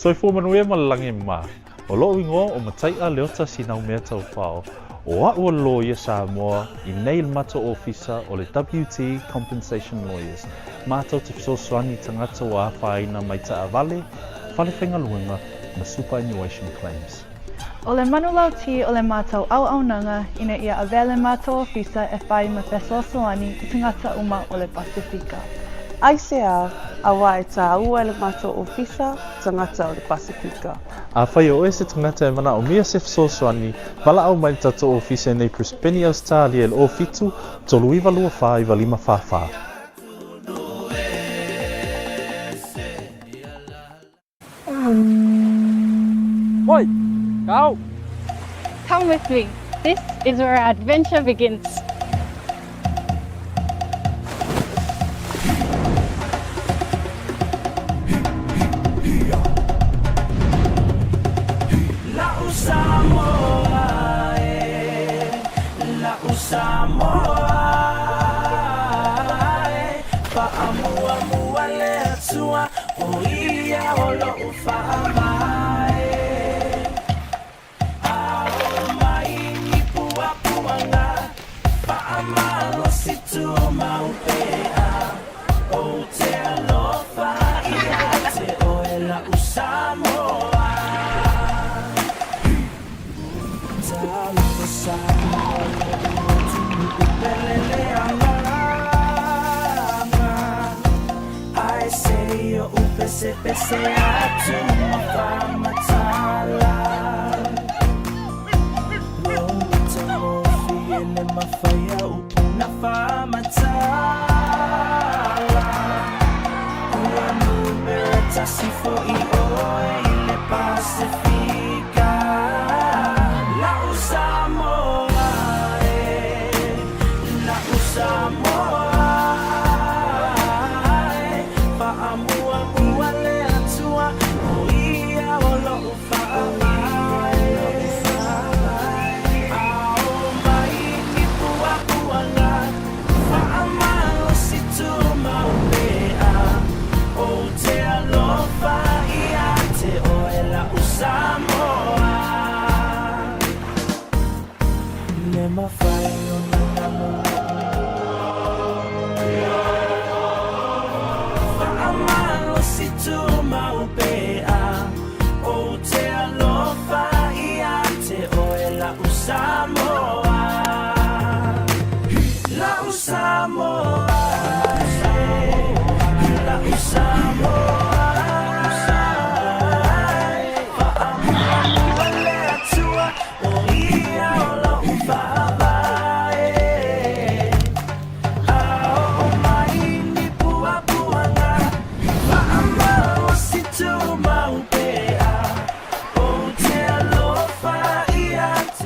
Soifua manuia ma le lagi e mama. O lo'u igoa o Matai'a Leota Sinaumea Taufao, o a'u o le loia Samoa i nei i le matou ofisa o le WT Compensation Lawyers, matou te fesoasoani i tagata ua afaina mai taavale, fale faigaluega ma superannuation claims. O le manulauti o le matou auaunaga ina ia avea le matou ofisa e fai ma fesoasoani i tagata uma o le Pasefika. Aisea, auā e tāua e le matou ofisa tagata o le Pasefika. Afai o oe se tagata e manaomia se fesoasoani, valaau mai i le tatou ofisa i nei Brisbane, Ausetalia i le 07 39 24 95 44. Oi! Kau! Come with me. This is where our adventure begins.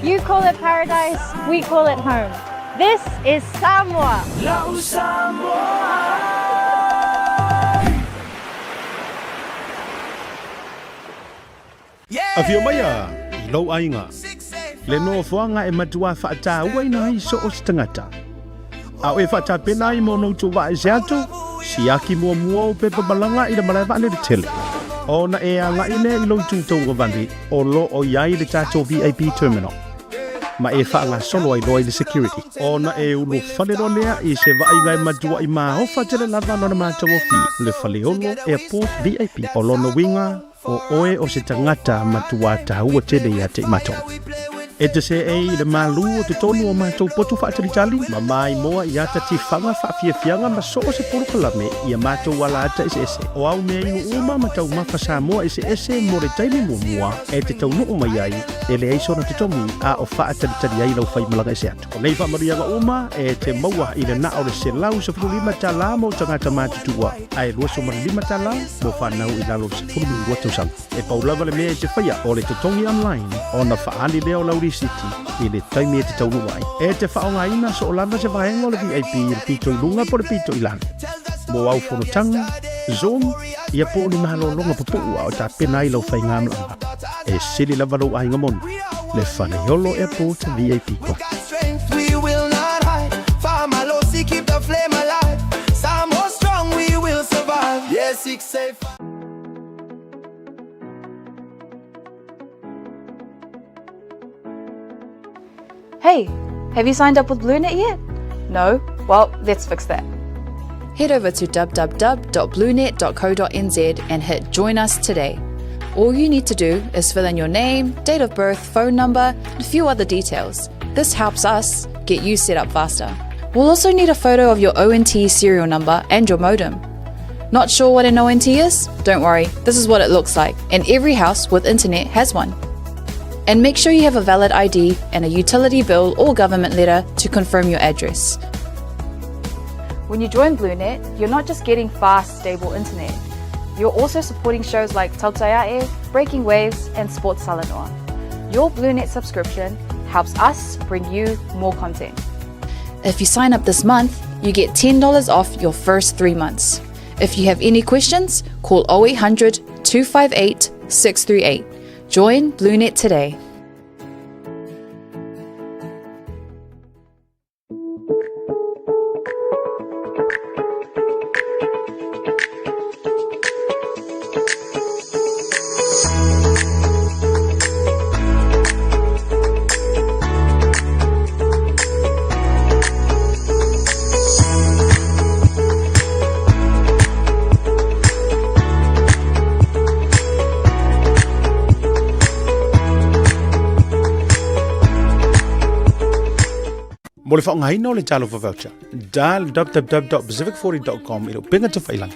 You call it paradise, we call it home. This is Samoa. Afio maia i lou aiga, le nofoaga e matuā faatauaina ai so o se tagata. A o e faatapena ai mo ona outou vaa ese atu, siaki muamua ou pepa malaga i le malae vaalele tele. Ona e agai lea i lou itu tauagavale o lo o i ai le tatou VIP terminal ma e faagasolo ai loa i le security. Ona e ulufale loa lea i se vaaiga e matuaʻi maofa tele lava lona matagofie, le Faleolo Airport VIP. O lona uiga, O oe o se tagata matuā tāua tele ia te i matou. E te seei i le malū o totonu o matou potu faatalitali, ma maimoa i ata tifaga faafiafiaga ma so o se polokalame i a matou ala ata eseese. O au mea inu uma ma taumafa Samoa eseese mo le taimi muamua e te taunuu mai ai, e leai sona totogi a o faatalitali ai lau faimalaga ese atu. O nei faamanuiaga uma e te maua i le na o le $115 mo tagata matutua ae $25 mo fanau i lalo o le 12 tausaga. E pau lava le mea e te faia o le totogi online ona faaali lea o lau lisiti i le taimi e te taunuu ai. E te faaaogaina soo lava se vaega o le VIP i le pito i luga po o le pito i lalo. Mo au fonotaga, Zoom, ia po o ni malologa pupuu a o tapena ai lau faigamalaga. E sili lava lou aiga moni, le Faleolo Airport VIP Club. Hey, have you signed up with BlueNet yet? No? Well, let's fix that. Head over to www.bluenet.co.nz and hit Join Us today. All you need to do is fill in your name, date of birth, phone number, and a few other details. This helps us get you set up faster. We'll also need a photo of your ONT serial number and your modem. Not sure what an ONT is? Don't worry, this is what it looks like, and every house with internet has one. And make sure you have a valid ID and a utility bill or government letter to confirm your address. When you join BlueNet, you're not just getting fast, stable internet. You're also supporting shows like Tautaiae, Breaking Waves, and Sports Salanoa. Your BlueNet subscription helps us bring you more content. If you sign up this month, you get $10 off your first three months. If you have any questions, call 0800 258 638. Join BlueNet today. Mo le faaaogaina o le Talofa Voucher, dial www.pacific40.com i le upega tafailangi.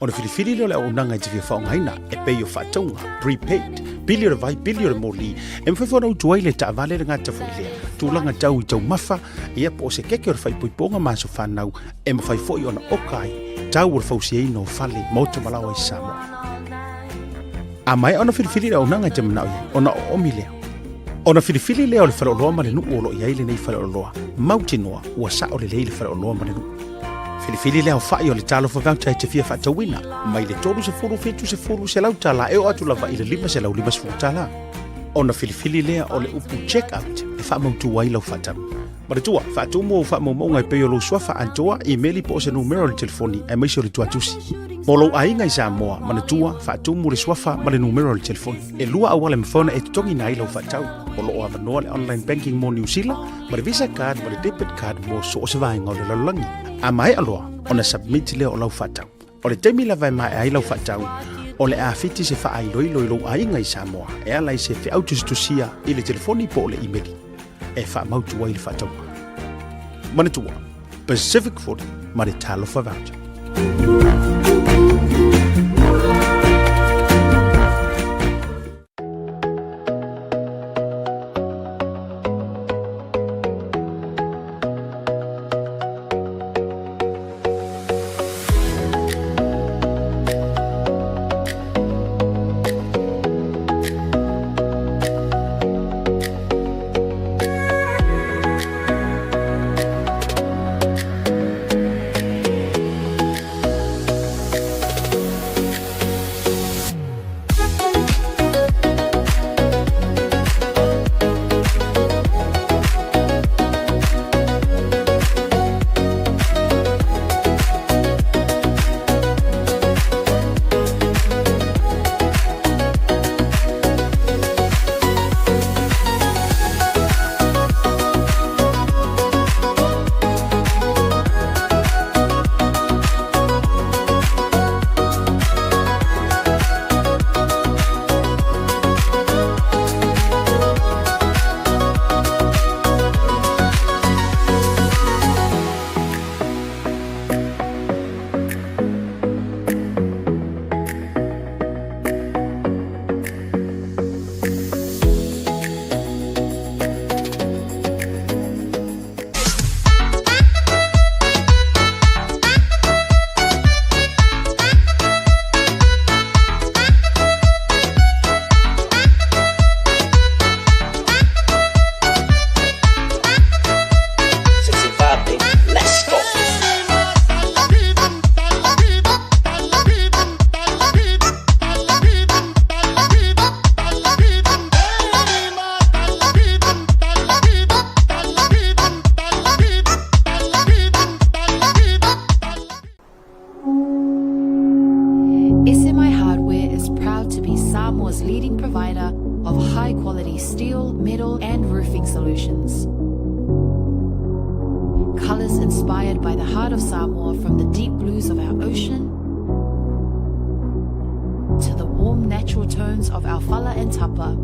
Ona filifili lea o le auaunaga e te fia faaaogaina e pei o faatauga, prepaid, pili o le vai, pili o le moli, e mafai foi ona utu ai le taavale le gata foi lea, tulaga tau i taumafa, ia po o se keke o le faaipoipoga ma aso fanau, e mafai foi ona oka ai tau o le fausiaina o fale, maota ma laoa i Samoa. A maea ona filifili le auaunaga e te manao i ai, ona oomi lea. Ona filifili lea o le faleoloa ma le nuu o lo o i ai lenei faleoloa, mautinoa ua sao lelei le faleoloa ma le nuu. Filifili le aofai o le Talofa Voucher e te fia faatauina, mai le 30, 70, $100 e oo atu lava i le $550. Ona filifili lea o le upu check out e faamautu ai lau faatau. Manatua, faatumu ou faamaumauga e pei o lou suafa atoa, imeli po o se numera o le telefoni aemaise o le tuatusi. Mo lou aiga i Samoa, manatua, faatumu le suafa ma le numera o le telefoni. E lua auala e mafai ona e totogiina ai lau faatau. O lo o avanoa le online banking mo Niu Sila, ma le Visa card ma le debit card mo so o se vaega o le lalolagi. A maea loa ona submit lea o lau faatau. O le taimi lava e maea ai lau faatau, o le a fiti se faailoilo i lou aiga i Samoa e ala i se feau tusitusia i le telefoni po o le imeli e faamautu ai le faatauga. Manatua, Pacific 40 ma le Talofa Voucher. SMI Hardware is proud to be Samoa's leading provider of high quality steel, metal, and roofing solutions. colors inspired by the heart of Samoa from the deep blues of our ocean to the warm natural tones of our fala and tapa.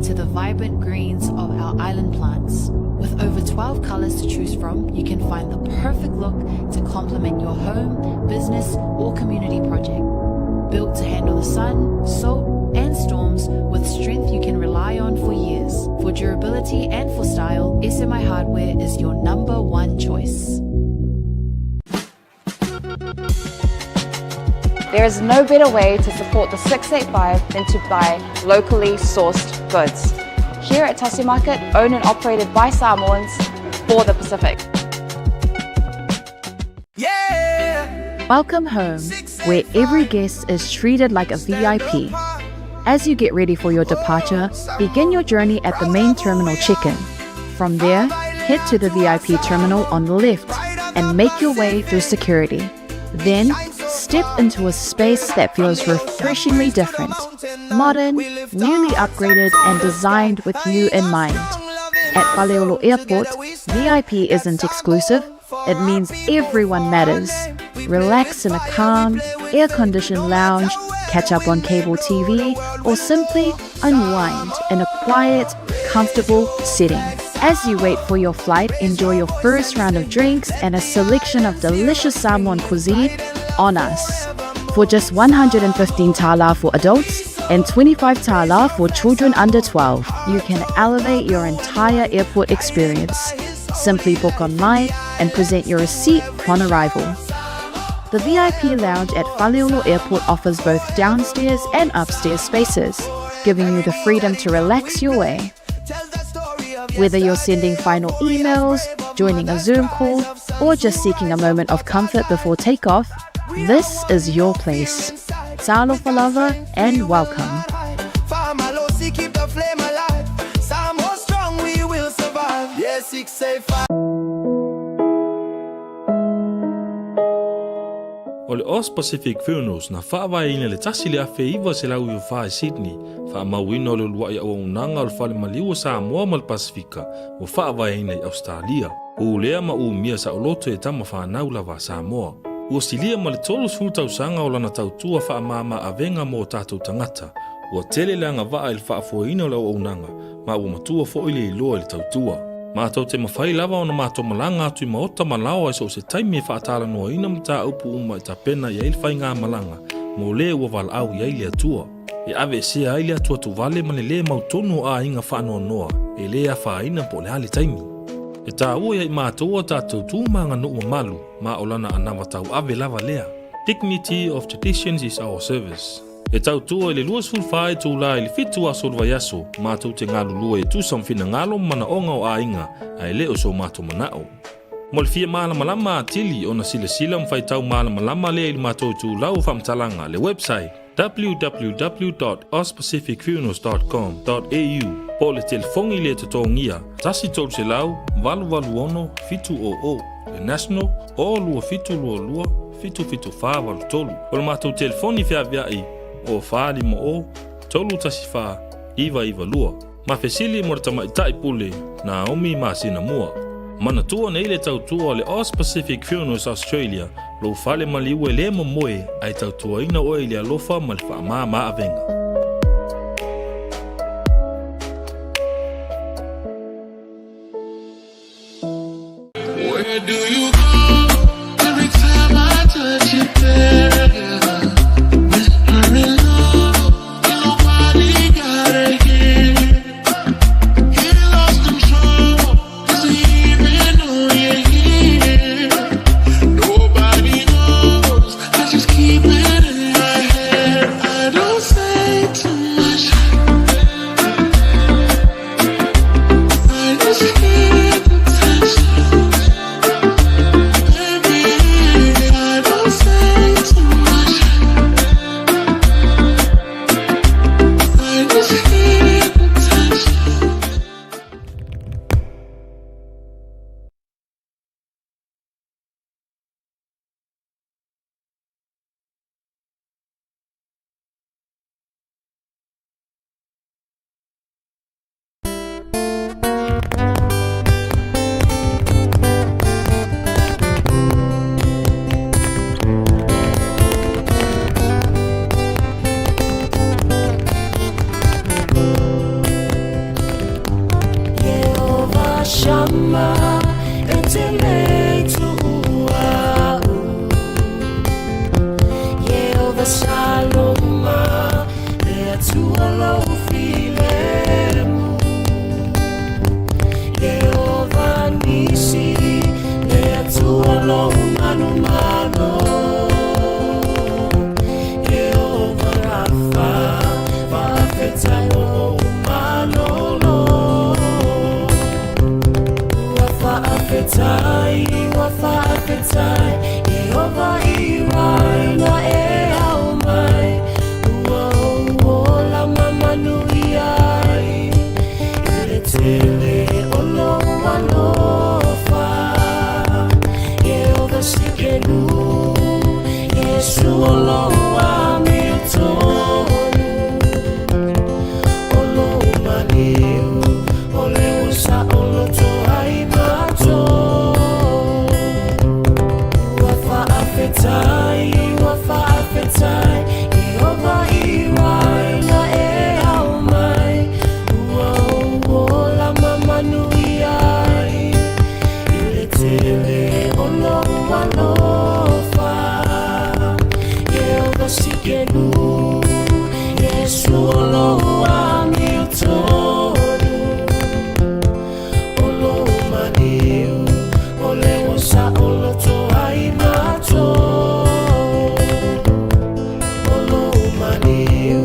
To the vibrant greens of our island plants. With over 12 colors to choose from, you can find the perfect look to complement your home, business, or community project. Built to handle the sun, salt, and storms with strength you can rely on for years. For durability and for style, SMI Hardware is your number one choice. There is no better way to support the 685 than to buy locally sourced goods. Here at Tasi Market, owned and operated by Samoans for the Pacific. Welcome home, where every guest is treated like a VIP. As you get ready for your departure, begin your journey at the main terminal check-in. From there, head to the VIP terminal on the left and make your way through security. Then, step into a space that feels refreshingly different, modern, newly upgraded, and designed with you in mind. At Faleolo Airport, VIP isn't exclusive, it means everyone matters. Relax in a calm, air conditioned lounge, catch up on cable TV, or simply unwind in a quiet, comfortable setting. As you wait for your flight, enjoy your first round of drinks and a selection of delicious Samoan cuisine on us. For just 115 tala for adults and 25 tala for children under 12, you can elevate your entire airport experience. Simply book online and present your receipt upon arrival. The VIP lounge at Faleolo Airport offers both downstairs and upstairs spaces, giving you the freedom to relax your way. Whether you're sending final emails, joining a Zoom call, or just seeking a moment of comfort before takeoff, this is your place. Talofa lava and welcome. Keep the flame alive. Samoa strong, we will survive. Yeah, 685. O le Aus Pacific Funerals na faavaeina i le 1994 i Sydney, faamauina o le uluai auaunaga o le Fale Maliu o Samoa ma le Pasefika ua faavaeina i Ausetalia. Pulea ma umia saoloto e tama fanau lava a Samoa. Ua silia ma le 30 tausaga o lana tautua faamama avega mo o tatou tagata. Ua tele le agavaa i le faafoeina o le auaunaga, ma ua matua foi le iloa i le tautua. Matou te mafai lava ona matou malaga atu i maota ma laoa i so o se taimi e faatalanoaina mataupu uma e tapena i ai le faigamalaga mo le ua valaau i ai le Atua. E aveesea ai le atuatuvale ma le lē mautonu o aiga faanoanoa e lē afaina po o le a le taimi. E taua ia i matou a tatou tu ma aganuu mamalu ma o lana anava tauave lava lea. Dignity of traditions is our service. E tautua i le 24 itulā i le 7 aso o le vaiaso, matou te galulue e tusa ma finagalo ma manaoga o aiga, ae le o so matou manao. Mo le fia malamalama atili ona silasila ma faitau malamalama lea i le matou itulau o faamatalaga, le website, www.auspacificfunerals.com.au po o le telefoni le totogia 1 300 886 700, le national, o 2722 77483. O le matou telefoni feaveai o 450 314 992. Ma fesili mo le tamaitai pule Naomi masina mua. Manatua nei le tautua o le Aus Pacific Funerals Australia, lou fale maliu e lē momoe ae tautuaina oe i le alofa ma le faamāmā avega. Where do you go? Every time I touch you there, whispering low, nobody gotta hear. He lost control, doesn't even know you're here. Nobody knows, I just keep it in my head. I don't say. faafetai, ua faafetai, Ieova i waenga e ao mai, ua ou ola ma manuia ai, i le tele o lou alofa. Ieova Sikenu, Iesu o lou amiotonu. O lou maliu, o le ua saoloto ai matou. Ua faafetai, ua faafetai, Ieova i waenga e ao mai, ua ou ola ma manuia ai, i le tele o lou alofa. Ieova Sikenu, Iesu o lou amiotonu. O lou maliu, o le ua saoloto ai matou. O lou maliu,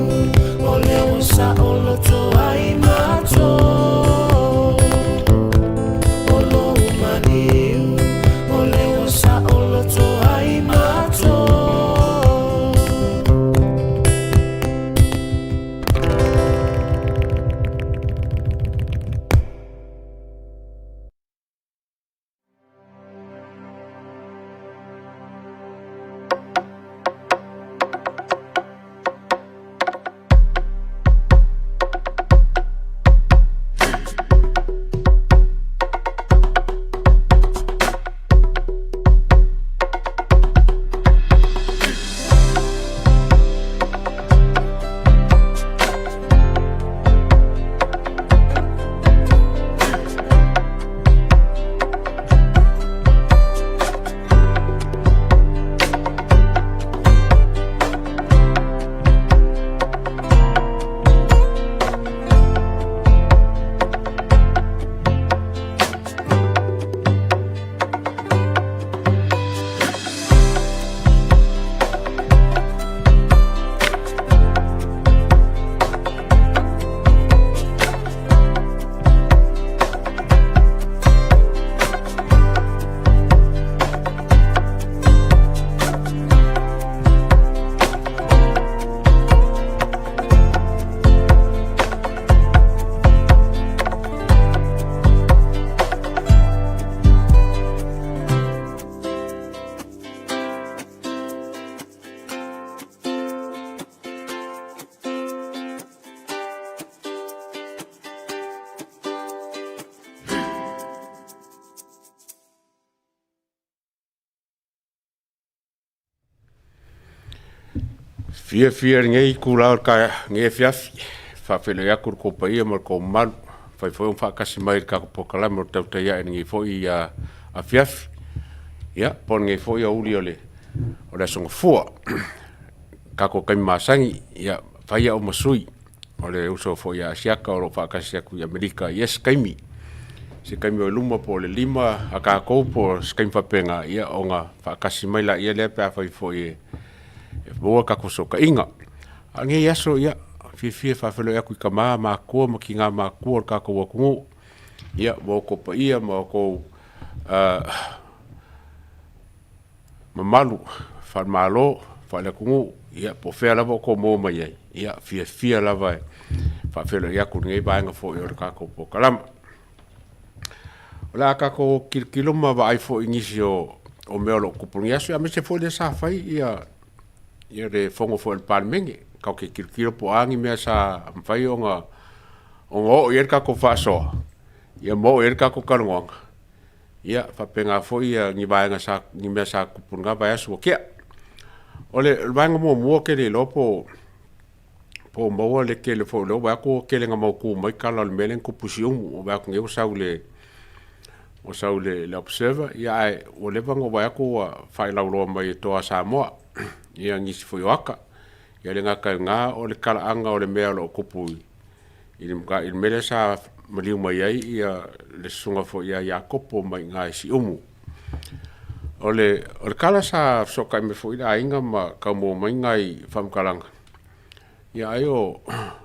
o le ua saoloto ai matou. O lou maliu, o le ua saoloto ai matou. Fiafia lenei itula o le lenei afiafi, e faafeiloai atu i le tou paia ma le tou mamalu, mafai foi ona faatasi mai i le tatou polokalame o le Tautai Ae i lenei foi afiafi, ia po o lenei foi aoauli o le Aso Gafua. Tatou taimi masani, ia fai au ma sui o le uso foi a Asiata o lo o faatasi atu i Amerika i esi taimi, se taimi o i luma po o le 5 a tatou po o se taimi faapena, ia ona faatasi mai laia lea pe afai foi e maua tatou fesootaiga. A o lenei aso, ia, fiafia e faafeiloai atu i tama matutua ma tina matutua o le tatou atunuu, ia ma outou paia ma outou mamalu faale-Malo, faale-atunuu, ia po o fea lava o outou maua mai ai, ia fiafia lava e faafeiloai atu i lenei vaega foi o le tatou polokalame. O le a tatou tilotilo ma vaai foi i nisi o, o mea o lo o tupu i lenei aso, aemaise foi lea sa fai ia, ia le fono foi a le Palemene. Tatou te tilotilo po o a ni mea sa mafai ona, ona oo i ai le tatou faasoa, ia ma oo i ai le tatou talanoaga. Ia, faapena foi ia ni vaega sa, ni mea sa tupu i lena vaiaso ua tea. O le vaega muamua ou te le iloa po o maua le tele foi o lea ua vaai atu ua tele ina mautu mai tala o le mea lea na tupu i Siumu. Ua vaai atu nei ua sau i le, ua sau i le, le Observer, ia ae ua leva ona ou vaai atu ua failauloa mai e Toa Samoa ia nisi foi o ata. Ia e le gata i lena o le talaaga o le mea o lo o tupu i i le i le mea lea sa maliu mai ai ia le susuga foi ia Iakopo mai i ina i Siumu. O le, o le tala sa fesootai mai foi le aiga ma tau maua mai nai faamatalaga, ia ai o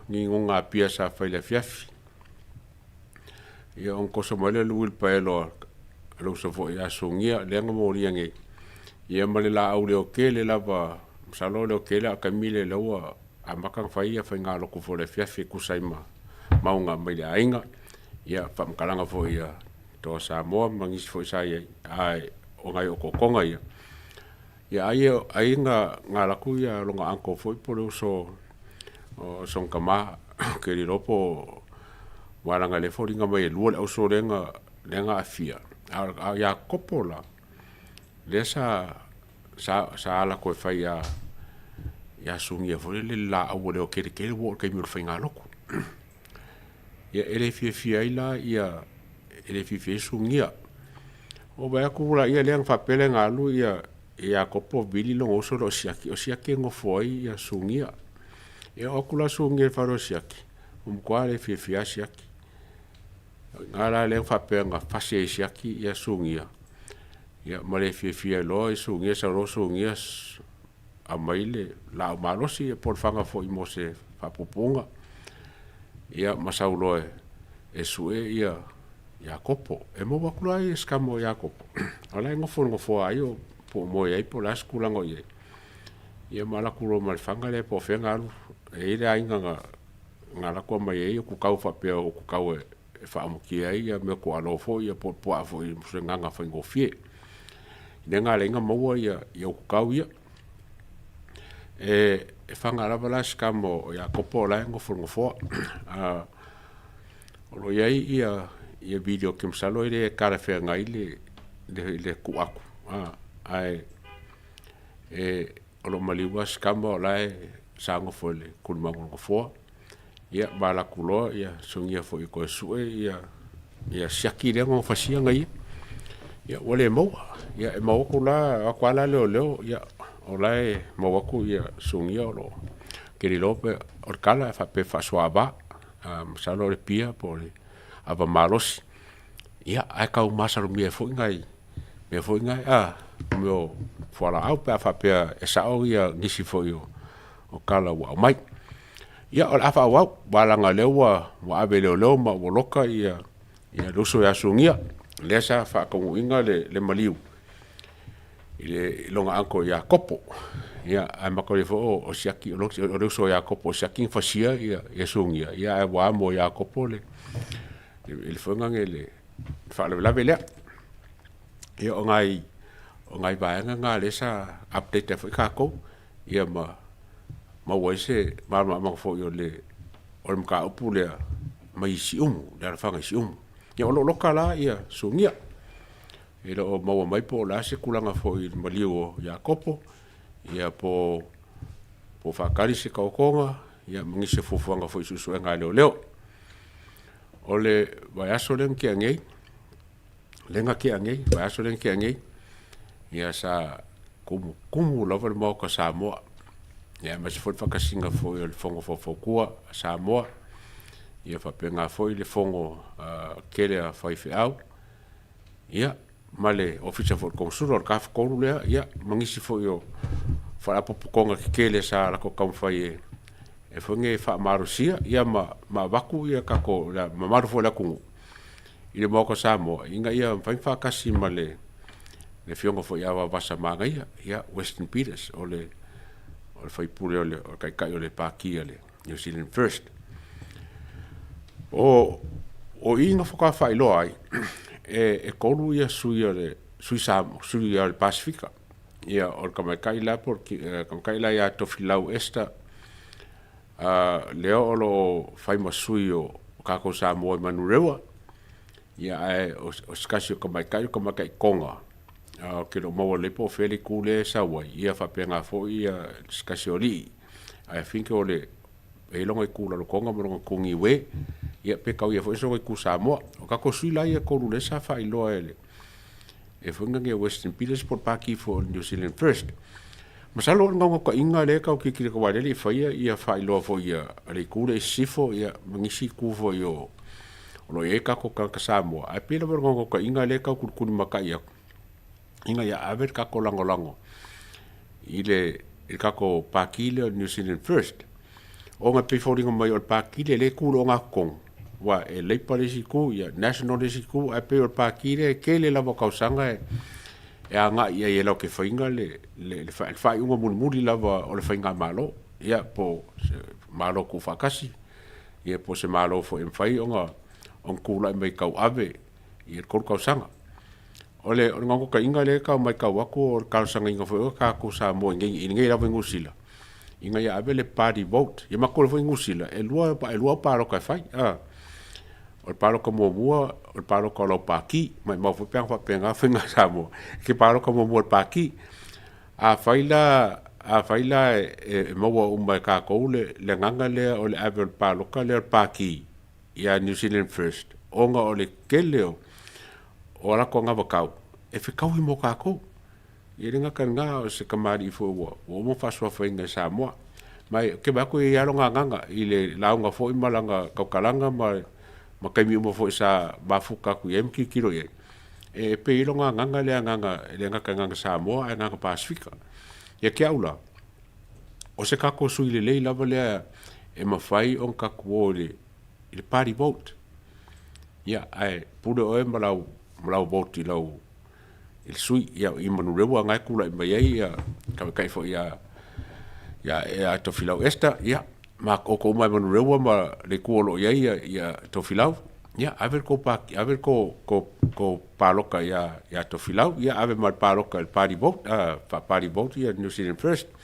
ni nonogapia sa fai i le afiafi. Ia ona toso mai lea o le uilipaelo a le uso foi ia Sugia lea na molia nei. Ia ma le laau leotele lava, masalo o leotele a o taimi lea lea ua amata ona fai ia faigalotu foi o le afiafi e tusa ai ma mauga mai le aiga. Ia faamatalaga foi ia Toa Samoa ma nisi foi sa i ai, ae o nai otootoga ia. Ia ai ai na na alu atu ia lona uncle foi po o le uso o sona tama ou te le iloa po o aua leaga o lea e foliga mai e lua le auso lea na lea na aafia. A o Iakopo la, lea sa sa sa ala atu e fai ia ia Sugia foi lele i le laau ua leoteletele ua oo i le taimi o le faigalotu. Ia e le fiafia ai la ia e le fiafia ai Sugia. Ua vaai atu laia lea na faapea lea na alu ia Iakopo vili lona uso lea o Siaki, o Siaki e nofo ai ia Sugia. Ia oo atu la Sugia i le fale o Siaki, ua matua le fiafia lava Siaki. O i ina la lea na faapea na fasi ai e Siaki ia Sugia, ia ma le fiafia ai loa Sugia, sau loa Sugia aumai le laau malosi po o le fana foi mo se faapuupuuga, ia ma sau loa e sue ia Iakopo. E maua atu la ia se tama o Iakopo, o la e nofo i le nofoa ai o po o moe ai po o le a se tulaga o i ai. Ia ma alu atu loa ma le fana lea po o fea na alu, e i ai le aiga na na alu atu aumai ai ututau faapea o ututau e faaumutia ai ia mea tuaalo foi ia po o puaa foi mo se agaga faigofie. Lea na ala ai ona maua ia ia ututau ia. E e faga lava la se tama o Iakopo o la e nofo i le nofoa. O lo o i ai ia ia video ke masalo e le talafeagai le le le tuu atu ae e o lo o maliu lava si tama o la e sa nofo i le tulimagu o le nofoa. Ia ma alu atu loa ia sogia foi e toe sue ia ia siaki lea na fasia na ia. Ia ua le maua. Ia e maua atu la, o atu lava la leoleo, ia o la e maua atu ia sogia o lo o ke le iloa pe o le tala e faapea e faasoa-ava. Masalo o le pia po o le ava malosi. Ia ae tau masalomia ai foi nai mea foi nai a mea o fualaau pe a faapea e sao ia nisi foi o tala ua aumai. Ia o le a faaauau, aua leaga o lea ua ua ave e leoleo ma ua loka ia ia le uso ia Sugia, lea sa faataunuuina le le maliu i le i lona uncle ia Kopo. Ia ae manatua foi o o Siaki o le uso ia Kopo o Siaki na fasia ia ia Sugia, ia ae ua amo ia Kopo le le foi lea le faalavelave lea. Ia o nai o nai vaega na lea sa update ai foi tatou ia ma maua ai se malamalamaaga foi o le o le mataupu lea mai Siumu, le alafaga i Siumu. Ia o lo o loka la ia Sugia. E le o maua mai po o le a se tulaga foi i le maliu o Iakopo, ia po o faatali se taotoga, ia ma nisi o fuafuaga foi i suesuega a leoleo. O le vaiaso lea na tea nei, lea na tea nei, vaiaso lea na tea nei, ia sa tumutumu lava le Maota Samoa, ia aemaise foi le faatasiga foi o le Fono Faufautua a Samoa, ia faapena foi le Fono tele a faifeau, ia ma le Ofisa foi o le Konesula o le Tafatolu lea, ia ma nisi foi o faalapotopotoga tetele sa latou taumafai e e foi nei faamalosia ia ma ma avatu ia tatou le mamalu foi o le atunuu i le Maota o Samoa ina ia mafai ona faatasi ma le le Afioga foi ia Vaovasa Manaia, ia Western Peters o le o le sui usufono o le o le Taitai o le Pati a le New Zealand First. O o i na faatoa faailoa ai e e tolu ia sui o le sui Samoa, sui o le Pasefika. Ia o le tamaitai la po o le tamaitai la ia Tofilau Esther lea o lo o fai ma sui o tatou Samoa i Manurewa. Ia ae o se tasi o tamaitai o le tamaitai Tonga ou te le o maua lelei po o fea le itu lea e sau ai. Ia faapena foi ia se tasi o alii. Ae I think o le e i ai lona itu Rarotonga ma lona itu Niue, ia pe tau ia foi sona itu Samoa. O tatou sui la ia e tolu lea sa faailoa e le e foi nani e Western Peters po o le Pati foi o le New Zealand First. Masalo o le naunautaiga lea e tau tilotilo atu aua lea e le i faia ia faailoa foi ia le itu lea i sisifo ia ma nisi itu foi o o lo o i ai tatou tagata Samoa, ae pei lava o le naunautaiga lea e tau tulitulimatai atu ina ia ave le tatou lagolago i le i le tatou Pati lea o le New Zealand First. Ona e pei e foliga mai o le Pati lea lea e tu i le ogatotonu. Aua e Labour le isi itu, ia National le isi itu, ae pei o le Pati lea e tele lava o tausaga e e agai i ai e latou te faiga le le le faaiuga mulimuli lava o le faigamalo, ia po o se Malo tuufaatasi, ia po o se Malo foi e mafai ona ona tulai mai e tauave i le 3 tausaga. O le o le naunautaiga lea e tau matau atu o le talosagaina foi o tatou Samoa i nei i nei lava i Niu Sila, ina ia ave le party vote. Ia matou foi i Niu Sila, e lua e lua au palota e fai. O le palota muamua, o le palota o lau pati. Maimau foi pe ana faapena faiga a Samoa, e te palota muamua i le pati. Afai la, afai la e maua uma e tatou le agaga lea o le ave o le palota lea o le pati ia New Zealand First, ona o le tele o o a latou anavatau e fetaui mo tatou. E le gata i lena, o se tamalii foi ua uma ona faasuafaina e Samoa. Ma ou te vaai atu e i ai lava lona agaga i le lauga foi ma lana tautalaga ma taimi uma foi sa mafuta atu i ai ma tilotilo i ai, e pei e i ai lona agaga lea agaga, e le gata i agaga Samoa ae agaga Pasefika. Ia te au la, o se tatou sui lelei lava lea e mafai ona tatou o i le party vote. Ia, ae pule oe ma lau, ma lau vote i lau i le sui, ia, i Manurewa na e tulai mai ai ia tamaitai foi ia ia ia Tofilau Esther, ia, ma outou uma i Manurewa ma le itu o lo o i ai ia, ia Tofilau, ia, ave le tou pati, ave le tou, tou, tou palota ia, ia Tofilau, ia, ave ma le palota i le party vote, faa-party vote ia New Zealand First.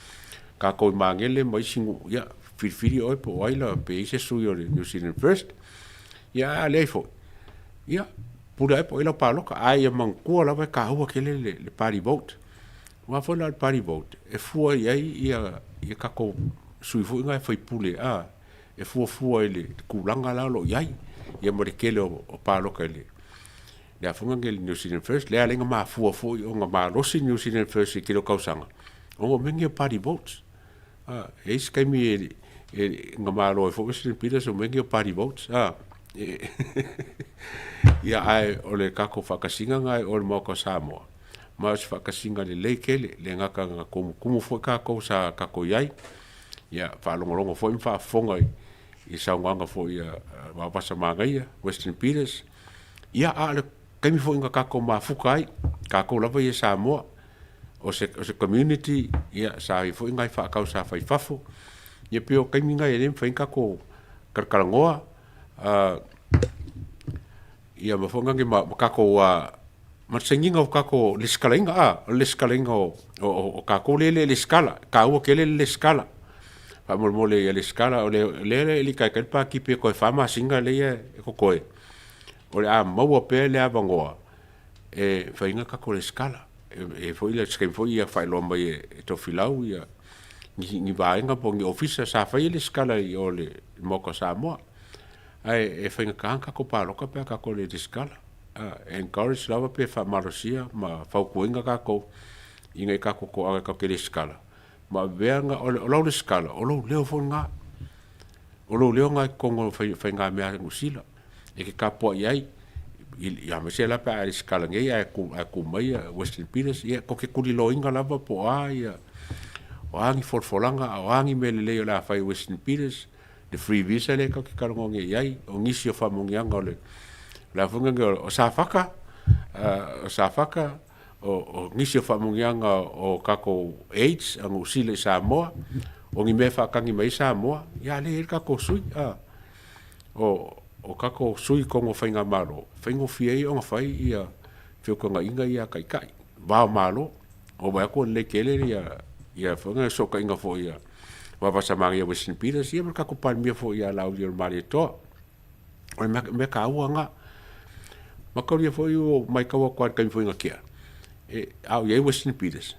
Tatou i Magele ma isi nuu, ia, filifili oe po o ai la, pe i ai se sui o le New Zealand First, ia, a leai foi, ia, Pule ae po o ai lau palota, ae ia manatua lava e taua tele le, le party vote. Aua foi la o le party vote, e fua i ai ia, ia tatou sui foi na e faipule, a, e fuafua i le tulaga la o lo o i ai, ia ma le tele o, o palota i le, le a foi le New Zealand First, lea e ala ai ona mafua foi ona malosi New Zealand First i le tele o tausaga, ona o mea nei o party votes. A, e i ai se taimi e, e na malo ai foi Western Peters o mea nei o party votes. A, e, ia, ae o le tatou faatasiga na o le Maota o Samoa, ma o se faatasiga lelei tele, le gata na tumutumu foi tatou sa tatou i ai, ia, faalogologo foi ma faafofoga i, i saunoaga foi a Vaovasa Manaia, Western Peters, ia, a o le taimi foi na tatou mafuta ai, tatou lava ia Samoa, o se, o se community, ia, sa i foi nai faakau sa fai fafo, ia pei o taimi nai e le mafai ona tatou talatalanoa, ia ma foi nai ma, ma tatou, ma le sainiga o tatou lesitalaina, a, o le lesitalaina o, o, o, o tatou lea e le lesitala, e taua tele le lesitala. Faamolemole ia lesitala, o le, lea e le i taitai le Pati pe toe 4 masina lea e totoe, o le a maua pea le avanoa e fai ai na tatou lesitala. E foi le se taimi foi ia faailoa mai e Tofilau ia ni, ni vaega po o ni ofisa sa fai ai lesitala i o le Maota o Samoa. Ae e faigata ona tatou palota pe a tatou le lesitala. E encourage lava pe faamalosia ma fautuaina tatou ina ia tatou toaga tatou te lesitala. Ma avea na, o lau lesitala, o lou leo foi lena. O lou leo lena i totonu o faigamea a Niu Sila e te tapuai ai, aemaise la pe a e resitala nei ae tu mai Western Peters, ia tou te tuliloaina lava po o a ia, o a ni folafolaga a o a ni mea lelei o le a fai e Western Peters, le free visa lea tou te talanoa nei i ai, o nisi o faamanuiaga o le a foi lenei o Safata, o Safata, o nisi o faamanuiaga o tatou aids a Niu Sila i Samoa, o ni mea e faatagi mai ai Samoa, ia a lea e i ai le tatou sui, a. O tatou sui i totonu o faigamalo, e faigofie ai ona fai ia feutagaiga ia a taitai, va o Malo. Ua vaai atu ua lelei tele ia fesootaiga foi a Vaavasamanaia Western Peters ia ma le tatou Palemia foi ia Laaulialemalietoa. O le mea taua lena. Mataulia foi ua matau atu lava i le taimi foi na tea, a o i ai Western Peters,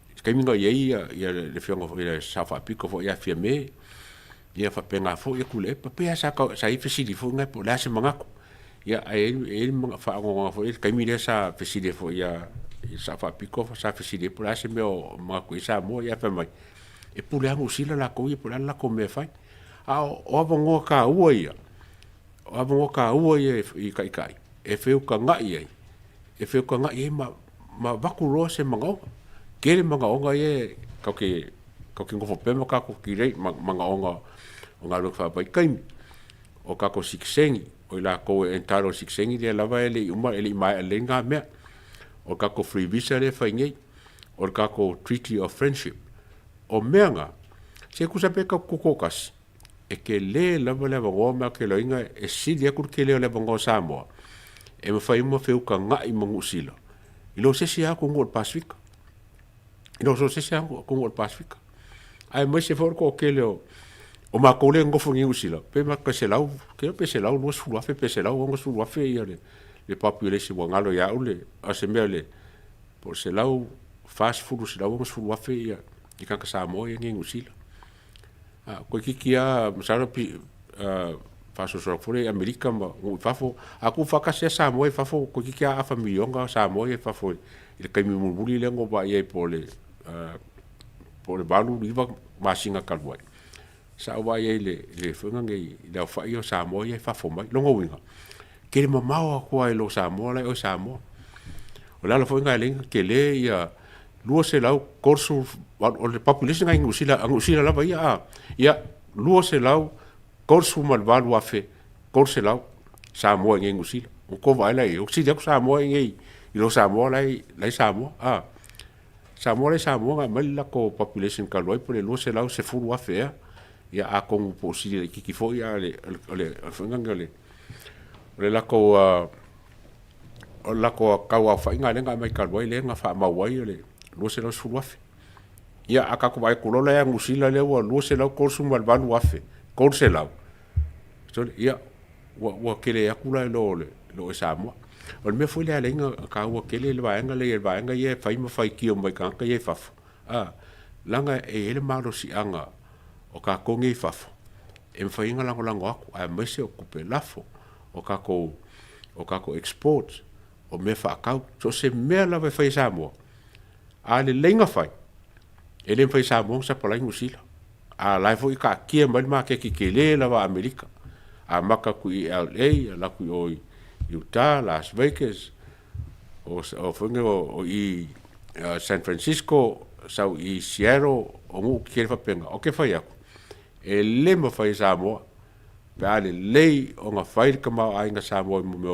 i le taimi na i ai le afioga foi i le Sao Faapito foi ia Fiame, ia faapena foi ia Tuilaepa, pei lava sa i ai fesili foi na po o le a se manatu. Ia ae i ai le faanoanoaga foi i le taimi lea sa fesili ai foi ia le Sao Faapito sa fesili ai po o le a se mea o manatu i ai Samoa, ia ae fai mai, e pule lava Niu Sila latou ia po o le a le latou mea e fai. A o avanoa taua ia, o avanoa taua ia i taitai e feutagai ai, e feutagai ai ma, ma avatu loa se manaoga. Tele manaoga ia tatou te, tatou te nofo pea ma tatou tilei, manaoga o galuega faavaitaimi. O kakou sikiseni, o i lakou e entitle i le sikiseni lea lava e le i uma e le i maea lelei na mea. O le kakou free visa lea e fai nei, o le kakou treaty of friendship. O mea na, se tusa pe tatou tutoatasi, e tele lava le avanoa ma ou te iloaina e sili atu le tele o le avanoa o Samoa e mafai uma feutaga'i ma Niu Sila i lo se isi lava atunuu o le Pasefika. I lo so se isi lava atunuu o le Pasefika. Aemaise foi o le toatele o matou lea e nonofo i Niu Sila, pe mata 100, ou te iloa pe 120,000 pe 160,000 ia le population ua galo ia au le, o se mea le, po o le 140, 160,000 ia tagata Samoa ia nei i Niu Sila. Toeitiiti lava masalo pe faasoasoa atu foi lea i Amerika ma nuu i fafo. A tuufaatasi lava Samoa i fafo, toeitiiti lava afa miliona Samoa ia i fafo i le taimi mulimuli lea na ou vaai ai po o le 8 i le 9 masina talu ai. Sa ou vaai ai i le foi nei i le aofai o Samoa ia i fafo mai. Lona uiga, tele mamao atu lava i lo Samoa la e i o i Samoa. O le ala foi lena e ala ai ona tele ia 238, o le population lena i Niu Sila, a Niu Sila lava ia a, ia, 238,300 Samoa i inei i Niu Sila. Ua tou vaai la i ai, ua sili atu Samoa i inei i lo Samoa la e i Samoa, a. Samoa la e i Samoa na aumai le latou population talu ai po o le 210,000 ea, ia atonu po o sili laitiiti foi a o le foi lena o le o le latou o le latou tauaofaiga lea na aumai talu ai lea na faamau ai o le 210,000. Ia a tatou vaai atu loa la ia Niu Sila lea ua 238,300, sole, ia ua tele atu la i lo le i Samoa. O le mea foi lea e ala ai ona taua tele le vaega lea i le vaega ia e fai ma faitio mai tagata ia i fafo, a, leaga e i ai le malosiaga o tatou nei i fafo e mafai ai ona lagolago atu aemaise o tupe lafo, o tatou o tatou exports, o mea faatau, so o se mea lava e fai e Samoa, a lelei ona fai, e le mafai e Samoa ona sapalai Niu Sila. A la e foi e taatia mai le maketi tele lava a Amerika, amata atu i LA, alu atu i o i Utah, Las Vegas, o foi nei o i San Francisco, sau i Seattle, o nuu tetele faapena. Ou te fai atu, e le mafai e Samoa pe a lelei ona fai le tamaoaiga Samoa i mea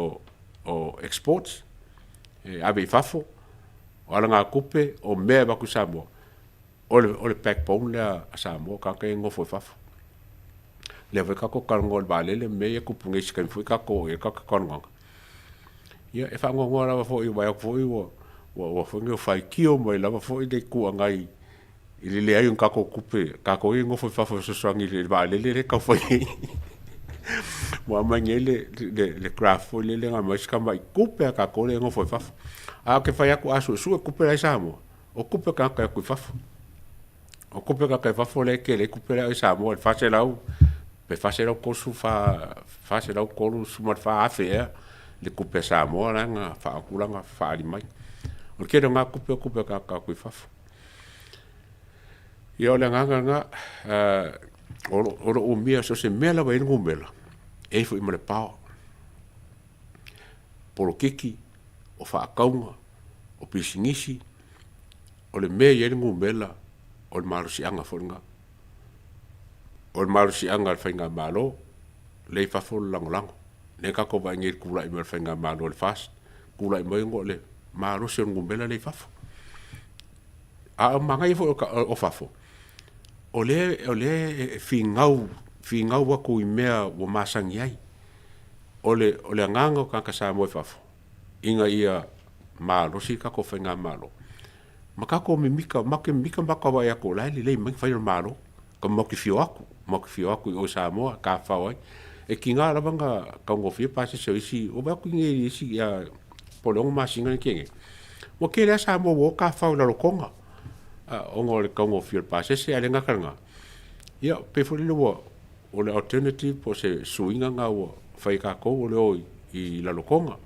o exports e ave i fafo, o alagatupe, o mea e avatu i Samoa, o le backbone lea a Samoa, tagata ia e nonofo i fafo. Lea foi tatou talanoa i le vaalele ma mea ia e tupu nei i se taimi foi tatou oo i ai le tatou talanoaga. Ia e faanoanoa lava foi, vaai atu foi ua foi nei faitio mai lava foi le Itu Agai i le leai o ni tatou tupe, tatou ia e nofo i fafo e fesoasoani i le vaalele lea e tau fai nei. Ua aumai nei le graph foi lele na aumai si tamai tupe a tatou lea e nofo i fafo. A ou te fai atu a suesue tupe la i Samoa, o tupe a tagata e o atu i fafo. O tupe a tagata i fafo lea e tele ai tupe la e i Samoa, le 400 pe 434 434 afe ea le tupe a Samoa la na faautulaga faaali mai. O le tele o na tupe o tupe a tagata o atu i fafo. Ia o le agaga lena, o lo o umia so o se mea lava e i ai le numera, e i ai foi ma le power. Polokiki, o faatauga, o pisinisi, o le mea e i ai le numera, o le malosiaga foi lena. O le malosiaga a le faigamalo, lea i fafo le lagolago. Lea tatou vaai nei i le tulai mai o le faigamalo a le FAST, tulai mai ona o le malosi o le numera lea i fafo. A o manaia foi o fafo, o lea e finau, finau atu i mea ua masani ai. O le agaga o tagata Samoa i fafo, ina ia malosi le tatou faigamalo, ma tatou mimita, matou te mimita ma matou vaai atu o la e lelei mai na fai e le Malo. Matou te fio atu, matou te fio atu i o i Samoa e tafafao ai. E tiga lava ona taugofie pasese o isi, ua vaai atu i isi po o le 6 masina lea na tea nei, ua tele lava Samoa ua o tafafao i Rarotonga ona o le taugofie o le pasese, ae le gata i lena, ia pei foi lele ua o le alternative po o se suiga lena ua fai e tatou o le o i Rarotonga.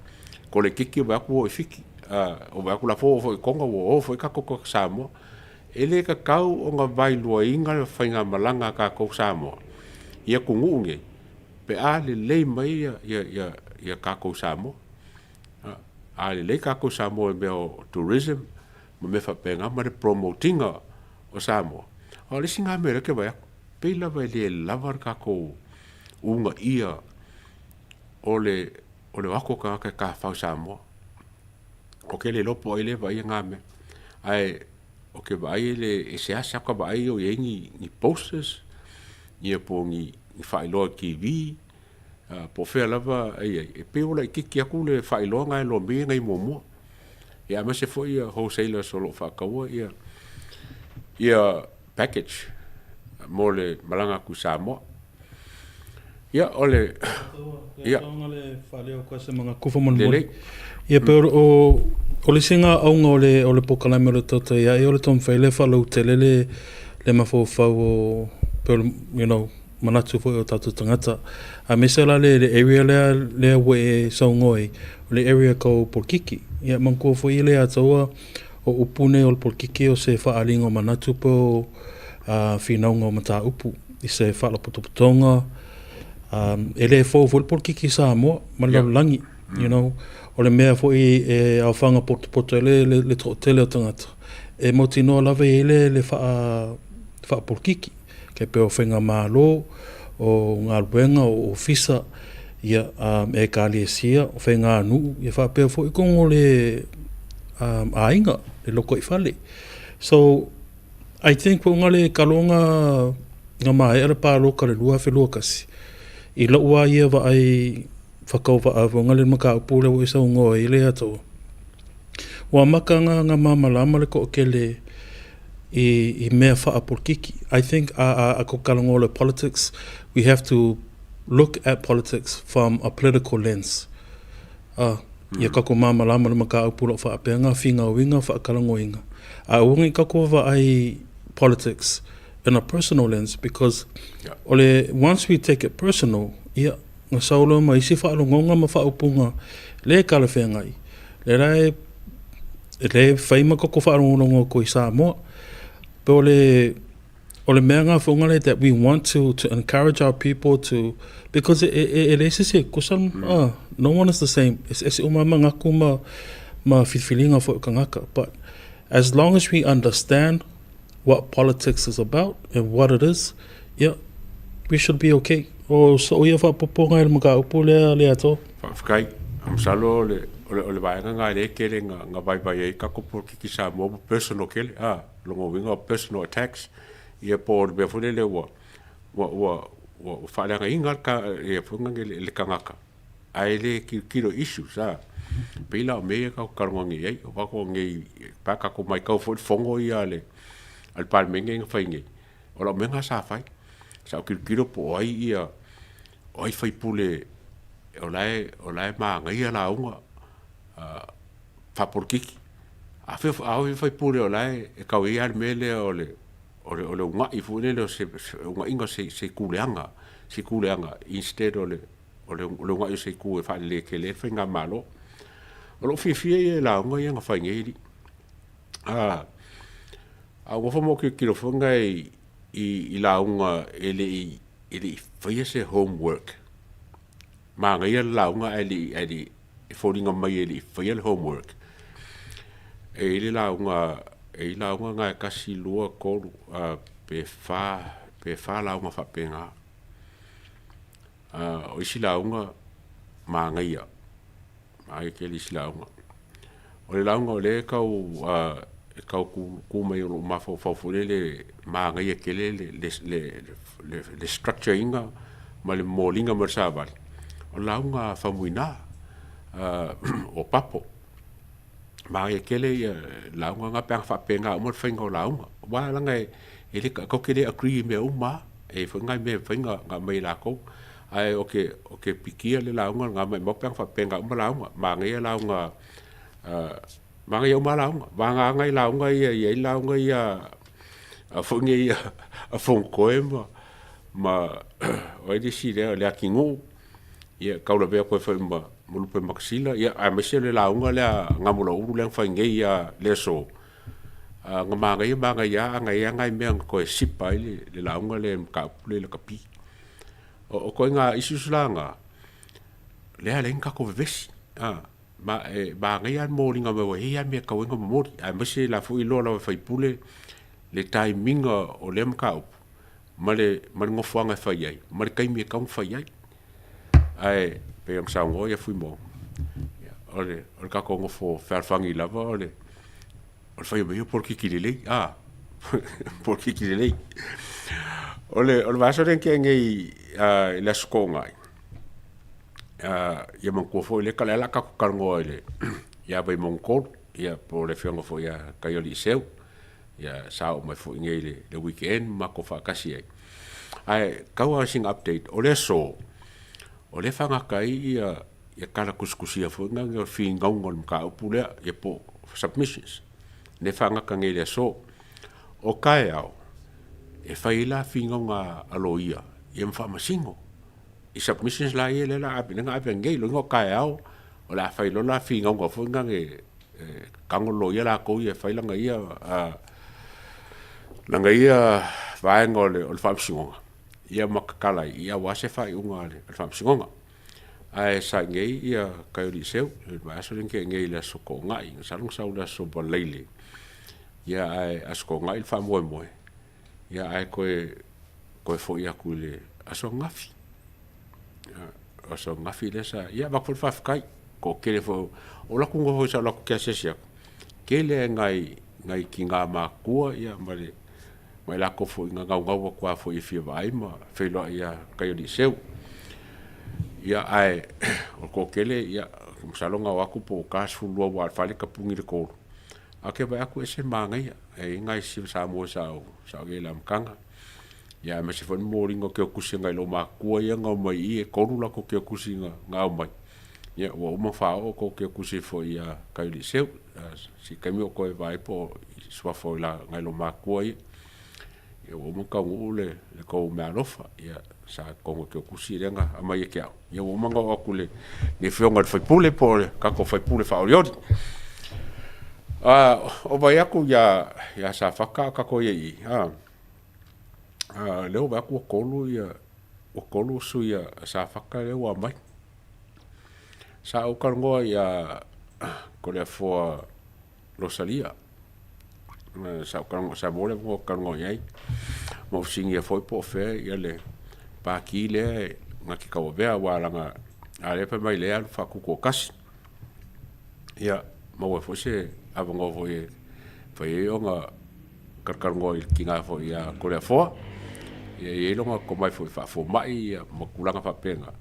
Ko le kiki vaai atu ua o i Fiti, vaai atu la foi ua oo foi i Tonga ua o foi tatou tagata Samoa. E le tatau ona vailuaina le faigamalaga a tatou Samoa i atunuu nei pe a lelei mai ia tatou Samoa. A lelei tatou Samoa i mea o tourism ma mea faapena ma le promote ina o Samoa. A o le isi lena mea o lea ou te vaai atu, pei lava e le lava le tatou uunaia. o le o le o atu o tagata e tafafao i Samoa. Ou te le iloa po o ai lea e vaaia na mea, ae ou te vaai e le e seasea ota vaai o i ai ni ni posters ia po o ni faailoa i TV po o fea lava e i ai, e pei ua laitiiti atu le faailoa na e iloa mai e nai muamua. Ia aemaise foi ia wholesalers o lo o faataua ia ia package mo le malaga atu i Samoa. Ia, o le... Ia. le faaleo koe se manatu faamolemole. Ia pe o o le isi nga auga o le o le polokalame o le Tautai Ae o le taumafai lea e faalautele le le mafaufau o pe o le you know manatu foi o tatou tagata. Aemaise la le le area lea lea ua e saunoa ai, o le area kau polokiki. Ia manatua foi le Ataua o upu nei o le polokiki o se faaaliga o manatu po o finauga o mataupu i se faalapotopotoga e le fou foi le polokiki i Samoa ma le lalolagi you know o le mea foi e aofaga potopoto ai le, le, le toatele o tagata e mautinoa lava e i ai le, le faa, faapolokiki e pei o faigamalo, o galuega, o ofisa, ia, um, ekalesia, o faiganuu, ia faapea foi totonu o le um, aiga, le lotoifale. So, I think po o le kaloga na maea le pāloka le 2021, i lou lava ia vaai whakauvaavonga le mataupu lea ua e saunoa ai le Atua. Ua amata nga nga malamalama le toatele i i mea faapolokiki. I think a a a ko talanoa le politics, we have to look at politics from a political lens. A, ia tatou malamalama le mataupu o lo o faapea nga finauiga faatalanoaina. A aua nei tatou vaai politics in a personal lens because o le once we take it personal, ia, na sau loa ma isi faalogoga ma faaupuga le talafeagai, lea la e le fai ma tatou faalogologo atu i Samoa. Pe o le o le mea nga foʻi le that we want to to encourage our people to because e e e leai se isi e tutusa no one is the same e eseese uma lava manatu ma ma filifiliga foi o tagata but as long as we understand what politics is about and what it is ia we should be okay o soʻu ia faaopoopoga i le mataupu lea le atoa. Faafetai. Masalo o le o le o le vaega na lea e tele na na vaivai ai tatou polokiki Samoa ua personal tele a, lona uiga o personal attacks ia po o le mea foi lele ua ua ua ua faaleagaina le ta ia foi lea le tagata ae le tilotilo i issues a. Pei la o mea ia tatou te talanoa nei ai, o tatou nei pe a tatou matau foi i le fono ia a le a le Palemene na fai nei, o lau mea lena sa fai, sa ou tilotilo po o ai ia o ai sui usufono o la e o la e manaia lauga faapolokiki. A fea a o sui usufono o la e tau i ai lava le mea lea o le o le o le una'i foi lele o se una'iga o se se kuleaga se kuleaga instead o le o le o le una'i o se itu e faalelei tele ai le faigamalo. O lou fiafia ia i lauga ia na fai nei alii. A a ua nofo ma ou tilotilo foi na i i lauga e le i e le i faia se homework. Manaia le lauga ae le i ae le i e foliga mai e le i faia le homework. E i ai le lauga, e i ai lauga na e tasi, lua, tolu, pe fa, pe fa lauga faapena. O isi lauga, manaia, manaia tele isi lauga. O le lauga o lea e tau, e tau tu mai o lou mafaufau foi lele, manaia tele le, le, le, le, le structure ina ma le momoliga mai o le savali, o le lauga a Faumuina, o Papo. Manaia tele ia lauga na pe ana faapena uma le faiga o lauga. Aua leaga e le, tatou te le agree i mea uma lava. E i ai foi nai mea e mafai ona aumai e latou. Ae ou te, ou te pikia le lauga lena, maumau pe ana faapena uma lauga. Manaia lauga, manaia uma lava lauga. Vagana nai lauga ia e i ai lauga ia a foi nei a Fonotoe ma, ma o ai le isi lea, o Leatinuu, ia taulavea atu ai foi ma Lupematasila, ia aemaise le lauga lea a Gamulaulu lea na fai nei lava i le aso, na manaia manaia lava, ana i ai lava nai mea na toe sipa ai le lauga lea i le mataupu lea i lakapi. O ituaiga issues la na, lea e ala ai ona tatou vevesi, ma e manaia lava le moliga mai ua i ai lava mea e tatau ai ona momoli, aemaise la foi iloa lava e sui usufono le time ina o lea mataupu ma le ma le nofoaga e fai ai ma le taimi e tatau ona fai ai. Ae Pei ona saunoa ia Fuimoga, ia, o le, o le tatou nofo fealofani lava o le, o le faia mai o polokiki lelei, a, polokiki lelei. O le, o le vaiaso lea na tea nei i le Aso Toonai, ia manatua foi lea o le a tatou talanoa i le, ia Vaimauga 3, ia po o le afioga foi ia Taialiiseu, ia sa oo mai foi nei i le weekend ma matou faatasi ai. Ae tau lava sina update, o le aso, o lea e faagata ai ia ia tala tusitusia foi na o le finauga o le mataupu lea, ia po o submissions, lea e faagata nei i le aso. O taeao, e fai ai la finauga a loia ia ma faamasino i submissions la ia lea o le a ave, lea na ave nei, lona uiga o taeao o le a fai loa la finauga foi na e tago le loia latou ia e fai lana ia lana ia vaega o le faamasinoga ia ma tatala ai ia aua se faaiuga a le faamasinoga. Ae sa i nei ia Kaioliiseu i le vaiaso lea na tea nei i le Aso Toonai, masalo na sau i le Aso Faraile, ia ae Aso Toonai le faamoemoe, ia ae toe toe foi atu i le aso ananafi. Aso ananafi lea sa, ia avatu foi le faafetai, toatele foi o latou nofo foi sa ou alu atu ou te asiasi atu, tele lava i nai tina matutua ia ma le ma i latou foi na naunau atu lava foi e fia vaai ma feiloai ia Kaialiiseu. Ia ae o le toatele ia masalo na o atu po o ta 12 aua o le fale e tapuni i le 3. Ae ou te vaai atu e ese le manaia, e i ai nai Samoa sa ou i ai i le amataga. Ia aemaise foi le momoliga o kiokusi nai loomatua ia na omai i i, e 3 latou kiokusi na aumai. Ia ua uma ona faaoo tou kiokusi foi ia Kaialiiseu. Se taimi ou toe vaai po o suafa o nai loomatua ia. Ia ua uma ona taunuu le tou meaalofa, ia sa i totonu o kiokusi lea na aumai ia te au. Ia ua uma ona oo atu i le afioga i le sui usufono po o le tatou sui usufono faaolioli. O vaai atu ia Safata a o tatou i ai i i, lea ua vaai atu ua 3 ia, ua 3 sui a Safata lea ua aumai. Sa ou talanoa ia Toleafoa Rosalia, sa ou talanoa, sa maua le avanoa ou te talanoa i ai, ma ou fesiligia foi po o fea ia le pati lea na te tauavea aua leaga a lea fai mai lea e alu faatutoatasi. Ia maua ai foi se avanoa foi e mafai ai ona talatalanoa i le tina foi ia Toleafoa, ia e i ai lona tomai foi faafomai ma tulaga faapena,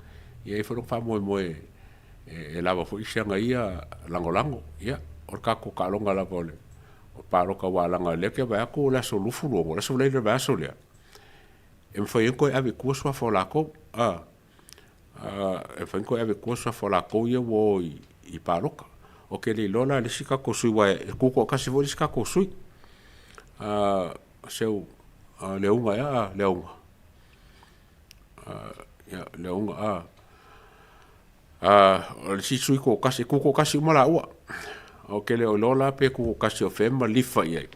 ia e i ai foi lona faamoemoe e lava foi si ana ia lagolago. Ia, o le tatou taaloga lava o le palota aua leaga o lea ou te vaai atu o le aso 26, o le aso Faraile o le vaiaso lea, e mafai ai ona toe ave i tua suafa o latou, a, e mafai ona toe ave i tua suafa o latou ia ua o i palota. Ou te le iloa la i le isi tatou sui aua e tutoatasi foi le isi tatou sui, seu Leauga ea Leauga, ia Leauga a. O le isi sui toatasi, e tutoatasi uma laua. Ou te le o iloa la pe tutoatasi o fea e malifa i ai.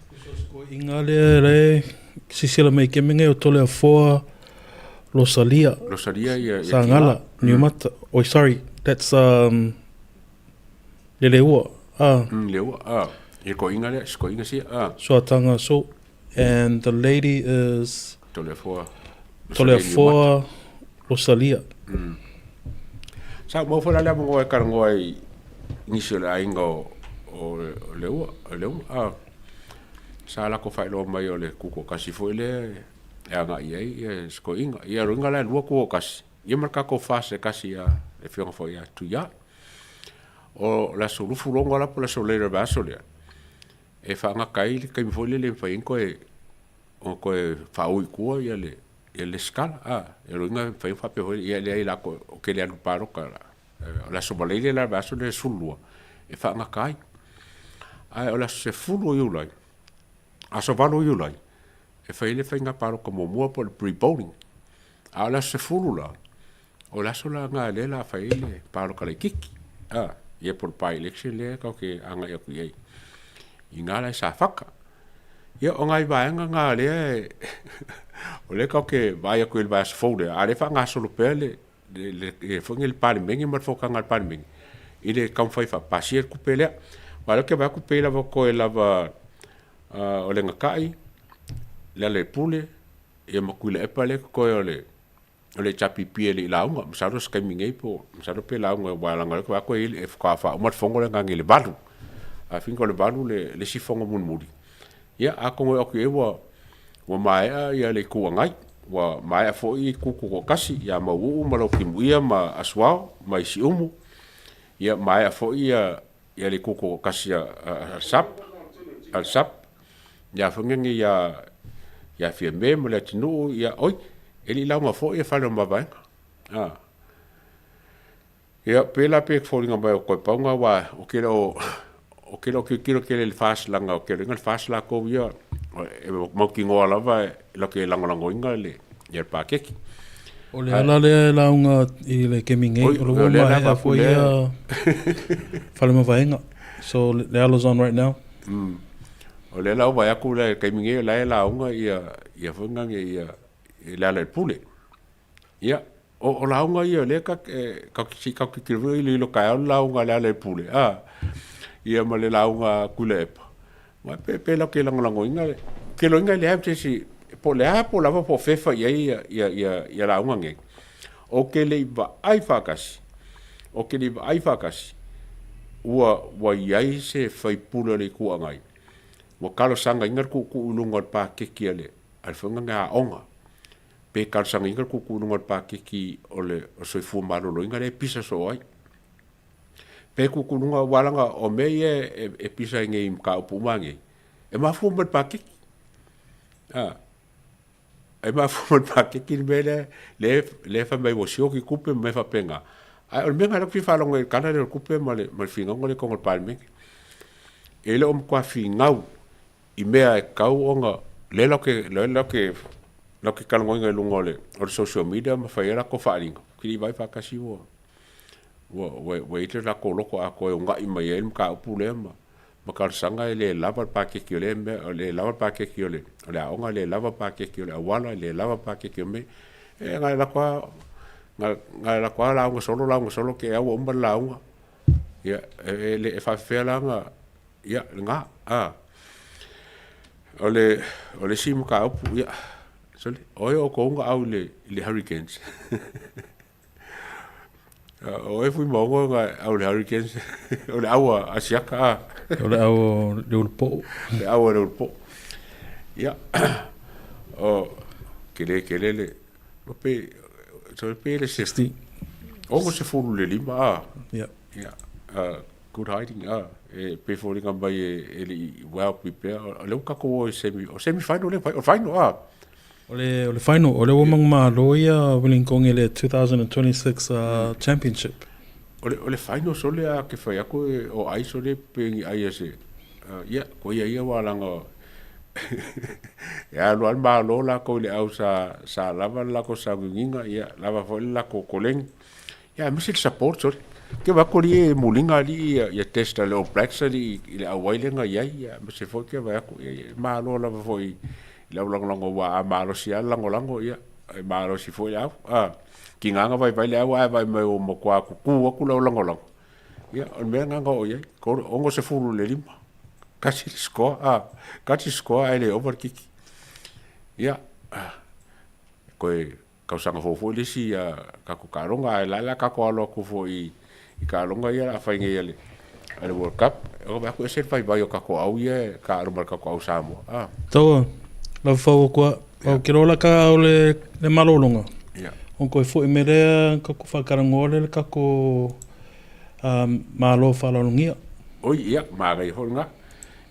Inga lea la e sisila mai keme nei o Toleafoa Rosalia. Rosalia ia ia Sagala, Niumata. Oi sorry, that's Leleua. Ah. Leleua. Ah. Ia koinga lea, koinga sia. Ah. Suatanga so and the lady is Toleafoa. Toleafoa Rosalia. Sa ou maua foi la le avanoa e talanoa ai i nisi o le aiga o o Leua, o Leuma, a sa latou faailoa mai o le tutoatasi foi lea e agai i ai ia si toeaina. Ia o lona uiga la e lua tutoatasi, ia ma le tatou FAST e tasi ia le afioga foi ia Tuia. O le aso 26 la po o le aso Faraile o le vaiaso lea, e faagata ai le taimi foi lele e mafai ai ona toe ona toe faaui i tua ia le ia le lesitala. A, o lona uiga e mafai ona faapea foi ia e leai la ou te le alu i le palota la. O le aso Faraile la le vaiaso lea 12 e faagata ai. Ae o le aso 10 o Iulai, aso 8 o Iulai, e fai ai le faiga palota muamua po o le pre-polling. A o le aso 10 la, o le aso la lena lea o le a fai ai le palota laitiiti. A, ia po o le by-election lea tatou te agai atu i ai i ina la i Safata. Ia, o nai vaega na lea e o lea tatou te vaai atu i le vaiaso fou lea, a o lea e faagasolo pea le le foi le Palemene ma le fonotaga a le Palemene i le taumafai e faapasia le tupe lea. Aua o lea ou te vaai atu pei lava toe lava o le Gatai, Lealailepule, ia ma Tuilaepa lea e totoe o le. o le HRPP e le i lauga, masalo se taimi nei po, masalo pe lauga aua leaga o lea ou te vaai atu e i ai, e faatoa faauma le fono lea nanei i le 8. I think o le 8 le le isi fono mulimuli. Ia, atonu e oo atu i ai ua ua maea ia le Itu Agai, ua maea foi itu tutoatasi ia Mauuu ma Lautimuia ma Asuao ma Siumu, ia maea foi ia ia le itu toatasi a le SAP, a le SAP, ia foi nei ia ia Fiame ma Leatinuu, ia oi, e le i lauga foi ia Fale o Mavaega. A. Ia, pe la pe foliga mai o koe paunga aua o ke le o o ke le o tilotilo tele i le FAST leaga o ke le iga le FAST latou ia e mautinoa lava e latou te lagolagoina le ia le paketi. O le ala lea e lauga i le kemi nei, o le ua maea foi ia fale mavaega. So le ala's on right now. O lea la ua vaai atu la i le taimi nei o la e lauga ia ia foi nane ia le ala i le pule. Ia, o, o lauga ia lea ka, e, ka, si ka ki kilo i lilo ka au lauga le ala i le pule. A, ia ma le lauga Tuilaepa. Ma pe, pe lau ke lagolagoina le, ke loiga i le a se isi, po o le a po o lava po o fea e fai i ai ia, ia, ia, ia lauga nei. Ou te le i vaai faatasi, ou te le i vaai faatasi, ua, ua i ai se faipule o le Itu Agai, ua talosagaina le tuutuu i luga o le paketi a le, a le foi aoga, pe talosagaina le tuutuu i luga o le paketi o le soifua maloloina lea e pisa soo ai. Pe tuutuuga aua leaga o mea ia e pisa ai nei i mataupu uma nei, e mafua mai le paketi. A, e mafua mai le paketi le mea lea, lea, lea e fai mai ua sioti tupe ma mea faapena. Ae o le mea lena o lea ou te fia faalogo i le tala lea o le tupe ma le, ma le finauga lea i totonu o le Palemene. E le o matua finau i mea e tatau ona, lea latou te, lea latou te, latou te talanoaina i luga o le, o le social media ma fai ai latou faaaliga, ou te le i vaai faatasi ua, Ua, ua, ua i ai le latou loto atoa e una'i mai ai le mataupu lea ma, ma talosaga e le lava le paketi o lea mea, e le lava le paketi o le, o le aoga, e le lava le paketi o le auala, e le lava le paketi o mea. E na o le latou lava, na, na o le latou lava lauga solo, lauga solo, te i lava ua uma le lauga. Ia, e, e, le, e faapefea la ona, ia, lena, a. O le, o le isi mataupu, ia, sole, o ai o outou na au i le, i le Hurricanes? O e fui maongo nga au le Hurricanes o le au a Asiaka a. O le au o le Ulupo'o. Le au a le Ulupo'o. Ia, o kele kele le o pe so pe le 60. 65 a. Ia. Ia, good hiding a e pe foliga mai e le i well prepared. O lea ua tatou o i semi, o semi final lea, o final a. O le, o le final, o lea ua manumalo ia Wellington i le 2026 Championship. O le, o le final sole a ke fai aku e o ai sole pe ni ai ase. Ia, ko ia ia wa langa e alu al malo la ko le au sa sa lava la ko sa nginga ia lava fo la ko koleng. Ia aemaise le support sole. Ke vaai atu alii e muliga alii ia ia test a le All Blacks alii i le auai lea na i ai ia aemaise foi ke vaai atu ia e malo lava foi i le au lagolago aua a malosi lava le lagolago ia e malosi foi le au a. Tiga na vaivai le au ae vaai mai ua matua tutu atu le au lagolago ia o le mea lena na oo i ai 65 tasi le score a, tasi le score ae le ova le kiki. Ia toe Tausaga fou foi le isi tatou taaloga, ae la e la tatou alo atu foi i taaloga ia o le a fai nei a le World Cup. E vaai atu e ese le vaivai o tatou au ia e taalo ma le tatou au Samoa. Ah. Taua, lau fau aku a, au ke lola ka o le, le malologa. Yeah. O koe foi me lea kako whakarangoa le kako malo whalarongia. Oi, ia, māgai hoi ngā.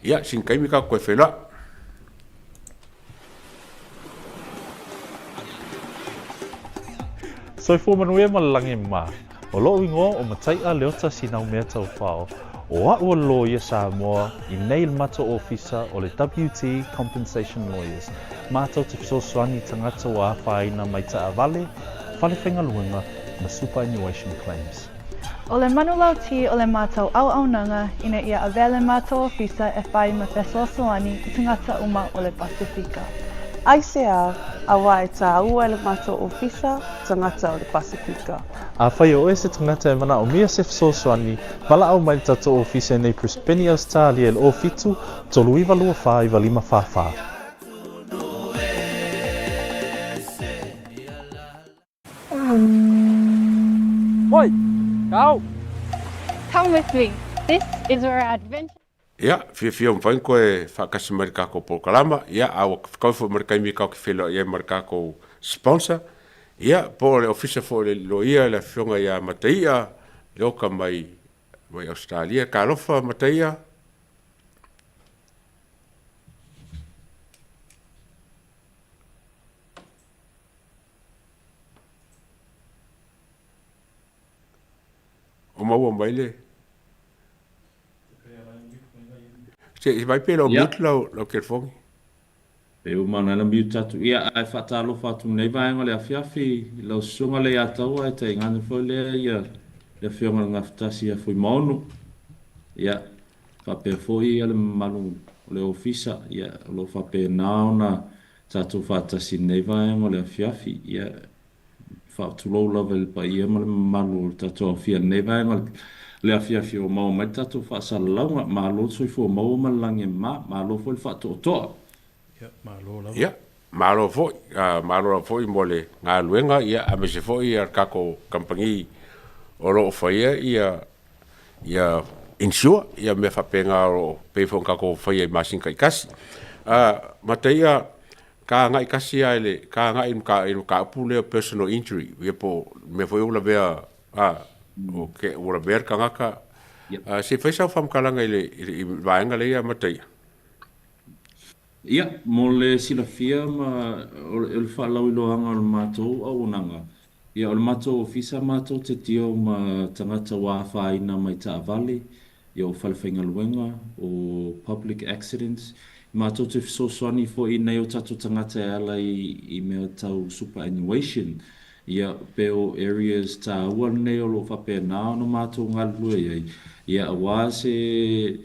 Ia, sin kaimi ka koe whenua. Soifua manuia ma le lagi ma. O lo'u igoa o Matai'a Leota Sinaumea Taufao, o a'u o le loia Samoa i nei le matou ofisa o le WT Compensation Lawyers, matou te fesoasoani i tagata ua afaina mai taavale, fale faigaluega ma superannuation claims. O le manulauti o le matou auaunaga ina ia avea le matou ofisa e whai ma fesoasoani i tagata uma o le Pasifika. Aisea, auā e tāua e le matou ofisa tagata o le Pasifika. Afai o oe se tagata e manaomia se fesoasoani, valaau mai le tatou ofisa i nei Brisbane, Ausetalia i le 07 39 24 95 44. Kau! Come with me. This is where our adventure. Ia, fiafia ua mafai ona toe faatasi mai i le tatou polokalama, ia, a ua fetau foi ma le taimi tatou te feiloai ai ma le tatou sponsor, ia, po o le ofisa foi o le loia le afioga ia Mataia Leoka mai mai Ausetalia. Talofa Mataia. O maua mai le Se i vai pe lau mute lau lau telefoni. E uma ana ina mute atu. Ia, ae faatalofa atu lenei vaega o le afiafi i lau susuga Leiataua e taigane foi lea ia le afioga i le Gafatasi ia Fuimaono. Ia, faapea foi ia le mamalu o le Ofisa, ia, o lo o faapena ona tatou faatasi i lenei vaega o le afiafi. Ia, Faatulou lava i le paia ma le mamalu o le tatou aofia i lenei vaega o le afiafi ua maua mai le tatou faasalalauga. Malo le soifua maua ma le lagi e mama. Malo foi le faatoatoa. Ia, malo lava. Ia, malo foi. Malo lava foi mo le galuega, ia, aemaise foi le tatou kamupani o lo o faia ia ia insure ia mea faapena o lo o pei foi ona tatou faia i masina taitasi. Mataia, Ka agai tasi lava i le, ka agai i le mataupu lea o personal injury, ia po o le mea foi ua lavea, a, o ke, ua lavea le tagata. A, se i fai sau faamatalaga i le, i le vaega lea ia Mataia. Ia, mo le silafia ma o le faalauiloaga o le matou auaunaga, ia o le matou ofisa matou te deal ma tagata ua afaina mai taavale, ia o falefaigaluega, o public accidents, matou te fesoasoani foi i nai o tatou tagata e ala i mea tau superannuation, ia pe o areas taua lenei o lo o faapena ona matou galulue ai, ia aua se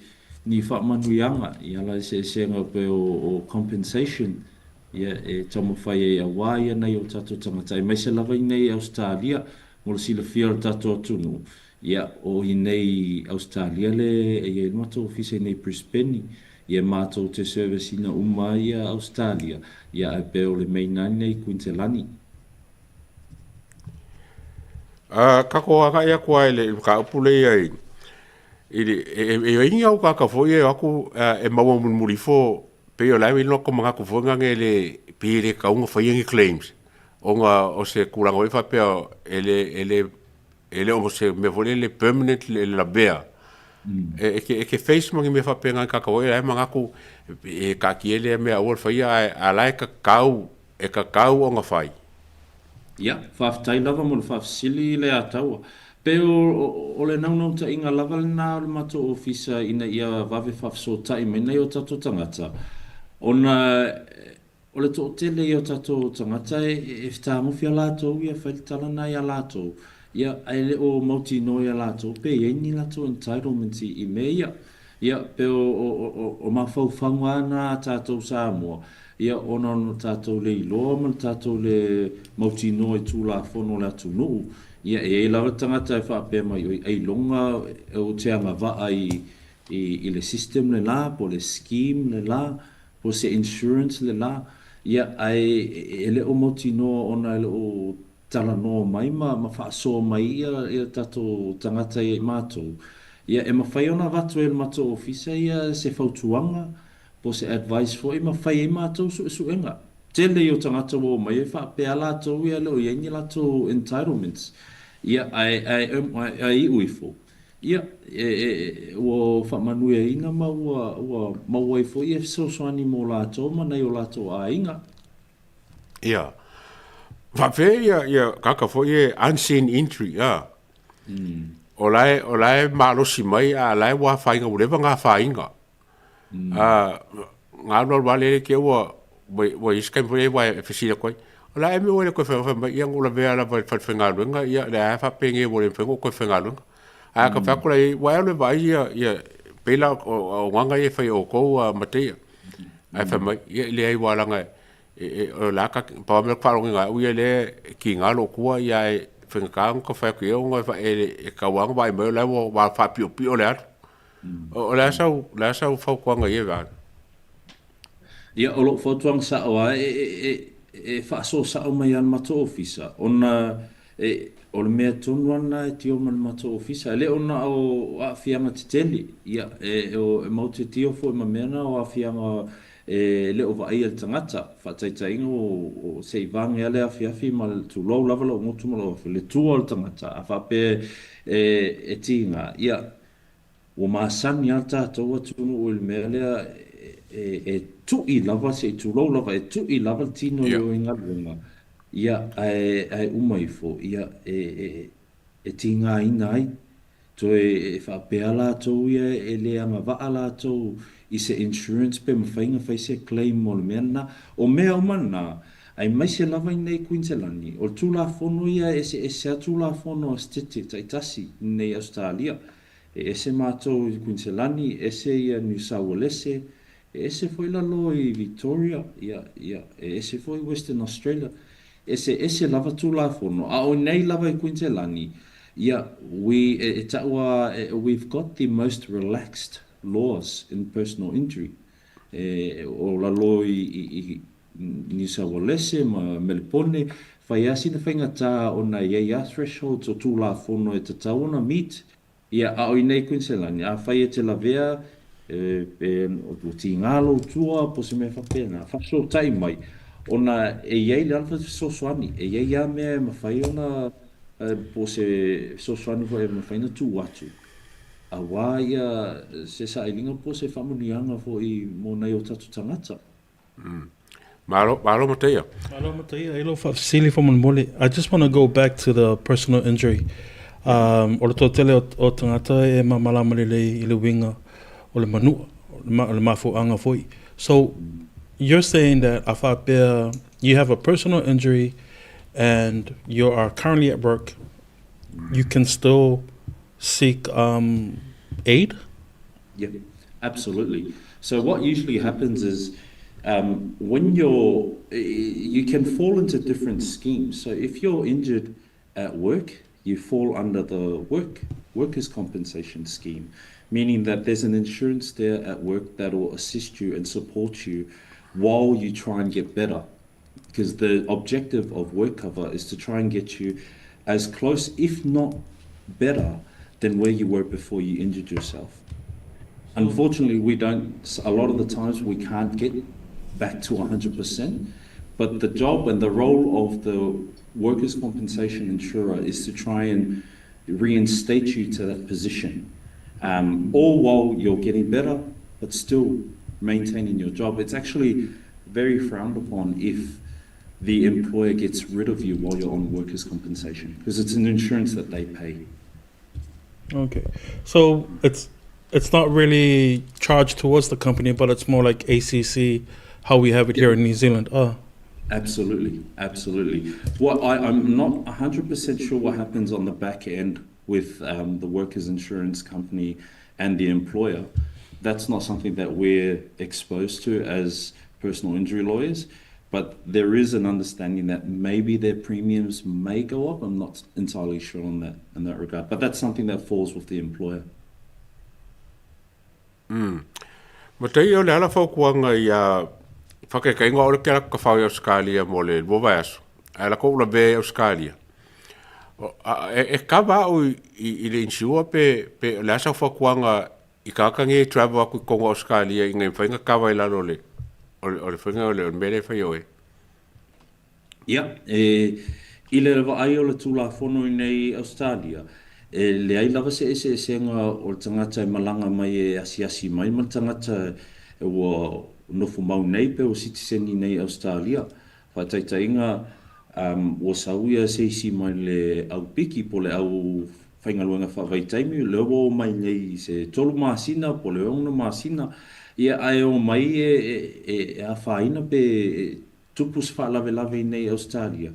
ni faamanuiaga i ala eseesega pe o compensation ia e taumafai ai aua ia nai o tatou tagata aemaise lava i nei Ausetalia mo le silafia o le tatou atunuu. Ia, o i nei Ausetalia le e i ai le matou ofisa i nei Brisbane, ia matou te service ina uma ai ia Ausetalia, ia ae pei o le main lava nei Kuinselani. A tatou agai atu lava i le mataupu lea i i le e i ai ni au tagata foi ia e o atu e maua mulimuli ifo pei o la e i ai lo latou manatu foi lea e le pei e le tatau ona faia ni claims ona o se tulaga foi lea faapea e le e le E le o se mea foi lele permanent le lavea. E, e, e ke face ma ni mea faapena i tagata foi la e manatu e taatia lea mea aua le faia ae a la e tatau, e tatau ona fai. Ia, faafetai lava mo le faafesili Leataua. Pei o, o le naunautaiga lava lena o le matou ofisa ina ia vave faafesootai mai nai o tatou tagata, ona O le toatele ia o tatou tagata e fetagofi a latou ia fai le tala na ia latou, ia ae le o mautinoa ia latou pe i ai ni latou entitlement i mea ia. Ia pe o mafaufauga a na a tatou Samoa, ia ona o le tatou le iloa ma le tatou le mautinoa i Tulafono o le atunuu, ia e i ai lava tagata e faapea mai oi ailoga ou te agavaa i le system le la po o le scheme le la, Po o se insurance le la, ia, ae e le o mautinoa ona e le o talanoa mai ma ma faasoa mai ia ia tatou tagata ia i matou. Ia, e mafai ona avatu e le matou ofisa ia se fautuaga po o se advice foi ma fai ai matou suesuega. Tele ia o tagata ua omai e faapea latou ia e le o i ai ni latou entitlements. Ia, ae ae ae iu ifo, Ia, e, ua faamanuiaina ma ua, ua maua ai foi e fesoasoani mo latou ma nai o latou aiga. Ia. Faapea ia, ia tagata foi e unseen injury, a. O la e, o la e malosi mai, a la e ua afaina, ua leva ona afaina. A, na alu alu lava lele te i ua, ua i ai se taimi foi lea ua e fesili atu ai, o le a ea le mea ua e le toe fai mai, ia na ou lavea lava i le falefaigaluega, ia lea lava e faapenei ua le mafai ona ou toe faigaluega. Ae a ta fai atu la i ai, ua e alu e vaai ia, ia, pei la o auaunaga ia e fai e outou a Mataia. Ae fai mai, ia e leai aua leaga e, o la ta, pau lava mea ou te faalogoina e au ia lea e tiga lou tua, ia ae faigata ona ta fai atu i ai ona e tatau lava ona vaai mai o la ua faapiopio le alu. O le a sau, o le a sau fautuaga i ia vaega? Ia, o lou fautuaga sao lava, e faasoa sao mai lava le matou ofisa, ona e, O le mea tonu lava lena e tio ma le matou ofisa, e le o na o aafiaga tetele, ia, e, e matou te tio foi ma mea na o aafiaga e le o vaaia e le tagata, faataitaiga o, o se i vage lava le afiafi ma le, tulou lava lou gutu ma lou afi, le tua o le tagata, a faapea e, e tiga, ia, ua masani lava le tatou atunuu i le mea lea e, e tui lava, se i tulou lava, e tui lava le tino i o i galuega, ia, ae, ae uma ifo, ia, e, e, e tigaina ai. Toe e faapea latou ia e le agavaa latou i se insurance pe mafai ona fai se claim mo le mea lena. O mea uma na, aemaise lava i inei i Kuiniselani, o le Tulafono ia e eseese lava Tulafono a setete taitasi i inei i Ausetalia. E ese matou i Kuiniselani, ese ia Niu Saualese, e ese foi lalo i Victoria, ia, ia, e ese foi Western Australia. Eseese lava Tulafono, a o inei lava i Kuiniselani, ia, we, e, e ta'u a, e, we've got the most relaxed laws in personal injury. E, o lalo i, i, i Niu Saualese ma Melepone, fai a sina faigata ona e iai a thresholds o Tulafono e tatau ona meet. Ia, a o inei Kuiniselani, afai e te lavea, e, e, ua tigā lou tua po o se mea faapena, faafesootai mai, ona e i ai le ala fesoasoani, e i ai lava mea e mafai ona, po o se fesoasoani foi e mafai ona tuu atu, auā ia se sailiga po o se faamanuiaga foi mo nai o tatou tagata. Malo, malo Mataia. Malo Mataia, e lou faafesili faamolemole. I just want to go back to the personal injury. Um, o le toatele o, o tagata e mamalama lelei i le uiga o le manua, o le, ma, le mafuaaga foi. So, you're saying that a faapea you have a personal injury and you are currently at work, you can still seek um, aid? Yeah, absolutely. So what usually happens is um, when you're, you can fall into different schemes. So if you're injured at work, you fall under the work workers' compensation scheme, meaning that there's an insurance there at work that will assist you and support you while you try and get better. Because the objective of WorkCover is to try and get you as close, if not better, than where you were before you injured yourself. Unfortunately, we don't, a lot of the times we can't get back to 100%, but the job and the role of the workers' compensation insurer is to try and reinstate you to that position, um, all while you're getting better, but still maintaining your job. It's actually very frowned upon if the employer gets rid of you while you're on workers' compensation, because it's an insurance that they pay. Okay. So it's it's not really charged towards the company, but it's more like ACC, how we have it here in New Zealand. Oh. Absolutely, absolutely. What I, I'm not 100% sure what happens on the back end with um, the workers' insurance company and the employer. That's not something that we're exposed to as personal injury lawyers, but there is an understanding that maybe their premiums may go up. I'm not entirely sure on that in that regard, but that's something that falls with the employer. Mm. Matai o le ala fautuaga ia whakekaiga o le ke ala ka whau i Australia mo le lua vaiaso. Ae la kou lavea i Australia. E, e kava au i, i, i le insure pe, pe le asa fautuaga i tagata nei e travel atu i totonu o Australia ina ia mafai ona kava i lalo o le, o le, o le faiga o le, o le mea lea e fai e oe. Ia, e, i le vaai o le Tulafono iinei i Ausetalia, e leai lava se eseesega o le tagata e malaga mai e asiasi mai ma le tagata ua nofo mau nei pe ua sitiseni nei i Ausetalia. Faataitaiga, um, ua sau ia se isi mai le au piki po o le au faigaluega faavaitaimi, lea ua omai nei i se tolu masina po o le ono masina, ia ae omai e, e, e, e afaina pe e tupu se faalavelave iinei i Ausetalia,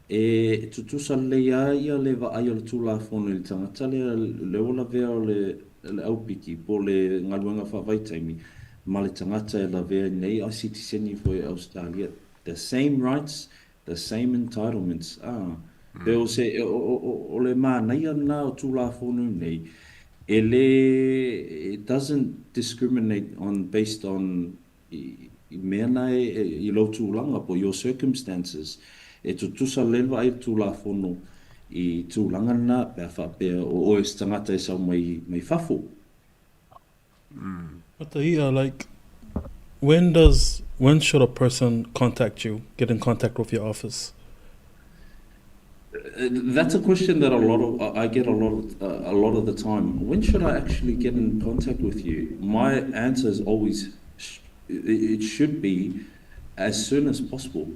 e tutusa lelei lava ia le vaai o le Tulafono i le tagata lea, lea ua lavea o le, le aupiki po o le galuega faavaitaimi ma le tagata e lavea iinei a sitiseni foi i Ausetalia. The same rights, the same entitlements. Ah, pe o se, o, o, o, o le manaia lena o Tulafono nei, e le, it doesn't discriminate on, based on i mea na e, i lou tulaga po o your circumstances, e tutusa lelei le vaai o le Tulafono i tulaga na pe a faapea o oe se tagata e sau mai mai fafo. Mataia, like, when does, when should a person contact you, get in contact with your office? That's a question that a lot of I get a lot of a lot of the time. When should I actually get in contact with you? My answer is always it should be as soon as possible.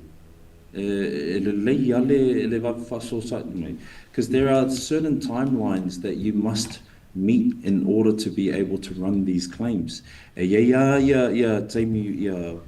E lelei lava le vave faafesootai mai. Because there are certain timelines that you must meet in order to be able to run these claims. E i ai lava ia, ia taimi, ia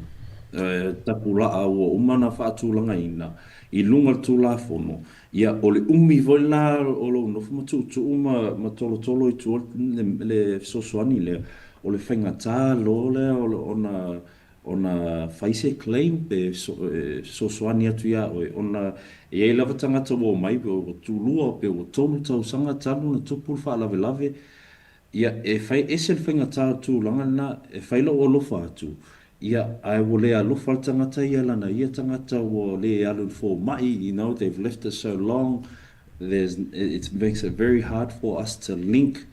tapulaa ua uma ona faatulagaina i luga o le Tulafono, ia, o le umi foi lena o lou nofo ma tuutuu ma, ma tolotolo i tua le, le fesoasoani lea, o le faigata loa lea ona ona fai se claim pe fesoasoani atu iā oe ona e i ai lava tagata ua omai pe ua tulua pe ua tolu tausaga talu ona tupu le faalavelave, ia e fai ese le faigata o le tulaga lena, e fai lou alofa atu, ia ae ua le alofa le tagata ia lana ia tagata ua le alu i le fomai, you know, they've left it so long, there's it makes it very hard for us to link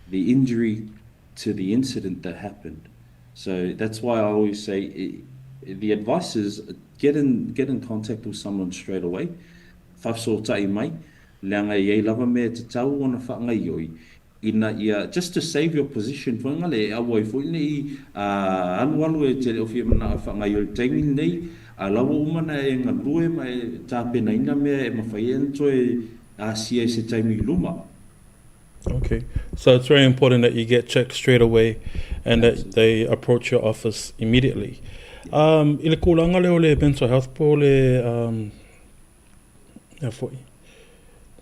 the injury to the incident that happened. So that's why I always say the advice is get in get in contact with someone straight away, faafesootai mai, leaga e i ai lava mea e tatau ona faagaoioi ina ia, just to save your position foi ngale, e aua ai foi ne i alualu e te le o fia manao e faagaoioi i le taimi lenei, a la ua uma ona e galue ma e tapenaina mea e mafai ai ona toe asia i se taimi i luma. Okay, so it's very important that you get checked straight away and that they approach your office immediately. Um, i le kūlanga lea o le mental health po o le, um, mea foi,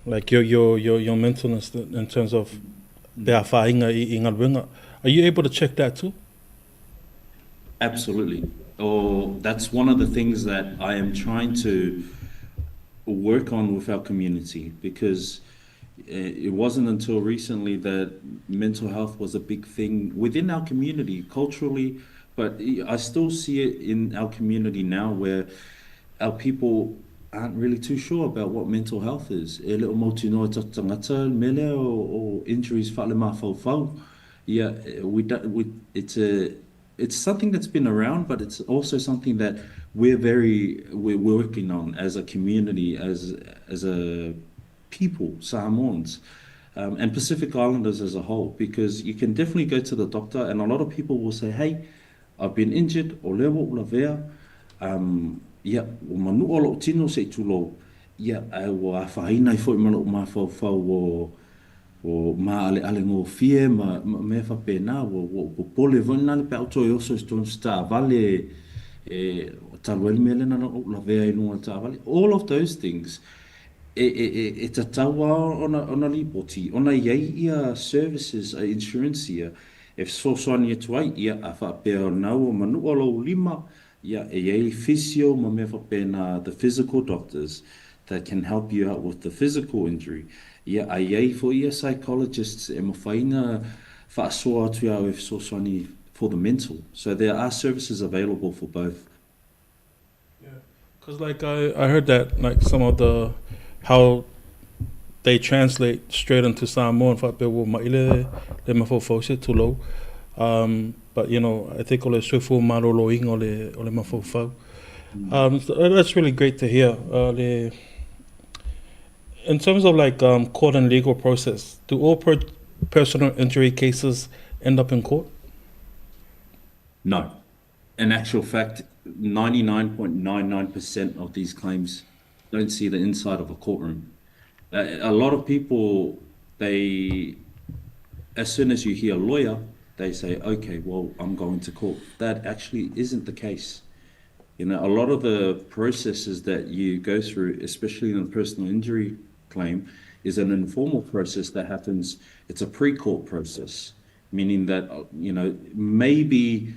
like your, your, your, your mentalness in terms of pe afaina i, i galuega, are you able to check that too? Absolutely. Oh, that's one of the things that I am trying to work on with our community because it wasn't until recently that mental health was a big thing within our community culturally, but I still see it in our community now where our people aren't really too sure about what mental health is. E le o mautinoa e tatou tagata le mea lea o injuries faalemafaufau. Ia, we don't, we, it's a, it's something that's been around, but it's also something that we're very, we're working on as a community, as, as a people, Samoans, um, and Pacific Islanders as a whole, because you can definitely go to the doctor, and a lot of people will say, hey, I've been injured, o lea ua ou lavea, um, ia, ua manua lou tino se i tulou, ia, ae ua afaina ai foi ma lou mafaufau o, o maaleale gofie ma, ma mea faapena, ua, ua ou popole foi lena le pe a ou toe oso i totonu o se taavale, e, talu ai le mea lea na ou lavea ai i luga o le taavale. All of those things, e, e, e, e tatau lava ona, ona lipoti, ona i ai ia services a insurance ia, e fesoasoani atu ai, ia, a faapea o lena ua manua lou lima, ia, e i ai physio ma mea faapena, the physical doctors that can help you out with the physical injury, ia, a i ai foi ia psychologists e mafai ona faasoa atu iā oe e fesoasoani for the mental. So there are services available for both. Yeah, because like I, I heard that like some of the how they translate straight into Samoan faapea ua ma'i le le mafaufau se tulou. Um, but you know, I think o le soifua maloloina o le o le mafaufau. Um, so that's really great to hear. Uh, le, in terms of like um, court and legal process, do all per personal injury cases end up in court? No. In actual fact, 99.99% of these claims don't see the inside of a courtroom. A lot of people, they, as soon as you hear lawyer, they say, okay, well, I'm going to court. That actually isn't the case. You know, a lot of the processes that you go through, especially in a personal injury claim, is an informal process that happens. It's a pre-court process, meaning that, you know, maybe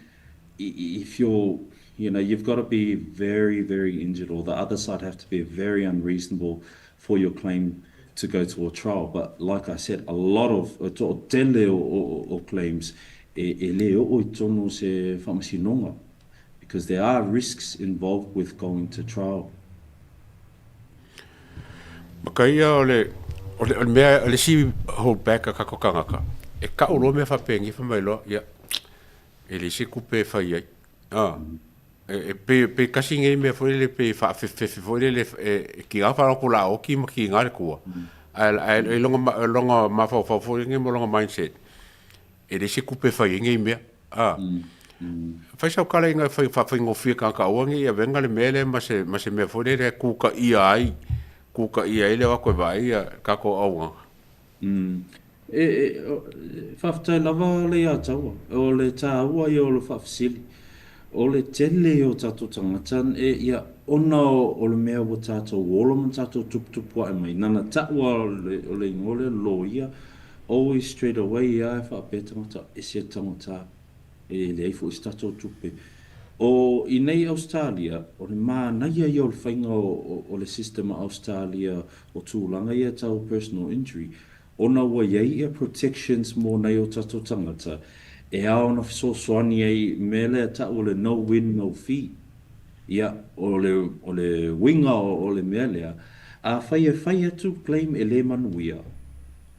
if you're, you know, you've got to be very, very injured or the other side have to be very unreasonable for your claim to go to a trial. But like I said, a lot of, toʻatele o, o, o claims e, e le oo i totonu o se faamasinoga because there are risks involved with going to trial. Makaia o le o le o le mea o le isi hold back a tatou tagata, e tau loa mea faapenei fai mai loa, ia, e leai se tupe e fai ai. A, e pei pei tasi nei mea foi lele pei e faafefefe foi lele e tiga faalogo atu la oti ma tiga le tua. Ae ae i lona lona mafaufau foi lenei ma lona mindset, e leai se tupe e fai ai nei mea. A, fai sau tala ina fai faafaigofie tagata aua ne i avega le mea lea ma se ma se mea foi lele e kutaia ai, kutaia ai le o atu e vaai ia tatou auaunaga. E, e, faafetai lava Leiataua. O le taua ia o le faafesili. O le tele ia o tatou tagata, e, ia, ona o le mea ua tatou ola ma tatou tuputupuae mai, nana taua o le, o le igoa lea loia, always straight away lava e faapea tagata, ese le taugata, e leai foi se tatou tupe. O i nei Ausetalia, o le manaia ia o le faiga o, o le system a Ausetalia o tulaga ia tau personal injury, ona ua i ai ia protections mo nai o tatou tagata e ao ona fesoasoani ai i mea lea e tau o le no win no fee. Ia, o le, o le uiga o le mea lea, afai e fai atu claim e le manuia,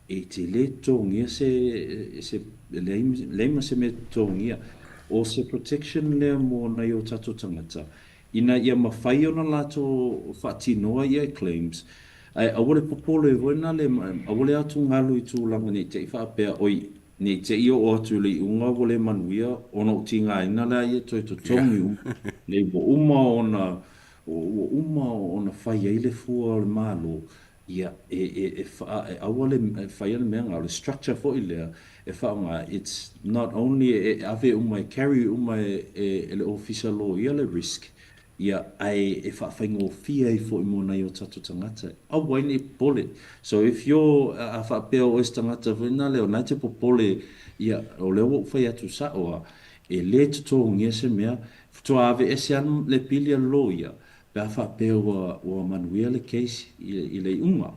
e te le totogia se, se, leai, leai ma se mea e totogia. O se protection lea mo nai o tatou tagata, ina ia mafai ona latou faatinoa ia claims, ae aua le popole foi na le, aua le atugalu i tulaga ne i te i faapea, oi, ne i te i oo atu i le iuga ua le manuia ona ou tigaina lea ia toe totogi uma, nei ua uma ona, ua uma ona fai ai le fua o le Malo, Ia, e, e, e, wha, e aua le e whaia le mea ngā, o le structure foi lea e whaonga, it's not only e ave uma, e carry uma e, e, e le ofisa loia le risk, ia, ae e whaawhaingofie ai foi mo nai o tatou tagata. Aua ai nei popole. So if you're, a, a whaapea o oe se tagata foi nā lea, o nā te popole, ia, o lea ua ou whai atu sao a, e le totogia se mea, faatoa aveese ana le pili a le loia, Pe a faapea ua, ua manuia le case i, i le iuga.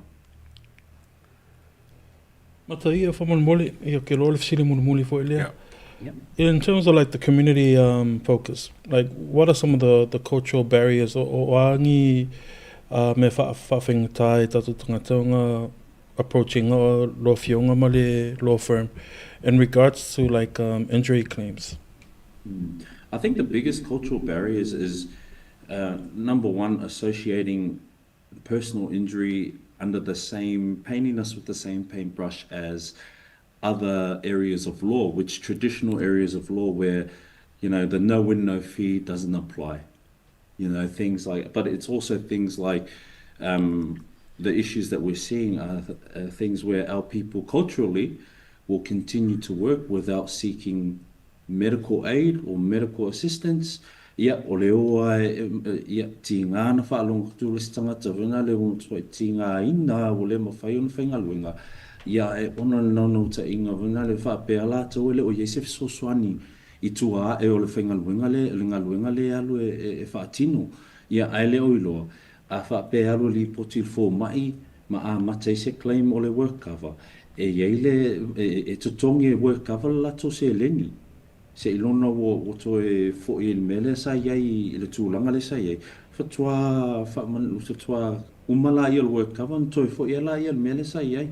Mataia faamolemole, ia ke loa le fesili mulimuli foi lea. Yeah. In terms of like the community um, focus, like what are some of the, the cultural barriers o, o a ngi uh, me whaawhengatai tatou tagata o ngā approaching o law fionga ma le law firm in regards to like um, injury claims? Mm. I think the biggest cultural barriers is uh, number one, associating personal injury under the same, painting us with the same paintbrush as other areas of law, which traditional areas of law where, you know, the no win, no fee doesn't apply. You know, things like, but it's also things like um, the issues that we're seeing are, are things where our people culturally will continue to work without seeking medical aid or medical assistance, ia, o le ō a e, ia, tīngā ana whaalogo atu le isi tangata foi nā le ua matua e tīngāina ua le mawhai ona whaingaluenga, ia, e ona le naunautaiga foi nā le whaapea lātou e le o i ai se fesoasoani i tua ae o le whaingaluenga le, le galuega le alu e, e, e whaatino, ia, ae le o iloa, a whaapea e alu e lipoti i le fōma'i ma amata ai se claim o le work cover, e i ai le, e, e totogi e work cover le latou seleni, seiloga ua, ua toe foi i le mea lea sa i ai, i le tulaga lea sa i ai, faatoa faamanu, faatoa uma laia o le work cover ona toe foi lea i le mea lea sa i ai.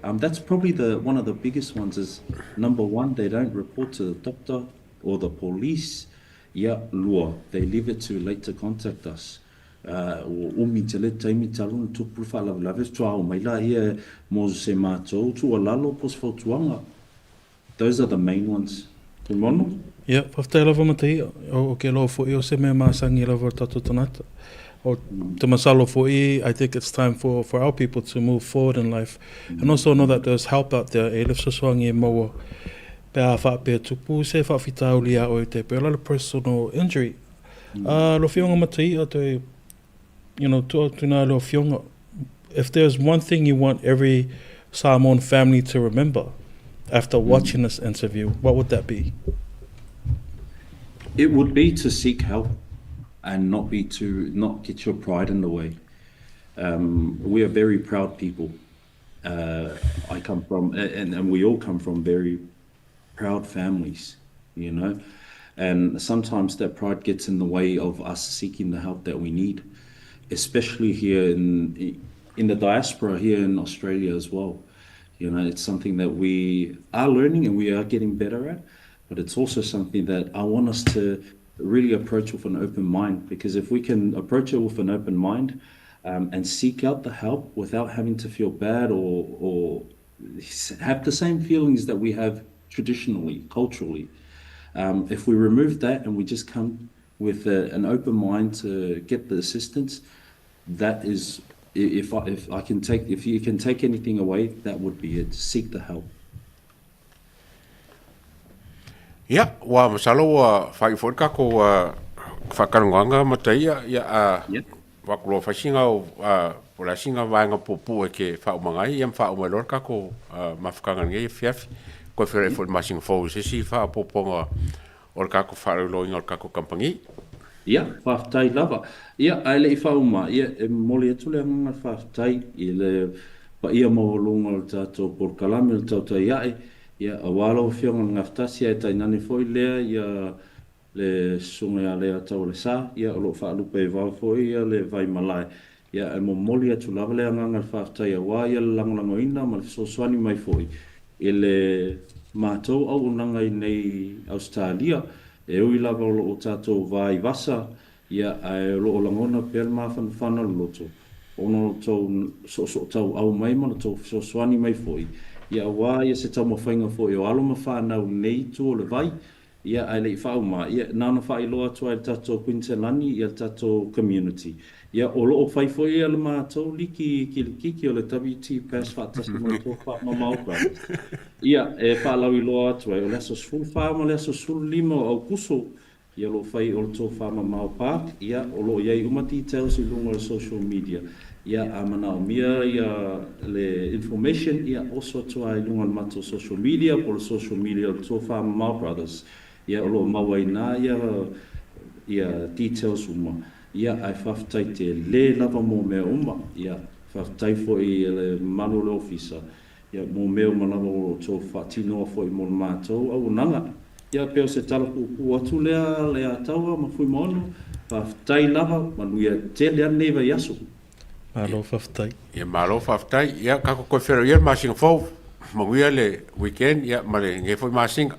Um, that's probably the, one of the biggest ones is, number one, they don't report to the doctor or the police. Ia, lua, they leave it too late to contact us. Ua umi tele taimi talu ona tupu le faalavelave, faatoa ao mai laia mo se matou tuualalo po o se fautuaga. Those are the main ones. Tumono? Ia, faafetai lava Mataia. O ke loa foi o se mea masani lava o tatou tagata. O te masalo foi, I think it's time for, for our people to move forward in life. And also know that there's help out there, e le fesoasoani e maua pe a faapea tupu se faafitauli iā oe te pēlā le personal injury. Uh, lo fionga Mataia, te, you know, tua atu nā lo fionga. If there's one thing you want every Samoan family to remember after watching this interview, what would that be? It would be to seek help and not be to not get your pride in the way. Um, we are very proud people. Uh, I come from, and, and we all come from very proud families, you know. And sometimes that pride gets in the way of us seeking the help that we need, especially here in in the diaspora here in Australia as well. You know, it's something that we are learning and we are getting better at, but it's also something that I want us to really approach with an open mind because if we can approach it with an open mind um, and seek out the help without having to feel bad or, or have the same feelings that we have traditionally, culturally. Um, if we remove that and we just come with a, an open mind to get the assistance, that is, if I, if I can take, if you can take anything away, that would be it. Seek the help. Ia, ua masalo ua faaiu foi le tatou faatalanoaga Mataia, ia, a avatu loa fai sina au, po o le a sina vaega puupuu e te faaumaga ai, ia ma faauma ai loa le tatou mafutaga i lenei afiafi. Toe feiloai foi i le masina fou i se isi faaopoopoga o le tatou faalauiloaina o le tatou kamupani. Ia, faafetai lava. Ia, ae le i faauma, ia, e momoli atu le agaga faafetai i le paia maualuga o le tatou polokalame o le Tautai Ae, ia, aua lau Afioga i le Gafatasi ae tainane foi lea ia le Susuga ia Leiataualesa, ia, o lo o faalupe i vao foi ia le Vaimalae. Ia, e momoli atu lava le agaga o le faafetai aua ia le lagolagoina ma le fesoasoani mai foi i le matou auaunaga i nei Ausetalia. E ui lava o lo o tatou va i vasa, ia, ae o lo o lagona pea le mafanafana o le loto ona o lo tou soosootauau mai ma lo tou fesoasoani mai foi, ia, aua ia se taumafaiga foi o alo ma fanau i lenei itu o le vai. Ia, ae le i faauma, ia, na ona faailoa atu lava i le tatou Kuiniselani, ia, le tatou community. Ia, o lo o fai foi ia le matou liki kilikiki o le WT Bass faatasi ma le Tofa Mamao Brothers. Ia, e faalauiloa atu ai, o le aso 14 ma le aso 15 o Aukuso, ia, o lo o fai o le Tofa Mamao Park, ia, o lo o i ai uma details i luga o le social media. Ia, a manaomia ia le information, ia, oso atu lava i luga o le matou social media po o le social media o le Tofa Mamao Brothers. Ia, o lo o maua i ina ia, ia details uma. Ia, ae faafetai tele lava mo mea uma. Ia, faafetai foi i le mamalu o le Ofisa, ia, mo mea uma lava o lo o outou faatinoa foi mo le matou auaunaga. Ia, pei o se tala puupuu atu lea Leiataua ma Fuimaono, faafetai lava, manuia tele ane nei vaiaso. Malo faafetai. Ia malo faafetai. Ia tatou toe feiloai ia le masina fou. Manuia le weekend ia ma lenei foi masina.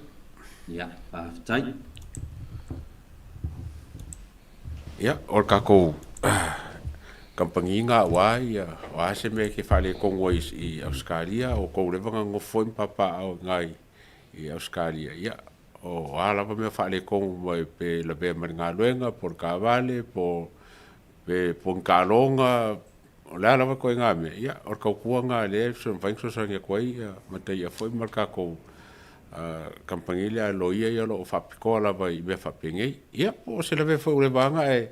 Ia, faafetai. Ia, o le tatou kamupani lena aua ia, o a se mea e te faaletonu ai i Ausetalia, o tou leva na nonofo foi ma papaaao i ina i Ausetalia, ia, o a lava mea faaletonu mai pe lavea mai le galuega po o le taavale po pe po o ni taaloga, o le a lava ituaiga mea, ia, o le tautua lena lea e mafai ona fesoasoani atu ai ia Mataia foi ma le tatou kamupani lea a loia ia o lo o faapitoa lava i mea faapenei. Ia, po o se lavea foi ua leva lava ona e,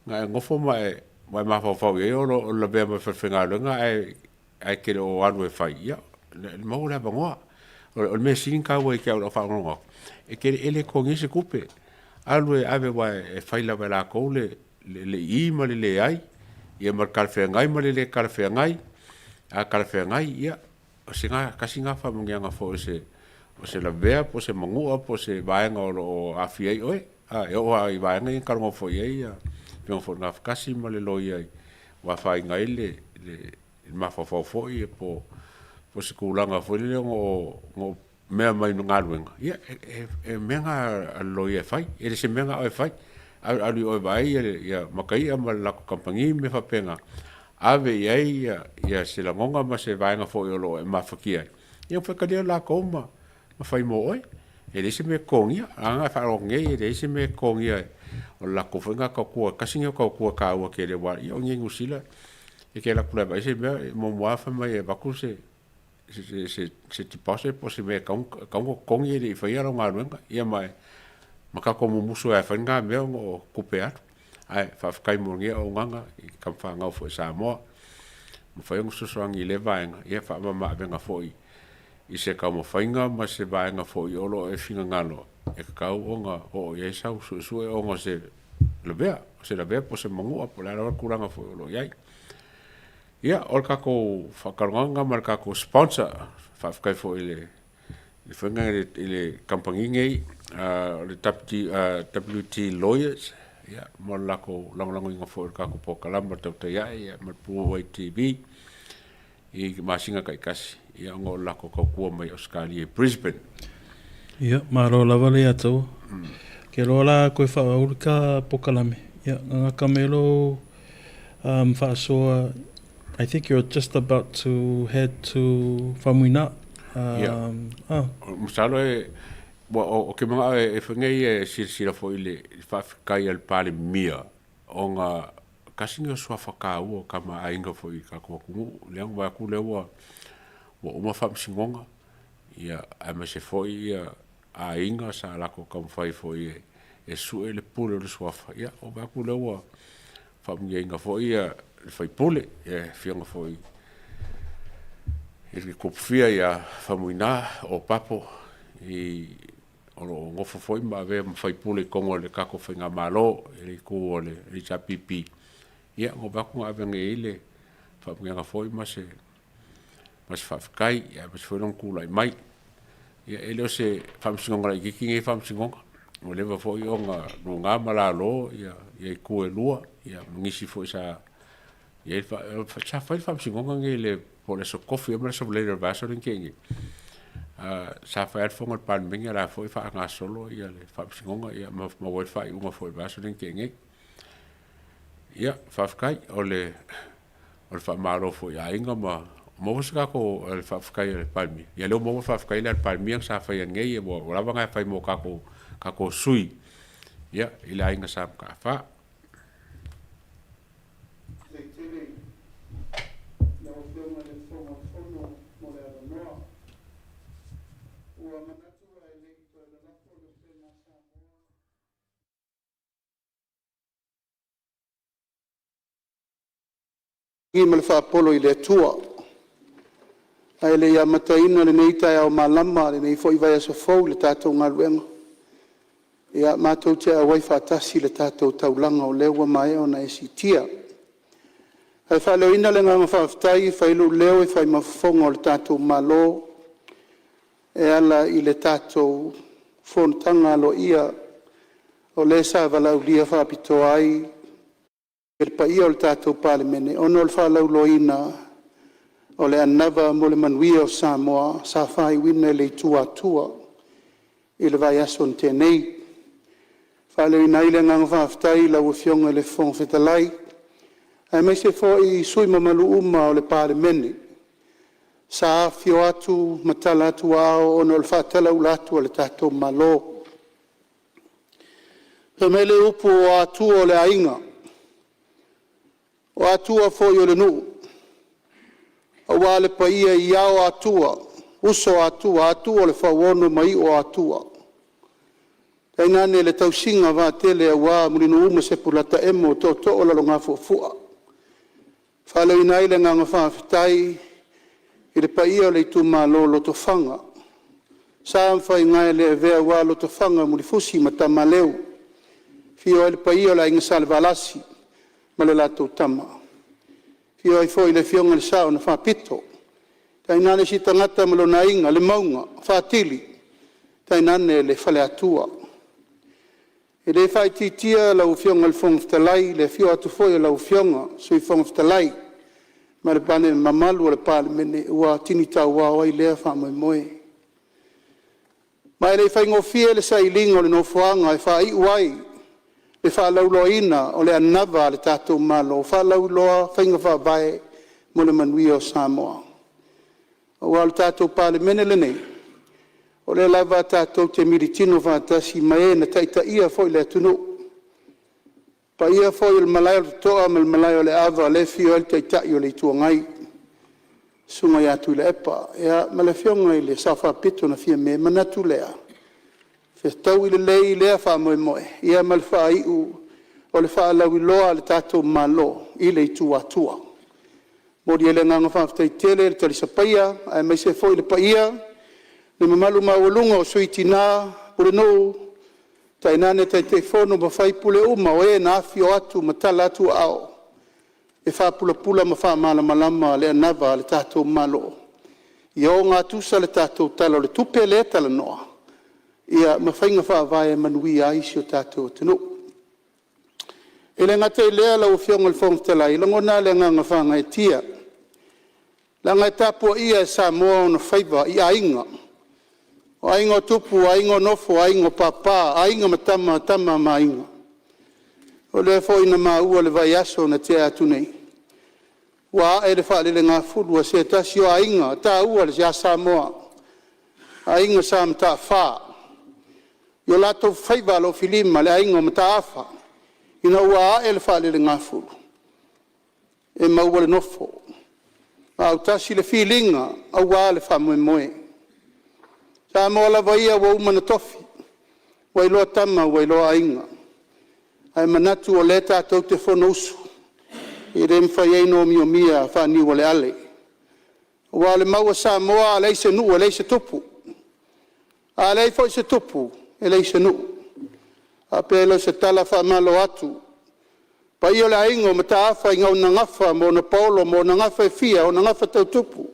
ona e nofo ma e, ma e mafaufau i ai o lo o lavea mai le falefaigaluega ae, ae e te le o alu e fai, ia, maua le avanoa. O le mea sili ona taua ia te au i lau faalogologo atu, e te le, e le totogia se tupe. Alu e ave aua e fai lava e latou le, le i ma le leai, ia ma le talafeagai ma le le talafeagai. A talafeagai, ia, o se na, tasi na faamanuiaga foi o se, o se lavea po o se manua po o se vaega o lo o aafia ai oe. A, e oo lava i vaega ia na talanoa foi i ai ia Afioga foi i le Gafatasi ma le loia ua afaina ai le, le, le mafaufau foi po, po o se tulaga foi lele ona o, ona o mea mai le galuega, ia, e, e mea na a le loia e fai, e le se mea na oe e fai. Alu, alu i oe e vaai ia, ia Mataia ma le latou kamupani ma mea faapena, ave i ai ia, ia se lagona ma se vaega foi o lo o e mafatia ai, ia ona faitalia latou ma, ma fai mo oe. E leai se mea e totogia, leaga e faalogo atu nei e leai se mea e totogia o le latou foi lena tautua, tasi lenei o tautua taua tele aua ia o i inei i Niu Sila e te alu atu loa e vaai se mea, e muamua lava fai mai e avatu se se se se deposit po o se mea e tatau ona totogi e le i faia lau galuega, ia ma ma tatou mumusu ai e fai lena mea ona o tupe alu. Ae faafetai mo lenei auaunaga i tama fanau foi a Samoa. Mafai ona fesoasoani i lea vaega, ia faamama avega foi i se taumafaiga ma se vaega foi o lo o e finagalo e tatau ona oo i ai sau suesue ona o se lavea, o se lavea po o se manua po o le a lava le tulaga foi o lo o i ai. Ia, o le tatou faatalanoaga ma le tatou sponsor, faafetai foi i le le faiga i le kamupani nei, o le WT Lawyers. Ia, mo le lakou lagolagoina foi o le tatou polokalama o le Tautai Ae, ia, ma le Puʻuwai TV i masina taitasi, ia, ona o le latou tautua mai Ausetalia i Brisbane. Ia, malo lava le Ataua. Ke loa la koe whaauru ka pokalame. Ia, nganga ka melo whaasoa, I think you're just about to head to Famuina. Ia, Ah. Masalo e, ua, o, o ke manaʻo e, e whai nei e silasila foi i le faafetai a le Palemia, ona tasi lenei o suafa taua o tamaaiga foi i le tatou atunuu, lea na vaai atu lea ua, ua uma faamasinoga, ia, aemaise foi ia aiga sa latou taumafai foi e, e sue le pule o le suafa, ia, ua vaai atu lea ua faamanuiaina foi ia le faipule, ia afioga foi i le Tupufia ia Faumuina Opapo i o lo o nofo foi ma avea ma faipule i totonu o le tatou faigamalo i le itu o le HRPP. Ia, ua vaai atu na ave nei i ai le faamanuiaga foi ma se ma se faafetai, ia aemaise foi lona tulai mai. Ia, e le o se faamasinoga laitiiti lenei faamasinoga, ua leva foi ona luga ma lalo ia, ia itu e lua, ia ma nisi foi sa i ai le sa fai le faamasinoga lenei i le po o le Aso Tofi ea ma le Aso Faraile o le vaiaso lea na tea nei. Sa fai lava le fono a le Palemene a o la foi e faagasolo ia le faamasinoga ia ma maua ai le faaiuga foi i le vaiaso lea na tea nei. Ia, faafetai, o le o le faamalo foi i aiga ma maua se tatou le faafetai a le Palemia. Ia lea ua maua le faafetai lea a le Palemia sa faia nei ua ua lava ona e fai mo tatou tatou sui ia i le aiga Sa Mataafa. Faafetai tele i lau Afioga i le Fofoga o le Fono mo le avanoa. Ua manatu ae le i toe lalafo le upega a Samoa. Ma le faapolo i le Atua. Ae le i amataina lenei taeao malama lenei foi vaiaso fou i le tatou galuega, ia matou te auai faatasi i le tatou taulaga o lea ua maea ona e siitia. Ae faaleoina le agaga faafetai e fai ai lou leo e fai ma fofoga o le tatou Malo e ala i le tatou fonotaga aloaia o lea sa valaaulia faapitoa ai le paia o le tatou Palemene ona o le faalauiloaina o le anava mo le manuia o Samoa sa faaiuina i le itu Atua i le vaiaso na tea nei. E faaleoina ai le agaga faafetai i lau Afioga i le Fofoga Fetalai aemaise foi sui usufono mamalu uma o le Palemene sa afifio atu ma tala atu aao ona o le faatalauula atu a le tatou Malo. Fai mai le upu, o Atua o le aiga, o Atua foi o le nuu, aua le paia i Ao o Atua, Uso o Atua, Atua o le Fauono ma Iu o Atua, tainane le tausiga vaatele aua Mulinuu ma Sepolataemo maua Tootoo o Lalogafuafua. E faaleoina ai le agaga faafetai i le paia o le itumalo o Lotofaga, sa ma faiga e le avea aua Lotofaga, Mulifusi ma Tamaleu, afio ai le paia o le Aiga Salevalasi ma le latou Tama, afio ai foi le Afioga i le Sao na Faapito, tainane si tagata ma lona aiga, le Mauga, Faatili tainane le Faleatua. E le faaitiitia lau Afioga i le Fofoga Fetalai i le afio atu foi o lau Afioga i le Sui Fofoga Fetalai ma le mamalu o le Palemene ua atinitauao ai lea faamoemoe. Ma e le i faigofie le sailiga o le nofoaga e faaiu ai le faalauiloaina o le anava a le tatou Malo, faalauiloa faiga faavae mo le manuia o Samoa. Aua o le tatou Palemene lenei, o lea lava tatou te militino faatasi ma e na taitaia foi le atunuu. Le paia foi o le Malae o le Totoa ma le Malae o le Ava lea e afio ai le Taitai o le Itu Agai, le Susuga ia Tuilaepa ma le Afioga i le Sao Faapito na Fiame. Ona manatu lea, e fetaui lelei lea faamoemoe ma le faaiu o le faalauiloa a le tatou Malo i le itu Atua. E momoli ai le agaga faafetai tele i le talisapaia aemaise foi le paia, le mamalu maualuga o Sui Tina, Pulenuu tainane Taitaifono ma sui usufono uma o e na afifio atu ma tala atu aao e faapulapula ma faamalamalama le anava a le tatou Malo ia ogatusa le tatou Tala o le Tupe lea e talanoa ma faiga faavae e manuia ai si o tatou atunuu. E le gata i lea lau Afioga i le Fofoga Fetalai, e lagona lava le agaga faagaeetia, leaga e tapuaia e Samoa ona faiva i aiga, o aiga o Tupu, o aiga o Nofo, aiga o Papa, Aiga ma Tama, o Tama ma Aiga. O lea foi na maua i le vaiaso na tea atu nei, ua ae le faalelegafulu a se tasi o aiga taua ia Samoa, Aiga Sa Mataafa i o latou faiva alofilima le aiga o Mataafa ina ua ae le faalelegafulu, e maua le nofo ma autasi le filiga aua le faamoemoe. O Samoa lava ia ua uma ona tofi, ua iloa Tama ua iloa Aiga, ae manatu o lea tatou te fonousu, e le mafai ai ona omiomia faaniualeale. Aua o le mau a Samoa a leai se nuu e leai se tupu, a leai foi se tupu, e leai se nuu. Ona faapea lea o se tala, faamalo atu i le paia o le aiga o Mataafa i ona gafa ma ona paolo ma ona gafa e fia, ona gafa tau tupu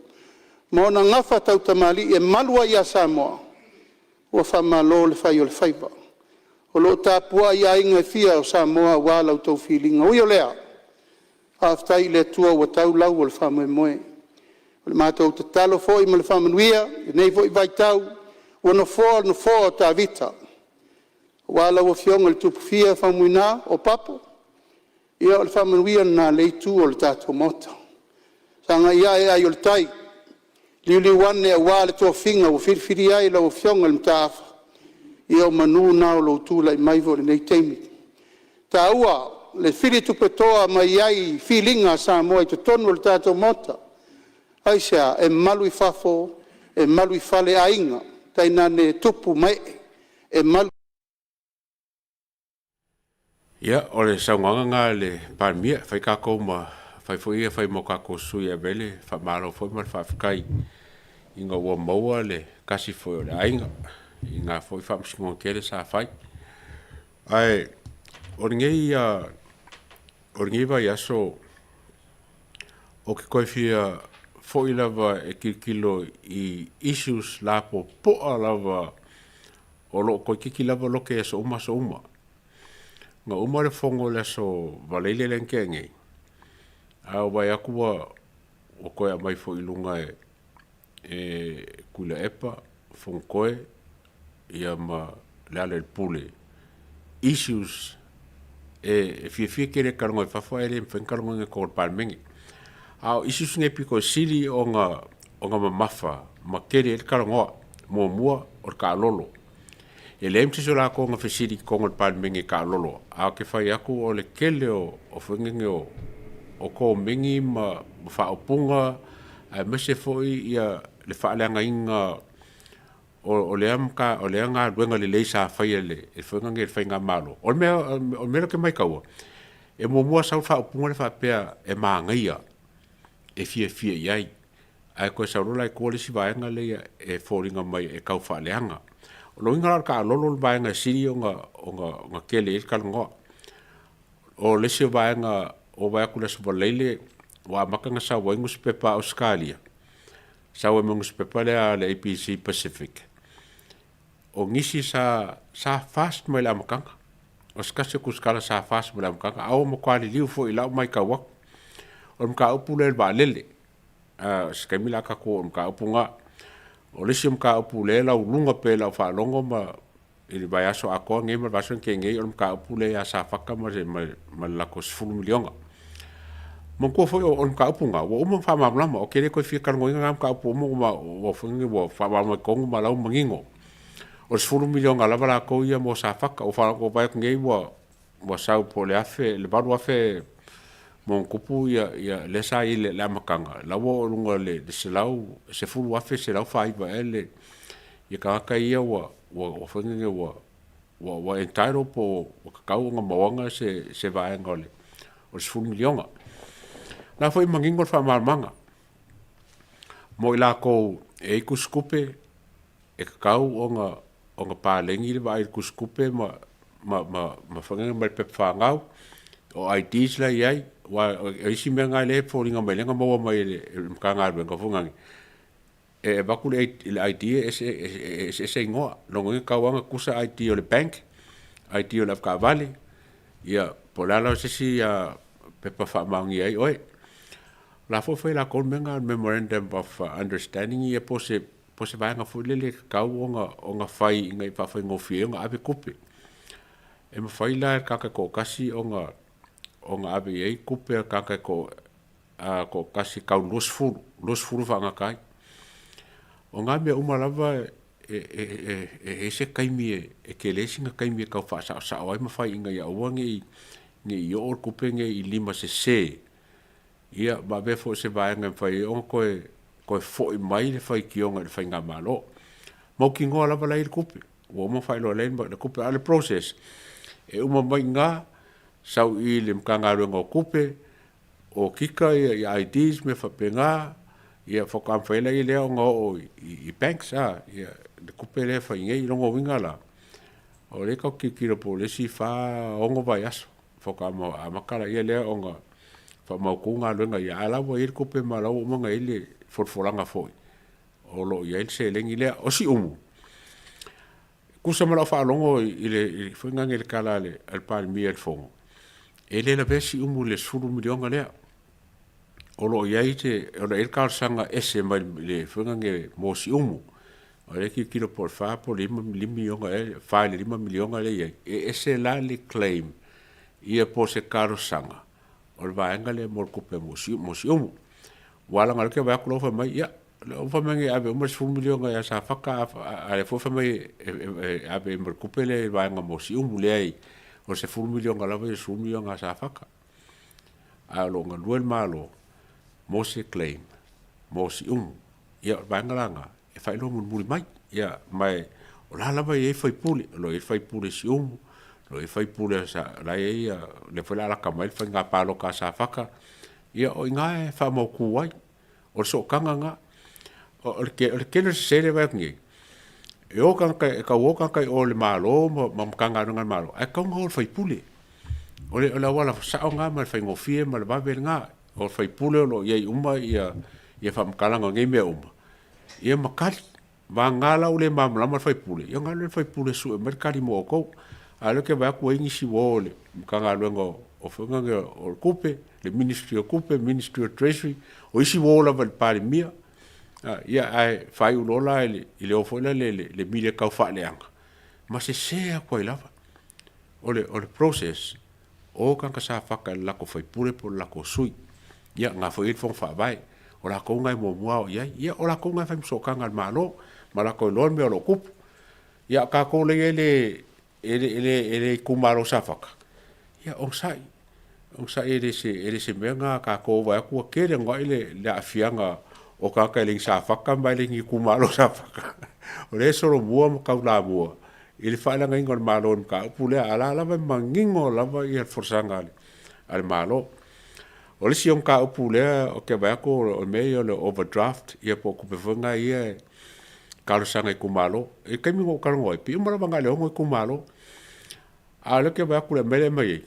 ma ona gafa tautamalii e malu ai ia Samoa, ua faamalo le fai o le faiva. O lo o tapuai aiga e fia o Samoa aua la outou filiga. E ui o lea, faafetai i le Atua ua tau lau o le faamoemoe. O le matou tatalo foi ma le faamanuia i lenei foi vaitau, ua nofoa le nofoa o Tavita aua lau Afioga i le Tupu Faumuina Opapo, ia o le faamanuia lena a lea Itu o le tatou Maota. Sagai ane ai o le tai, liuliu ane aua le tofiga ua filifilia ai lau Afioga i le Mataafa, ia o manu na o lou tulai mai foi i lenei taimi. E taua le filitupetoa mai ai filiga a Samoa i totonu o le tatou Maota. Aisea? E malu i fafo, e malu i fale aiga, tainane tupu ma ee e malu Ia, o le saunoaga lena a le Palemia, fai tatou ma fai foi ia fai ma o tatou sui e ave ai le faamalo foi ma le faafetai ina ua maua le tasi foi o le aiga i na foi faamasinoga tele sa fai. Ae o lenei, o lenei vaiaso ou te toe fia foi lava e tilotilo i issues lapopoa lava o lo o toeitiiti lava lote i aso uma aso uma. Na uma le fono i le aso Valeile lea na tea nei, ae ua vaai atu ua toe aumai foi i luga e Tuilaepa, Fonotoe ia ma Lealailepule issues e fiafia tele e talanoa i fafo ae le mafai ona talanoaina i totonu o le Palemene. A o issues nei pito sili ona mamafa ma tele ai le talanoa. Muamua, o le taalolo. E leai ma se isi o latou na fesili i totonu o le Palemene i taalolo, ae ou te fai atu o le tele o foi o komeni ma faaupuga aemaise foi ia le faaleagaina o lea o lea galuega lelei sa faia e le foi nei faigamalo. O le mea o le mea lea ou te maitaua, e muamua sau le faaupuga lea faapea e manaia, e fiafia i ai, ae toe sau loa la i tua le isi vaega lea e foliga mai e tau faaleaga. O lona uiga la o le taalolo le vaega e sili ona tele ai le talanoa. O le isi o vaega ua vaai atu i le Aso Faraile ua amata ona sau ai nusipepa a Ausetalia, sau ai ma le nusipepa lea a le ABC Pacific, o nisi sa sa fast mai le amataga. O se tasi o tusitala sa fast mai le amataga, a ua matua liliu foi i lau matau atu. O le mataupu lea i le vaalele, o se taimi la tatou oo i le mataupu lena. O le isi o mataupu lea e lauluga pea i lau faalogo ma i le vaiaso atoa lenei ma le vaiaso na tea nei, o le mataupu lea ia Safata ma le latou $10 miliona. Manatua foi o le mataupu lena, ua uma ona faamalamalama, ou te le toe fia talanoaina lena mataupu ua uma ona foi nei ua faamalamalama i totonu ma o la ua manino. O le $10 miliona lava latou ia mo Safata. Ua vaai atu nei ua sau po o le $1,000, le $8,000 ma ona tupu ia lea sa i ai i le amataga, la ua oo i luga o le $10,149 ea le tagata ia ua foi nei ua entitle po ua tatau ona maua se vaega o le $10 miliona. O la foi e manino le faamalamalamaga mo i latou e i ai tusitupe e tatau ona paleni le vaai i le tusitupe ma foi nei ma le pepa fanau, o IDs la e i ai, aua o isi mea na lea e foliga mai lea na maua mai e le Matagaluega foi lea, e avatu le ID e eseese igoa. Lona uiga e tatau lava ona tutusa ID o le bank, ID o le avetaavale, ia. Po o le a la o se isi pepa faamaonia ai oe. O la foi e fai lakou le mea lena o le memorandum of understanding ia po o se po o se vaega foi lele e tatau ona ona fai ina ia faafaigofie ai ona ave tupe. E mafai la e le tagata e toatasi ona ona ave i ai tupe a le tagata e toatasi e tau 20, 20 faagata ai. O na mea uma lava e i ai se taimi e tele ai sina taimi e tau faasaosao ai ma fai ina ia aua ne i ne i oo le tupe nei i lima sese, ia ma avea foi o se vaega e mafai ai ona toe toe foi mai le faitioga i le faigamalo. Mautinoa lava la e i ai le tupe, ua uma ona faailoa lelei le tupe, a o le process, e uma mai i ina, sau i le Matagaluega o Tupe, okika ia IDs ma mea faapena, ia faatoa mafai ai lea ona oo i banks a, ia le tupe lea e fai nei. O lona uiga la, o lea tatou te tilotilo po o le isi fa, ono vaiaso faatoa amata laia lea ona faamautu galuega ia, a o la ua i ai le tupe ma o la ua uma ona i ai le folafolaga foi o lo o i ai le seleni lea. O Siumu, e tusa ma lau faalogo i le foi lena i le tala a le Palemia i le Fono, e le lavea Siumu i le $10 miliona lea. O lo o i ai se, o lo o i ai le talosaga ese mai le foi lena mo Siumu. O lea e tilotilo po o le 4 po o le 5 miliona ea, 4 i le 5 miliona lea e i ai. E ese la le claim ia po o se talosaga o le vaega lea mo le tupe mo Siumu. Ua ala ona o lea ou te vaai atu la ua fai mai, ia, lea ua fai mai nei e ave uma le 10 miliona ia Safata, a o lea foi ua fai mai e ave ai ma le tupe lea i le vaega mo Siumu. Leai, o le 10 miliona lava ia o le 10 miliona a Safata. Ae o lo o galue le Malo mo se claim mo Siumu. Ia, o le vaega la lena e faailoa mulimuli mai. Ia, ma e, o la lava e i ai faipule, o lo o i ai faipule Siumu, o lo o i ai faipule a Sa, la e i ai ia, lea foi o le a lata mai le faiga palota a Safata, ia o i ina e faamautu ai. O le sootaga lena. O le tele o le sese lea e vaai atu nei, e o tagata, e tau o tagata i o i le Malo ma Matagaluega a le Malo, ae tatau ona o i le faipule. O le auala sao lena ma le faigofie ma le vave lena. O le faipule o lo o i ai uma ia faamatalaga o nei mea uma, ia ma tali. Vagana la ua le malamalama le faipule, ia ona alu lea i le faipule e sue mai le tali mo outou. A o lea ou te vaai atu ua i ai nisi ua o i le Matagaluega o foi lea o le Tupe, le Ministry o Tupe, Ministry o Treasury, o isi ua o lava i le Palemia, ia ae faaiu loa la i le o foi lea i le media tau faaleaga, ma sese atu ai lava. O le process, o tagata Safata i le latou faipule po o le latou sui. Ia, na foi i ai le Fono Faavae. O latou na e muamua o i ai. Ia, o latou na e fai ma sootaga a le Malo, ma latou iloa le mea o lo o tupu. Ia, o tatou lea e le, e le, e le, e le itumalo Safata, ia, onosai, onosai e le se, e le se mea na a tatou vaai atu ua tele anuai le, le aafiaga o tagata e le ni Safata ma e le ni itumalo Safata. O lea e solomua ma taulamua i le faaleagaina o le Malo i le mataupu lea, a o la lava e manino lava ia le folasaga a le, a le Malo. O le isi o mataupu lea ou te vaai atu o le mea ia o le overdraft, ia po o tupe foi na ia e talosaga i itumalo. I le taimi na ou talanoa ai, pei uma lava na o le 6 itumalo. A o lea ou te vaai atu i le mea lea e aumai ai,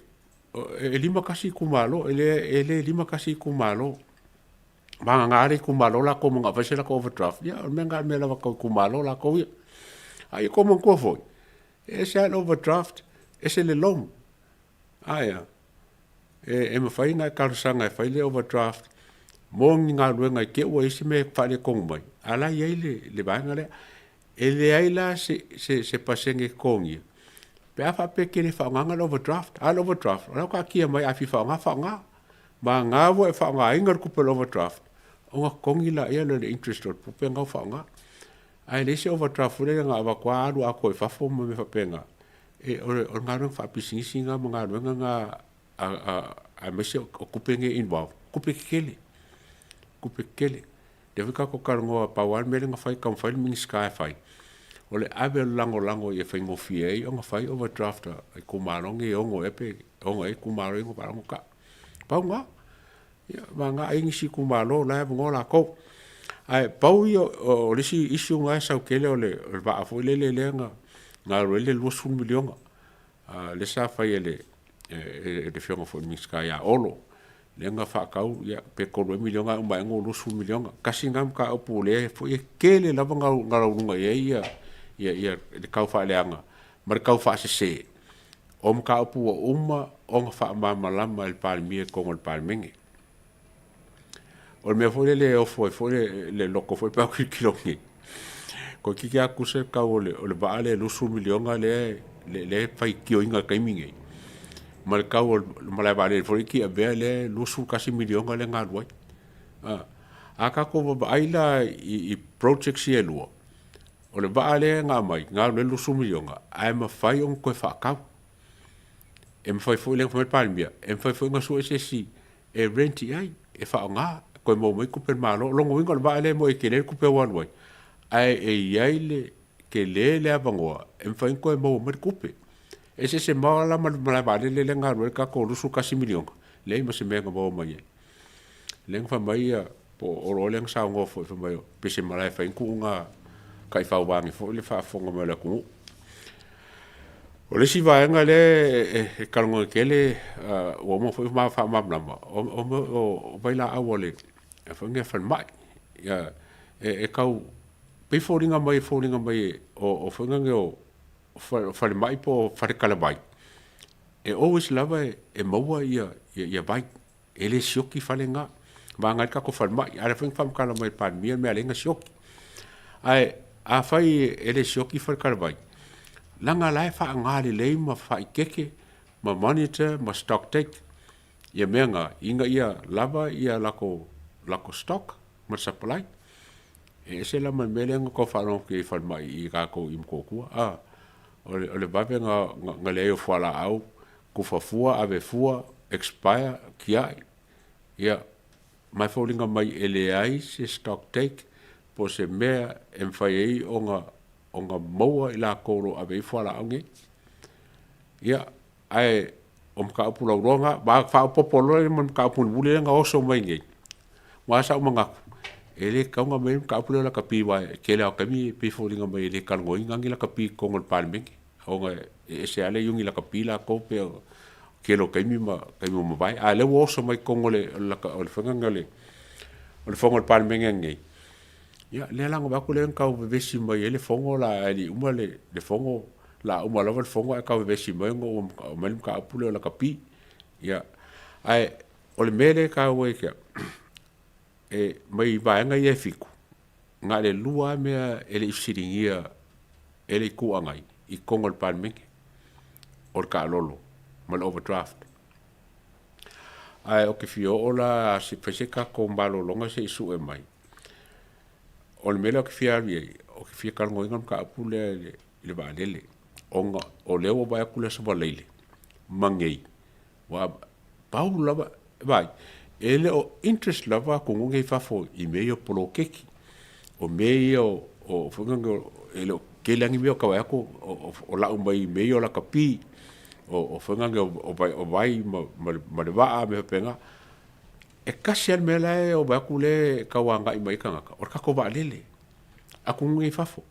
e 51 itumalo, e le, e le 51 itumalo. Vagana le itumalo latou manao fai se latou overdraft, ia o le mea lena o le mea lava tau itumalo latou ia. A ia tou manatua foi, e ese lava le overdraft, ese le loan. Ae a? E, e mafai ona e talosaga e fai le overdraft mo ni galuega i te i ua i ai se mea e faaletonu mai, a o la e i ai le, le vaega lea. E leai la se, se, se pasene e totogia pe a faapea e te le faaaogaina le overdraft. A o le overdraft, o la e ua taatia mai a fia faaaoga, faaaoga. Vagana ua e faaaogaina le tupe o le overdraft, ona totogi laia lea o le interest o le tupe lena ua faaaoga. Ae leai se overdraft foi lele na avatu lava alu atoa i fafo ma mea faapena. E, o le, o le galuega faapisinisi lena ma galuega na a, a, aemaise o, o tupe nei involve, tupe tetele, tupe tetele. Lea foi tatou talanoa, pau lava le mea lea na fai, taumafai le Minisita e fai, o le ave o le lagolago ia faigofie ai ona fai overdraft a itumalo nei e ono ea pe ono ea itumalo ia ona faalogo ta. Pau lena. Ia, vagana ai nisi itumalo o la e avanoa latou. Ae pau ia o le isi issue lena e sau tele o le, o le vaa foi lele lea na, na alu ai le 20 miliona. Uh, lea sa fai e le, e, e, le afioga foi i le Minisita ia Olo, lea na faatau, ia, pe 3 ea miliona ae uma ane ua 20 miliona. Tasi lena mataupu lea foi e tele lava na lauluga i ai ia, ia, ia le tau faaleaga ma le tau faasese. O mataupu ua uma ona faamalamalama e le Palemia i totonu o le Palemene. O le mea foi lele e ofo ai foi le, le loto foi pe a tilotilo nei, toeitiiti lava tusa le tau o le, o le vaa lea e 20 miliona lea lea e faitioina i le taimi nei, ma le tau o le malae vaalele foi lea i Tiavea lea e 21 miliona lea na alu ai. A, a tatou vaavaai la i, i projects ia e lua, o le vaa lea na aumai, na alu ai le 20 miliona, ae mafai ona toe faatau. E mafai foi lea na fai mai le Palemia, e mafai foi ona sue se isi e rent i ai, e faaaoga, toe maua mai tupe a le Malo. O lona uiga o le vaa lea e moi e tele le tupe ua alu ai, ae e i ai le tele le avanoa e mafai ona toe maua mai le tupe. E eseese mamao la ma le malae vaalele lea na alu ai le tatou $21 miliona, leai ma se mea na maua mai ai. Lea na fai mai ia, po o Olo lea na saunoa foi fai mai pe se malae e fai ai tuuga taifau vaeane foi le faafofoga mai o le atunuu. O le isi vaega lea e talanoa tele ua uma foi ona faamalamalama, o vailaau a le foi lenei falemai. E tau pei foliga mai e foliga mai o foi nei o falemai po o faletalavai, e always lava e maua ia vai. E le sioki fale na. Vagana ai le tatou falemai. A o lea foi na faamatala mai e le Palemia le mea e ala ai ona sioki. Ae afai e le sioki fale talavai, leaga la e faaaoga lelei ma faaeteete ma monitor ma stock take ia mea na ina ia lava ia latou stock ma le supply. E ese la ma le mea lea na tau faalogo atu i ai i falemai i tatou i Motootua, a, o le vave na leai o fualaau Kufa fua, ave fua, expire, tiai. Ia, ma e foliga mai e leai se stock take po o se mea e mafai ai ona ona maua i latou o lo o ave ai fualaau nei. Ia, ae o mataupu lauloa na, ma faaopoopo loa ma le mataupu mulimuli lea na oso mai nei, aua sa ou manatu, e le tatau ona aumai le mataupu lea o lakapi aua e tele lava o taimi e pei e foliga mai e le talanoaina ni lakapi i totonu o le Palemene. Ona e ese lava le iuni lakapi latou pei o tele o taimi ma taimi ua mavae. A o lea ua oso mai totonu o le o le faiga lenei o le fono a le Palemene lenei, ia lea la na vaai atu lea na tau vevesi mai ai le fono la ae le i uma le fono, o le a uma lava le fono ae tau vevesi mai ona ua aumai le mataupu lea o lakapi. Ia, ae o le mea lea e taua ia te au, e mai vaega ia e fitu, na o le lua lava mea e le i fesiligia e le Itu Agai i totonu o le Palemene, o le taalolo ma le overdraft. Ae ou te fia oo la se fai se tatou malologa se i sue mai. O le mea lea ou te fia alu i ai, ou te fia talanoaina le mataupu lea i le vaalele, ona o lea ua vaai atu le Aso Faraile ma nei, Ua pau lava, vaai, e le o interest lava atunuu nei i fafo i mea ia o poloketi, o mea ia o foi nei e le o tele lava ni mea o tau vaai atu o lau mai i mea ia o lakapi, o foi nei o vai ma le vaa ma mea faapena. E tasi lava le mea la e vaai atu lea e tau agai mai ai tagata, o le tatou vaalele, atunuu nei i fafo.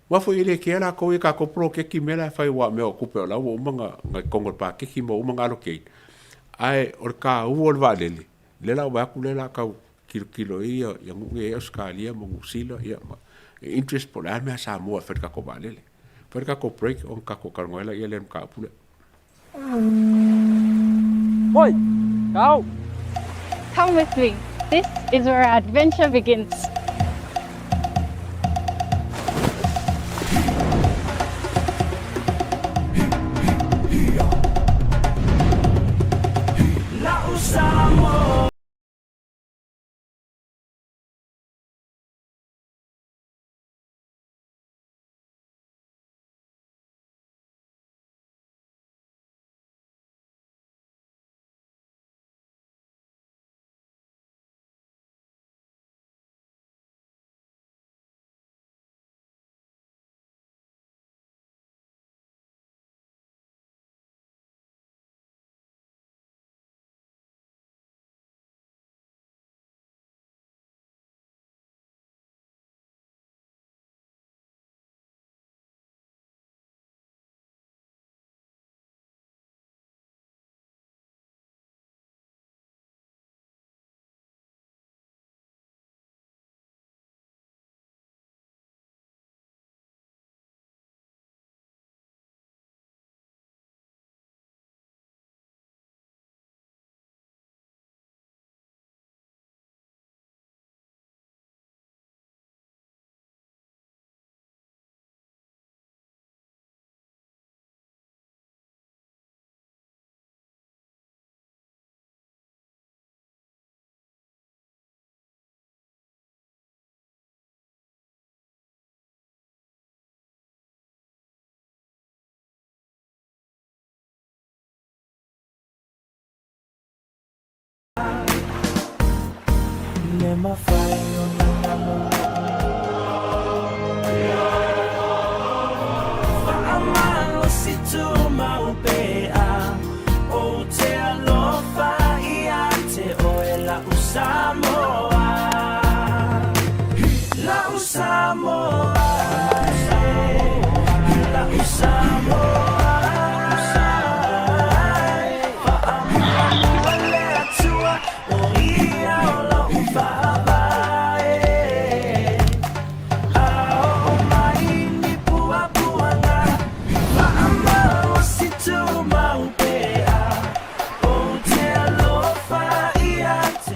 Aua foi e le kea latou ia tatou poloketi mea la e fai aua o mea o tupe o la ua uma ona i totonu o le paketi ma ua uma ona allocate. Ae o le taua o le vaalele, lea la ua vaai atu lea o le a tau tilotilo ai ia nuu nei Ausetalia ma Niu Sila ia ma interest po o le a le mea a Samoa e fai i le tatou vaalele. Fai le tatou break ona tatou talanoa ai laia lea i le mataupu lea. Oi, kau! Come with me. This is where our adventure begins.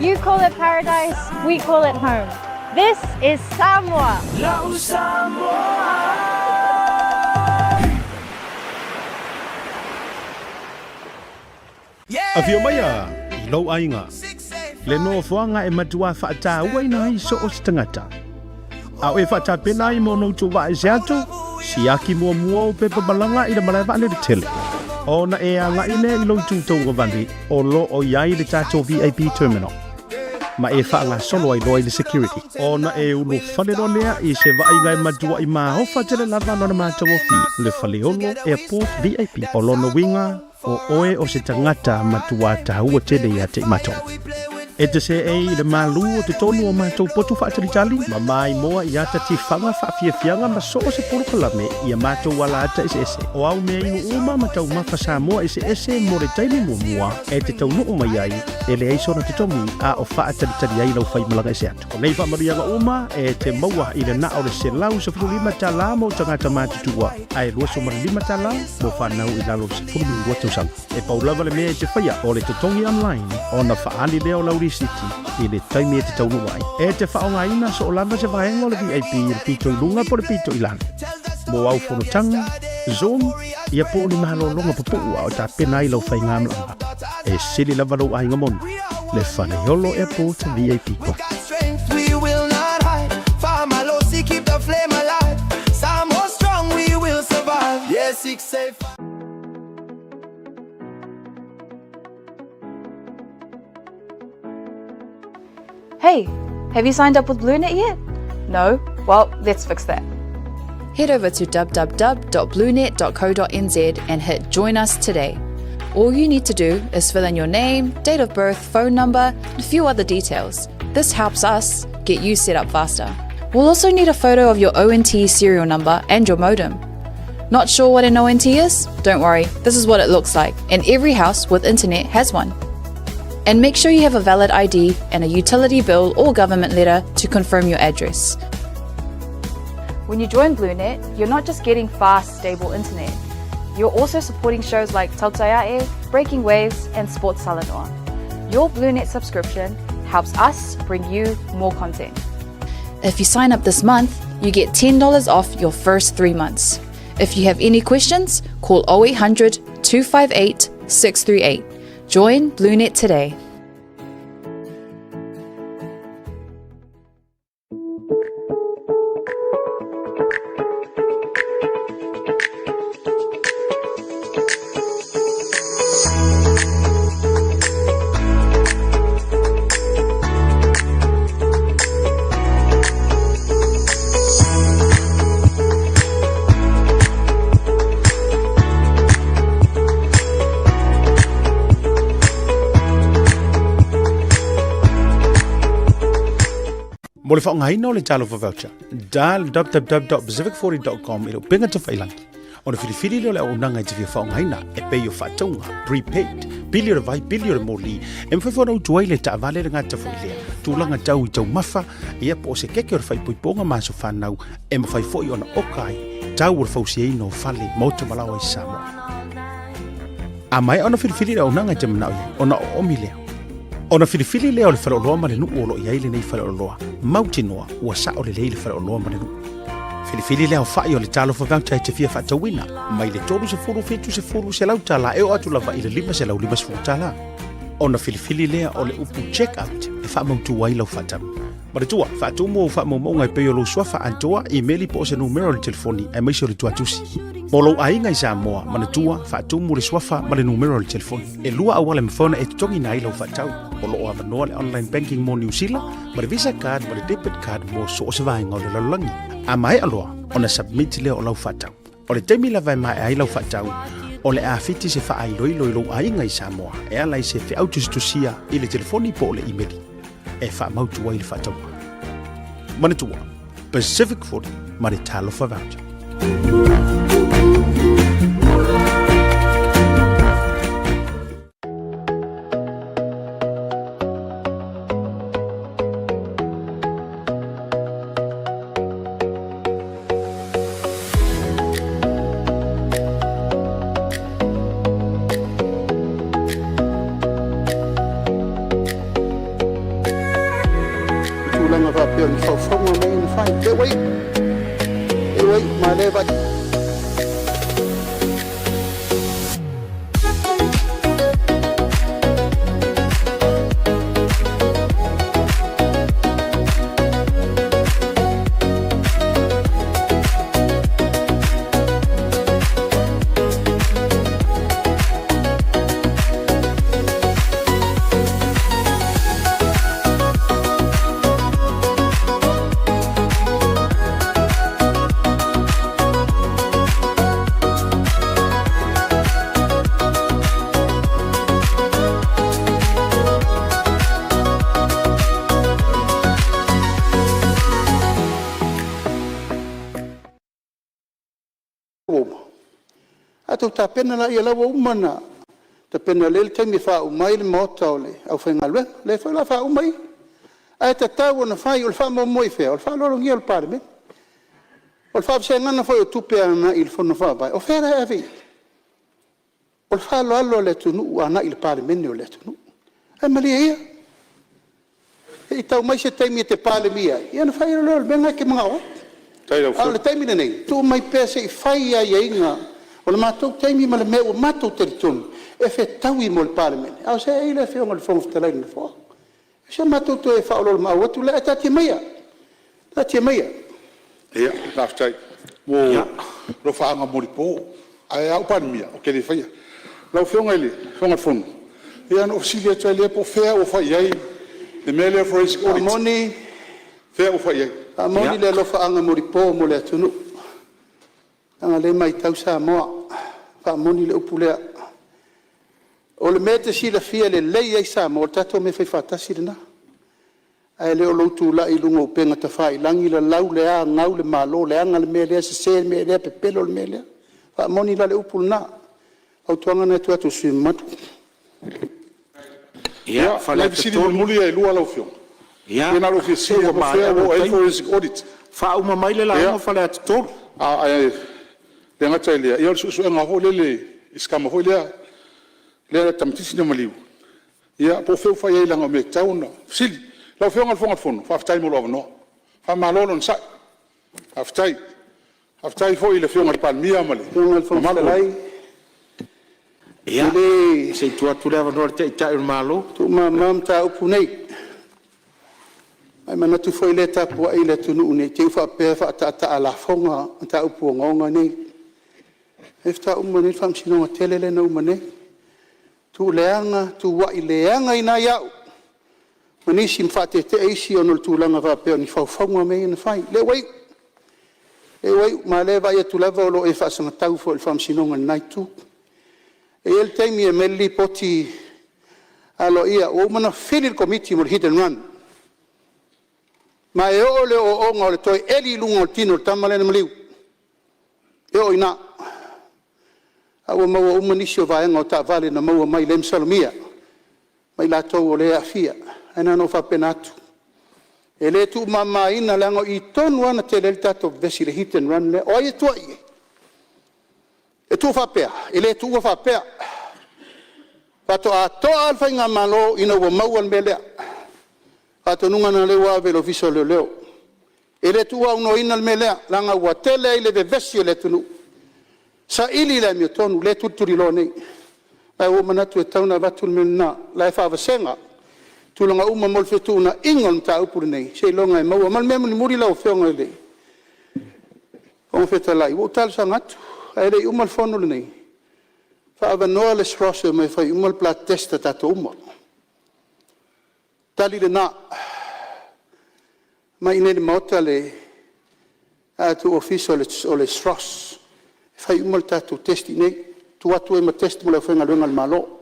You call it paradise, we call it home. This is Samoa. Afio maia i lou aiga, le nofoaga e matuā faataua ai so o se tagata. A o e faatapena ai mo ona outou vaaese atu, siaki muamua ou pepa malaga i le malae vaalele tele. Ona e agai lea i lou itu tauagavale o lo o i ai le tatou VIP terminal, ma e faagasolo ai loa i le security. Ona e ulufale loa lea i se vaaiga e matuai maofa tele lava lona matagofie, le Faleolo Airport VIP. O lona uiga, O oe o se tagata matuā taua tele ia te i matou. E te seei i le malū o totonu o matou potu faatalitali, ma maimoa i ata tifaga faafiafiaga ma so o se polokalame i a matou alaata eseese. O au mea inu uma ma taumafa Samoa eseese mo le taimi muamua e te taunuu mai ai, e leai sona totogi a o faatalitali ai lau faimalaga ese atu. O nei faamanuiaga uma e te maua i le na o le $115 mo tagata matutua ae $25 mo fanau i lalo o le 12 tausaga. E pau lava le mea e te faia o le totogi online ona faaali lea o lau risiti i le taimi e te taunuu ai. E te faaaogaina soo lava se vaega o le VIP i le pito i luga po o le pito i lalo. Mo au fonotaga, Zoom, ia po o ni malologa pupuu a o tapena ai lau faigamalaga. E sili lava lou aiga moni, le Faleolo Airport VIP Club. Hey, have you signed up with BlueNet yet? No? Well, let's fix that. Head over to www.bluenet.co.nz and hit Join Us Today. All you need to do is fill in your name, date of birth, phone number, and a few other details. This helps us get you set up faster. We'll also need a photo of your ONT serial number and your modem. Not sure what an ONT is? Don't worry, this is what it looks like, and every house with internet has one. And make sure you have a valid ID and a utility bill or government letter to confirm your address. When you join BlueNet, you're not just getting fast, stable internet. You're also supporting shows like Tautaiae, Breaking Waves, and Sports Salanoa. Your BlueNet subscription helps us bring you more content. If you sign up this month, you get $10 off your first three months. If you have any questions, call 0800 258 638. Join BlueNet today. Mo le faaaogaina o le Talofa Voucher, dial www.pacific40.com i le upega tafailangi. Ona filifili lea o le auaunaga e te fia faaaogaina e pei o faatauga, prepaid, pili o le vai, pili o le moli, e mafai foi ona utu ai le taavale le gata foi lea, tulaga tau i taumafa, ia po o se keke o le faaipoipoga ma aso fanau, e mafai foi ona oka ai tau o le fausiaina o fale, maota ma laoa i Samoa. A maea ona filifili le auaunaga e te manao i ai, ona oomi lea. Ona filifili lea o le faleoloa ma le nuu o lo o i ai lenei faleoloa, mautinoa ua sao lelei le faleoloa ma le nuu. Filifili le aofai o le Talofa Voucher e te fia faatauina, mai le 30, 70, $100 e oo atu lava i le $550. Ona filifili lea o le upu check out e faamautu ai lau faatau. Manatua, faatumu ou faamaumauga e pei o lou suafa atoa, imeli po o se numera o le telefoni aemaise o le tuatusi. Mo lou aiga i Samoa, manatua, faatumu le suafa ma le numera o le telefoni. E lua auala e mafai ona e totogiina ai lau faatau. O lo o avanoa le online banking mo Niu Sila ma le Visa card ma le debit card mo so o se vaega o le lalolagi. A maea loa ona submit lea o lau faatau. O le taimi lava e maea ai lau faatau, o le a fiti se faailoilo i lou aiga i Samoa e ala i se feau tusitusia i le telefoni po o le imeli e faamautu ai le faatauga. Manatua, Pacific 40 ma le Talofa Voucher. Tulaga faapea o ni faufauga mea ia na fai. Lea ua iu. Lea ua iu, ma lea e vaai. Ua uma? A outou tapena laia o la ua uma ona tapena lelei le taimi e faauma ai le maota o le aufaigaluega. O lea foi o le a faauma ia. Ae tatau ona fai, o le faamoemoe i fea? O le faaaloalogia o le Palemene. O le faavasegaina foi o tupe agai i le Fono Faavae, o fea la e ave i ai? O le faaaloalo a le atunuu agai i le Palemene o le atunuu. Ae malie ia, se i tau mai se taimi e te Palemia ai, ia ona fai loa lea o le mea lena e te manao ai. A o le taimi lenei, tuu mai pea se i fai aiaiga o le matou taimi ma le mea ua matou talitonu e fetaui mo le Palemene, a o seei le Afioga i le Fofoga Fetalai i le Nofoa. O si a matou toe faaoloolomaau atu lea, ae taatia maia, taatia maia. Ia, faafetai mo alofaaga molipo, ae a o'u Palemia ou te le faia. Lau Afioga i le Fofoga o le Fono, ia ona ou fesili atu ai lea, po o fea ua fai i ai le mea lea o le forensic audit? Faamoni, Fea ua fai i ai? Faamoni le alofaaga molipo mo le atunuu, leaga o lea e matau Samoa. Faamoni le upu lea. O le mea e te silafia lelei ai Samoa, o le tatou mea faifaatasi lena, ae le o lou tulai i luga o upega tafailagi lalau le a, gau le Malo, leaga le mea lea, sese le mea lea, pepelo le mea lea. Faamoni la le upu lena. O le fautuaga lena e tuu atu i le sui usufono mamalu. Ia, o nai Faleata fesili 3. mulimuli ia e lua lau Afioga. Ia, Ia na ona ou fia se fesili ua lava po o fea maea ua lou oo i ai le taimi. forensic audit? Faauma mai le Ia, lauga Faleata 3. ae le gata i lea, o le suesuega foi lele i si tama foi lea le tamaitiiti na maliu, ia po o fea ua fai i ai leaga o mea e tatau ona fesili. Lau Afioga i le Fofoga o le Fono, faafetai mo lou avanoa. Faamalo le onosai, faafetai. Faafetai foi i le Afioga i le Palemia ma le Lau Afioga i le Fofoga mamalu o le Fetalai, Ia, e le se i tuu atu le avanoa i le Taitai o le Malo. tuumama mataupu nei, ma e manatu foi o lea e tapuai le atunuu ne i te i ua faapea e faataataa lafoga mataupu ogaoga nei. O lea faatoa uma nei le faamasinoga tele lea na uma nei, tu tuuai leagaina ai au ma nisi ma faateetee isi ona o le tulaga faapea o ni faufauga mea ia na fai. O lea ua iu, lea ua iu, ma o lea e vaai atu lava o lo o e faasagatau foi i le faamasinoga i lena itu. E i ai le taimi e aumai ai le lipoti aloaia, ua uma ona fili le Komiti mo le hit and run, ma e oo i le ooooga o le toe eli i luga o le tino o le tama lea na maliu, e oo i ina. A ua maua uma nisi o vaega o taavale na maua mai lea e masalomia ma i latou o lea e aafia. Ae na ona ou faapena atu, e le tuumamaina leaga o i tonu lava na tele ai le tatou vevesi i le hit and run lea. O ai e tuuai i ai? E tuu faapea? E le tuua faapea. Faatoa toa lava le faigamalo ina ua maua le mea lea. O le faatonuga lena o lea ua ave i le Ofisa o Leoleo. E le tuuaunoaina le mea lea, leaga ua tele ai le vevesi o le atunuu, saili le amiotonu, lea e tulituliloa nei. Ae ua ou manatu e tatau ona avatu le mea lena, o la e faavasega Tulaga uma mo le fetuunaiga o le mataupu lenei, seiloga e maua. Ma le mea mulimuli lau afioga i le Fofoga Fetalai, ua ou talosaga atu, ae le i uma le fono lenei, faaavanoa le SROS e omai e fai uma le blood test a tatou uma. Tali lena, omai i inei i le Maota le tatou Ofisa o le SROS e fai uma le tatou test i inei, tuu atu ai ma test mo le aufaigaluega a le Malo,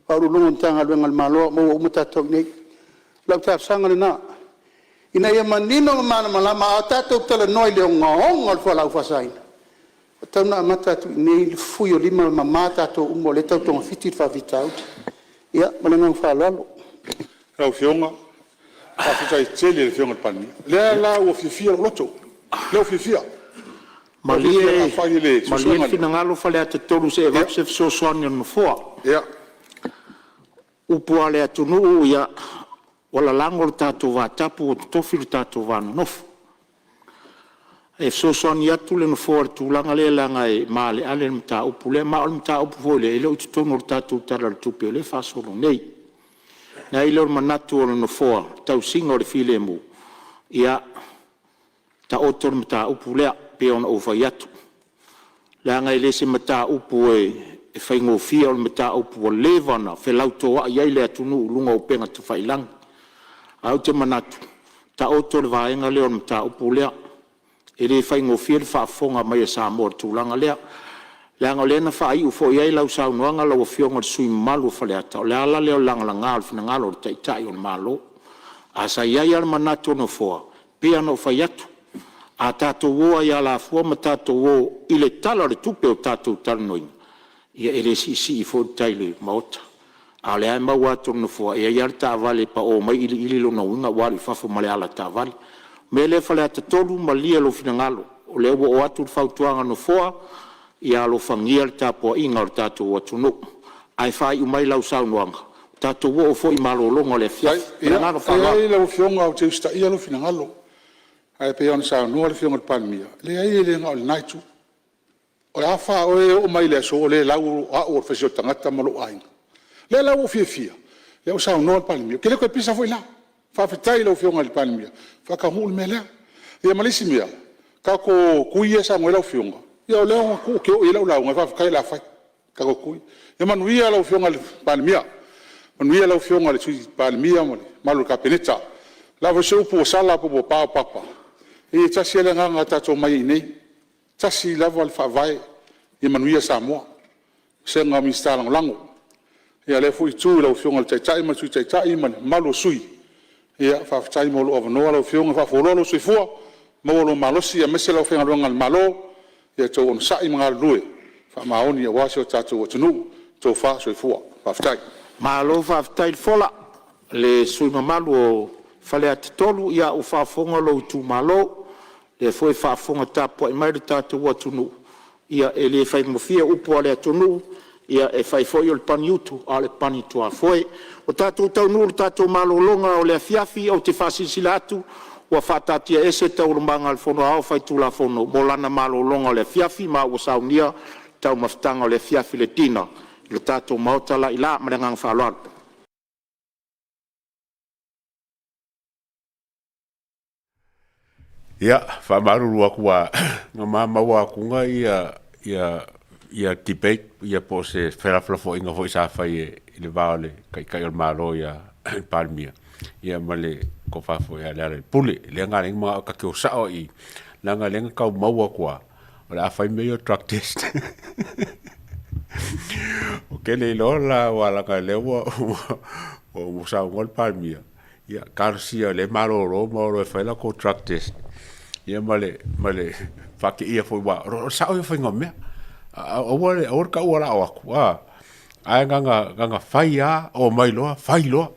Ofisa Sili o Pulega o Matagaluega a le Malo e maua uma tatou i inei. O lau talosaga lena, ina ia manino ma malamalama, a tatou talanoa i le ogaoga o le fualaau faasaina, ua tatau ona amata atu i inei le fui o lima ma mama tatou uma o lea e tau togafiti le faafitauli. Ia ma le agaga faaaloalo. Lau Afioga, faafetai tele i le Afioga i le Palemia. O lea la ua fiafia lou loto, lea ua fiafia. Malie le finagalo Faleata 3 se i avatu se fesoasoani a le Nofoa. O upu lava a le atunuu, ua lalago lo tatou vatapu ua totofi lo tatou vanonofo. E fesoasoani atu le Nofoa i le tulaga lea leaga e maaleale le mataupu lea, ma o le mataupu foi lea e le o i totonu o le tatou Tala o le Tupe o lea e faasolo nei. Ona i ai lea o le manatu o le Nofoa, o le tausiga o le filemu, ia taoto le mataupu lea pei ona ou fai atu, leaga e le se mataupu e faigofie, o le mataupu ua leva ona felautoai ai le atunuu i luga o upega tafailagi. Ae ou te manatu, taoto le vaega lea o le mataupu lea, e le faigofie le faafofoga mai a Samoa i le tulaga lea, leaga o lea na faaiu foi i ai lau saunoaga lau Afioga i le sui usufono mamalu o Faleata, o le ala lea o le lagalaga o le finagalo o le Taitai o le Malo. Ae sa i ai lava le manatu o le Nofoa, e pei lava ona ou fai atu, a tatou o lava i alafua ma tatou o i le Tala o le Tupe ua tatou talanoaina, ia e le siisii foi le tai i le Maota. A o lea lava e maua atu e le Nofoa, e i ai lava le taavale e pao mai iliili, lona uiga ua alu i fafo ma le alataavale. O le mea lea Faleata 3, malie lou finagalo, o lea ua oo atu le fautuaga a le Nofoa, ia alofagia le tapuaiga a lo tatou atunuu. Ae faaiu mai lau saunoaga, tatou oo foi i malologa o le afiafi. Ma le agaga faaaloalo. Leai lau Afioga ou te usitaia lou finagalo, ae pei ona saunoa le Afioga i le Palemia, leai e le na o lena Itu. O le a fa oe e oo mai le aso o le lau au o le faisio tagata ma lou aiga. O lea la ua ou fiafia, o lea ua saunoa le Palemia, ou te le toe pisa foi la. Faafetai i lau Afioga i le Palemia, faataunuu le mea lea. Ia ma le isi mea, tatou tui ia e saunoa i ai lau Afioga, ia o lea ou te oo i ai lau lauga, ae faafetai o le a fai tatou tui. Ia manuia lau Afioga i le Palemia, manuia lau Afioga i le Sui Palemia ma le mamalu o le Kapeneta. O le a foi se upu ua sala po ua paopapa, ia e tasi lava le agaga na tatou omai ai i inei, e tasi lava le faavae, ia manuia Samoa. Le vasega o Minisita Lagolago. Ia lea foi Itu i lau Afioga i le Taitai ma le Sui Taitai ma le mamalu o sui usufono, ia faafetai mo lou avanoa lau Afioga, faafualoa lou soifua, maua lou malosi aemaise le aufaigaluega a le Malo. Ia outou onosai ma galulue faamaoni aua si o tatou atunuu. Tofa soifua. Faafetai. Malo faafetai le fola i le sui usufono mamalu o Faleata 3, ia ua faafofoga lou itumalo, o lea foi e faafofoga tapuai mai lo tatou atunuu. Ia e le faigofie upu a le atunuu, e fai foi o le pagiutu a o le pagituafoe. Ua tatou taunuu i le tatou malologa o le afiafi. Ou te faasilasila atu ua faataatiaese Taualumaga a le Fono Aoao Faitulafono mo lana malologa o le afiafi, ma ua saunia le taumafataga o le afiafi, le dinner i le tatou maota la i ila. Ma le agaga faaaloalo. Ia, faamalulu atu ua na ma maua atuga ia debate ia po o se felafolafoaiga foi sa fai i le va o le Taitai o le Malo ia le Palemia ia ma le Tofa foi ia Lealailepule. Lea na ala ai ona manao ta te o sao lava i i, leaga o lea na tau maua atu lava o le a fai mea ia o drug test. Ou te le iloa la aua leaga o lea ua saunoa le Palemia, ia talosia o lea e malolo ma o loa e fai latou drug test ia ma le faateia foi aua o le sao ia o le faiga o mea. Aua le taua o le a o atu, ae na ona fai lava omai loa fai loa.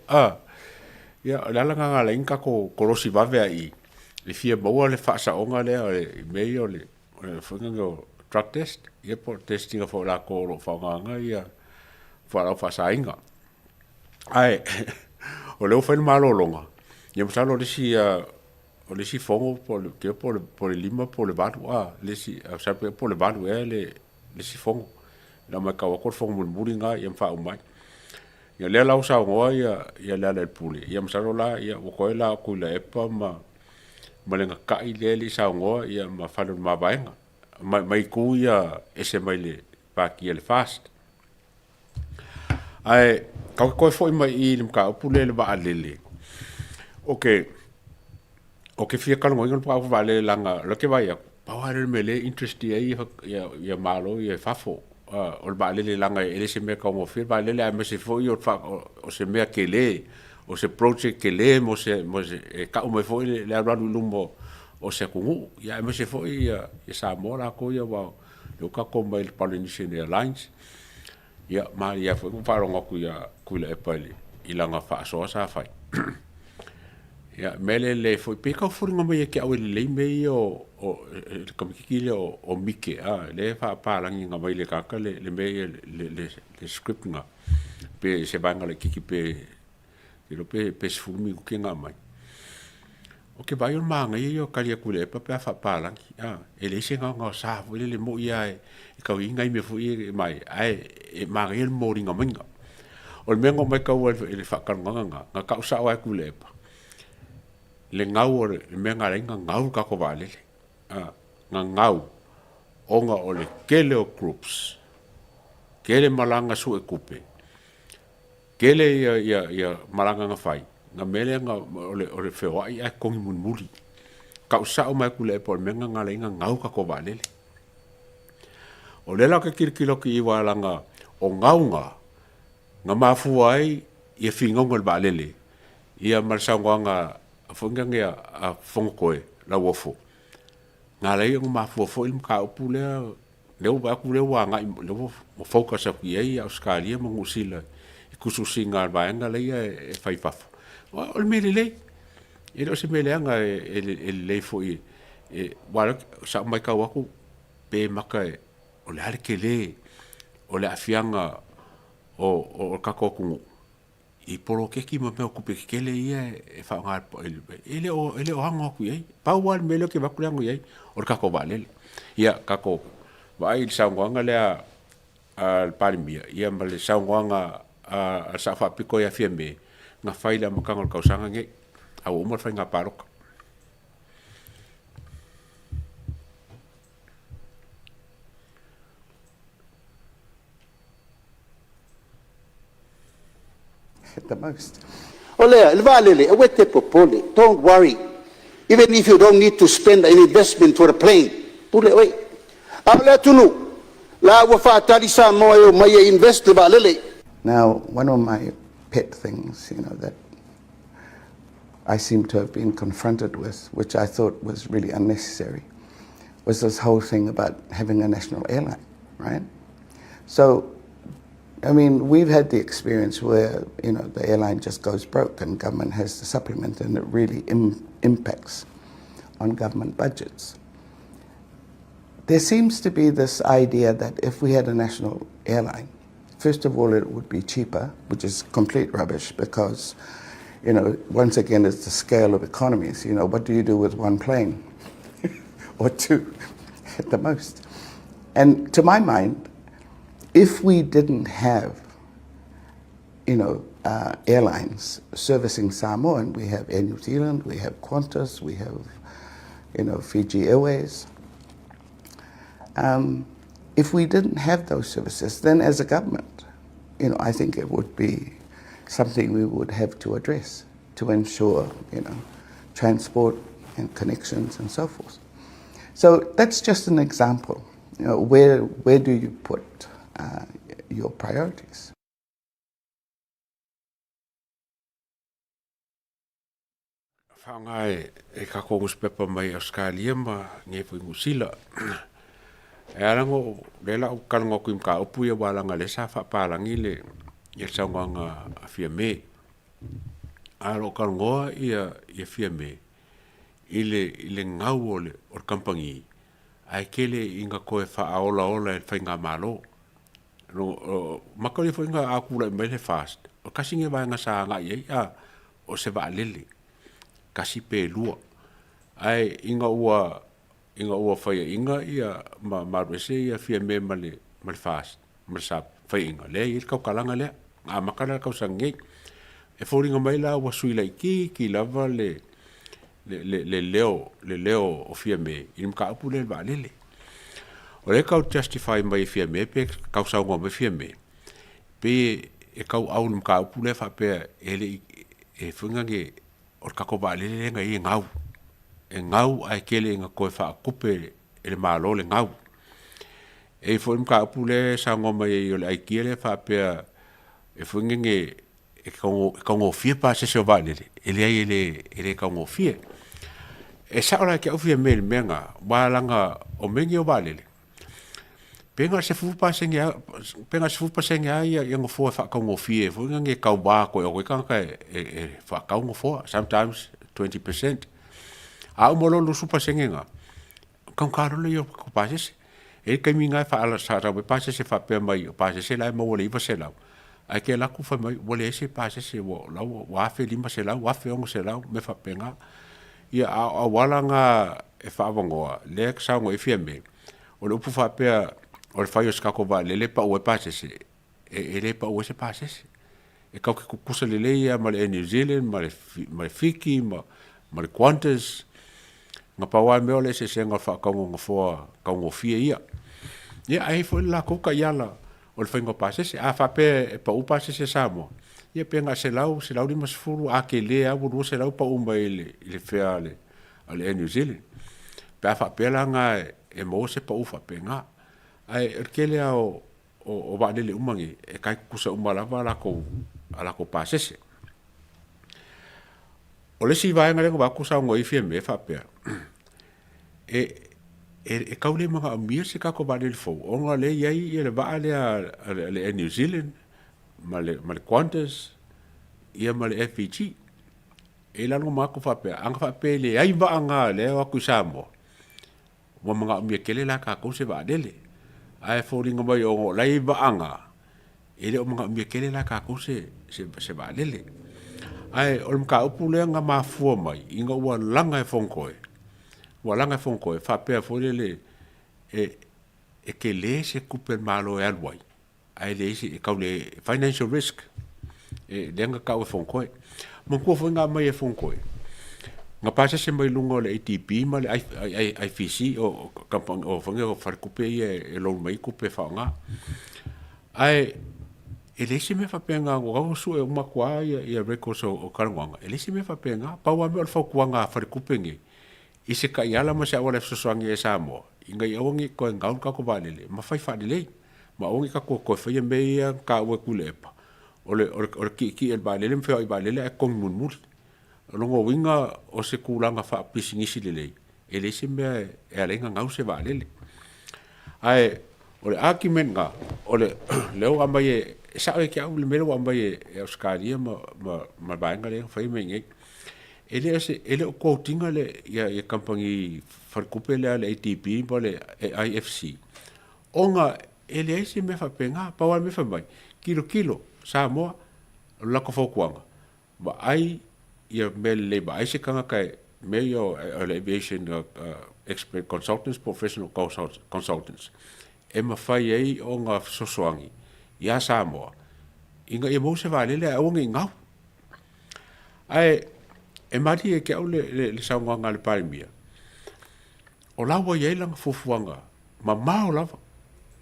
Ia o le ala lena na ala ai ona tatou kolosi vave lava i i, e fia maua le faasaoga lea i mea ia o le drug test ia po o le test ina foi o latou o lo o faaaogaina fualaau faasaina. Ae o lea ua fai le malologa, ia masalo o le isi o le isi fono po o le 5 po o le 8 a, le isi, masalo pe po o le 8 ea le isi fono. O lau matau atu o le fono mulimuli lena ma faauma ai. Ia lea la ua saunoa ia ia Lealailepule, ia masalo la ia ua toe la o Tuilaepa ma ma le gatai lea e le i saunoa ia ma Fale o le Mavaega ma ma itu ia ese mai le Pati a le FAST. Ae tatou te toe foi mai i i le mataupu lea i le vaalele, ou te ou te fia talanoaina le mataupu vaalele leaga o lea ou te vaai atu, pau lava lea o le mea o lea e interest i ai ia Malo ia i fafo, o le vaalele leaga e le o se mea taugofie le vaalele aemaise foi o se mea tele, o se project tele mo se e tau mai foi le alualu i luma o se atunuu, aemaise foi Samoa latou ia aua o lea ua tatou omai i le Polynesian Airlines. Ia, malie lava foi na faalogo atu ia Tuilaepa i lana faasoa sa fai. Ia, mea lea lelei foi, pei e tau foliga mai ia te au e lelei mea ia o, o le tamaitiiti lea o, o Mike, a, lea e faapalagi na mai le tagata le, le mea ia, le, le, le script na, pe se vaega laitiiti pe, te iloa pe, pe 10 minute na aumai. Ou te vaai o le manaia ia o tali a Tuilaepa pe a faapalagi, a, e leai se gaogaosa foi lele, e moni lava e tau i ai nai mea foi ia e mai, ae e manaia le momoliga maiga. O le mea na ou maitaua i le faatalanoaga lena, na tau sao lava e Tuilaepa le gau o le mea na ala ai ona gau le tatou vaalele, a, na gau ona o le tele o groups, tele malaga suetupe, Tele ia ia ia malaga na fai, na mea lea na o le o le feoai ae totogi mulimuli. Tau sao mai atu le airport mea na na leina gau tatou vaalele. O lea la ou te tilotilo atu i i aua leaga o gau na, na mafua ai ia finauga i le vaalele ia ma le saunoaga foi lea a Fonotoe Lauofo, na ala ai ona mafua foi le mataupu lea Lea ua vaai atu lea ua agai, lea ua focus atu i ai Ausetalia ma Niu Sila i tusitusiga a le vaega lea e fai i fafo. O le mea lelei, e le o se mea leaga e lelei foi, aua o lea sa ou matau atu pe mata o le a le tele o le aafiaga o le tatou atunuu i poloketi ma mea o tupe tetele ia e faaaoga e le o e le o ano atu i ai. Pau lava le mea lea ou te vaai atu le ano i ai, o le tatou vaalele. Ia, tatou vaai i le saunoaga lea a le Palemia, ia ma le saunoaga a le Sao Faapito ia Fiame, na fai i le amataga o le tausaga lenei, a ua uma le faiga palota. The most. O lea, le vaalele, aua e te popole, don't worry. Even if you don't need to spend an investment for the plane, pule oe. A o le atunuu, la ua faatali Samoa e omai e invest le vaalele. Now, one of my pet things, you know, that I seem to have been confronted with, which I thought was really unnecessary, was this whole thing about having a national airline, right? So, I mean, we've had the experience where, you know, the airline just goes broke and government has to supplement and it really Im impacts on government budgets. There seems to be this idea that if we had a national airline, first of all, it would be cheaper, which is complete rubbish because, you know, once again, it's the scale of economies. You know, what do you do with one plane or two at the most? And to my mind, if we didn't have, you know, airlines servicing Samoa, and we have Air New Zealand, we have Qantas, we have, you know, Fiji Airways. If we didn't have those services, then as a government, you know, I think it would be something we would have to address to ensure, you know, transport and connections and so forth. So that's just an example. You know, where, where do you put your priorities? Faaaoga e tatou nusipepa mai Ausetalia ma nei foi Niu Sila. E ala ona o lea la ou talanoa atu i mataupu ia aua leaga o lea sa faapalagi le ia le saunoaga a Fiame. A o lo o talanoa ia ia Fiame i le i le gau o le o le kamupani ae tele ina toe faaolaola e le faigamalo. Maka ia foi na a tulai mai le FAST, o tasi lenei vaega sa agai i ai, a, o se vaalele, tasi pe lua. Ae ina ua, ina ua faiaina ia ma, ma alu ese ia Fiame ma le, ma le FAST, ma le SAP, faiaina, lea e i ai le tautalaga lea. Na amata la le tausaga nei. E foliga mai la ua sui laitiiti lava le le le le leo le leo o Fiame i le mataupu lea i le vaalele. O lea e tau justify mai e Fiame pe tau saunoa mai Fiame, pei e tau au i le mataupu lea faapea e le i e foi nani o le tatou vaalele lea na i ai e gau. E gau ae tele ina toe faatupe e le Malo le gau. E i ai foi le mataupu lea e saunoa mai ai o le aitia lea faapea e foi nene e taugofie pasese o vaalele, e leai e le, e le taugofie. E sao la ia te au Fiame i le mea lena, aua leaga o mea nei o vaalele, pe na o le 10% lava, pe na o le 10% lava ia nofoa e faataugofie foi lea e tauva atu ai o tagata e faatau nofoa, sometimes 20%. A uma loa le 20% lena, taugata loa lea o pasese. E i ai le taimi na e faatau ai pasese faapea mai o pasese la e maua i le 900, ae te alu atu fai mai ua leai se pasese ua la ua $1500, $1600 mea faapena. Ia a o auala na e faaavanoa lea e saunoa ai Fiame, o le upu faapea o le fai o se tatou vaalele e pau ai pasese, e le pau ai se pasese. E tatou te tutusa lelei lava ma le Air New Zealand ma le Fiti ma le Qantas. Na pau lava le mea o le eseesega o le faatauga o nofoa taugofie ia. Ia ae i ai foi le latou taiala o le faiga o pasese. A faapea e pau pasese a Samoa, ia pe na o le 100, 150, a tele lava ua 200 pau mai i le fare a le Air New Zealand. Pe a faapea la na e maua se pau faapena. Ae o le tele lava o vaalele uma nei, e tai tutusa uma lava a latou pasese. O le isi vaega lea na vaai atu saunoa ai Fiame faapea, e tau le manaomia se tatou vaalele fou ona o lea e i ai le vaa lea a le Air New Zealand ma le Qantas ia ma le FVG. E i ai la lou manatu faapea, ana faapea e leai vaa na lea e o atu i Samoa, ua manaomia tele la e tatou se vaalele. Ae foliga mai ona o la e i ai vaa na, e le o manaomia tele la e tatou se vaalele. Ae o le mataupu lea na mafua mai ina ua laga e Fonotoe, ua laga e Fonotoe faapea foi lele e tele se tupe a le Malo e alu ai, ae leai se, e tau le financial risk e lea na tau e Fonotoe. Manatua foi na aumai e Fonotoe, na pasese mai luga o le ADB ma le IFC o o faletupe ia e loan mai ai tupe e faaaoga. Ae e leai se mea faapena, ua tau sue uma atu lava ia records o talanoaga, e leai se mea faapena. Pau lava mea o le fautuaga a faletupe nei, i se taiala ma se auala e fesoasoani ai i Samoa, ina ia aua ne i toe gau le tatou vaalele ma fai faalelei. Ma aua ne i tatou toe faia mea ia na taua e Tuilaepa, o le o le tietie i le vaalele ma feoai i le vaalele ae togi mulimuli. O lona uiga o se tulaga faapisinisi lelei, e leai se mea e ala ai ona gau se vaalele. Ae o le argument lena, o le lea ua aumai e, e sao ia te au le mea lea ua aumai e Ausetalia ma le vaega lea na fai mai nei. E le o se, e le o quote ina le ia kamupani faletupe lea a le ADB ma le IFC, ona e leai se mea faapena. Pau lava le mea fai mai, tilotilo Samoa, o le latou fautuaga, vaai ia mea lelei, vaai se tagata e mea ia o le aviation expert consultants, professional consultants, e mafai ai ona fesoasoani ia Samoa ina ia maua se vaalele ae aua ne i gau. Ae e malie ia te au le saunoaga a le Palemia, o la ua i ai lana fuafuaga mamao lava.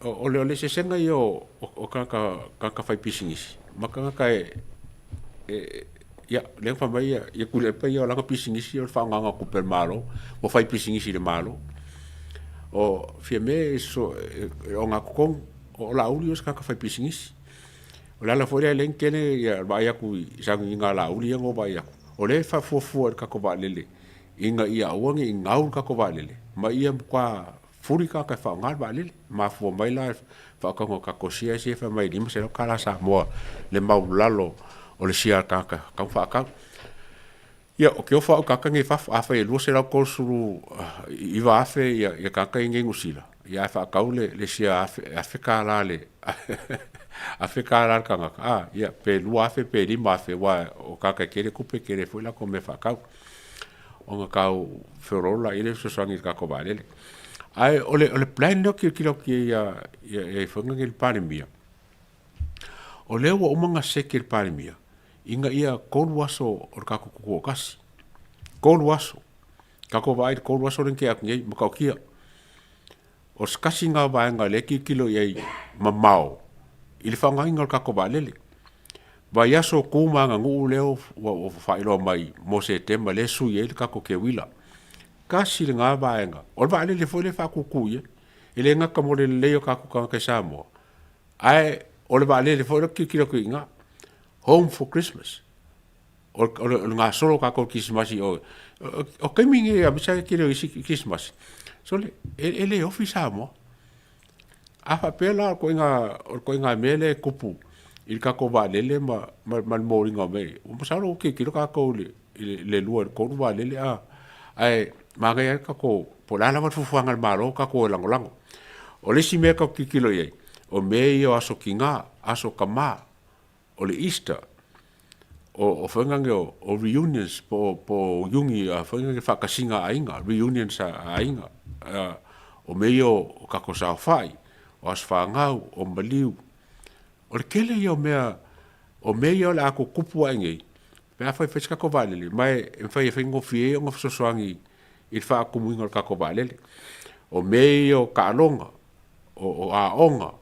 O le eseesega ia o tagata faipisinisi ma tagata e, ia, lea na fai mai ia Tuilaepa ia o lana pisinisi o le faaaogaina o tupe a le Malo, ua faipisinisi i le Malo. O Fiame e ogatotonu, o Laauli o se tagata faipisinisi. O le ala foi lea e ala ai ona tele le vaai atu i sauniga a Laauli ia na ou vaai atu, o lea e faafuafua i le tatou vaalele ina ia aua ne i gau le tatou vaalele ma ia matua fuli tagata e faaaoga le vaalele. Mafua mai la le faatauga o tatou shares ia fai mai e $500 Samoa le maualalo o le share a le tagata e tatau ona faatau. Ia, ou te ofo au i tagata nei i fafo, afai e 239,000 ia tagata ia nei i Niu Sila, ia ae faatau le share $1,000 le $1,000 le tagata, a, ia, pe 2,000 pe 5,000, aua o tagata e tele tupe, e tele foi latou mea faatau, ona tau feoloolo laia lea e fesoasoani i le tatou vaalele. Ae o le plan lea ou te tilotilo atu i ai ia i le Palemia, O lea ua uma ona seki e le Palemia ina ia 3 aso o le tatou tutoatasi. 3 aso. Tatou vaai i le 3 aso lea na tea atu nei, matautia. O se tasi lena o vaega lea e tilotilo i ai mamao i le faaaogaina o le tatou vaalele. Vaiaso tu ma aganuu lea ua faailoa mai mo Setema lea e sui ai le tatou keuila. Tasi lena vaega, o le vaalele foi lea e faatūtū i ai. E le gata mo le lelei o tatou tagata i Samoa, ae o le vaalele foi lea ou te tilotilo atu i ina, home for Christmas. O le gasolo o tatou i le Kerisimasi i o. O taimi nei aemaise lava le tele o isi Kerisimasi, sole, e le ofi Samoa. A faapea la o le ituaiga mea lea e tupu i le tatou vaalele ma le moliga o mea ia, masalo ua tilotilo tatou i le 2 i le 3 vaalele, ae manaia lava le tatou, po o le a lava le fuafuaga a le Malo, tatou o e lagolago. O le isi mea tatou te tilotilo i ai, o mea ia o aso tina, aso tama, o le Easter, o faiga nei o reunions po o iuni faiga nei faatasiga a aiga, reunions a aiga, o mea ia o tatou saofai, o aso fanau, o maliu. O le tele ia o mea, o mea ia o le a tutupu ae nei, pe afai e fai se tatou vaalele, ma e mafai e faigofie ai ona fesoasoani i le faatumuina o le tatou vaalele. O mea ia o taaloga, o aoga,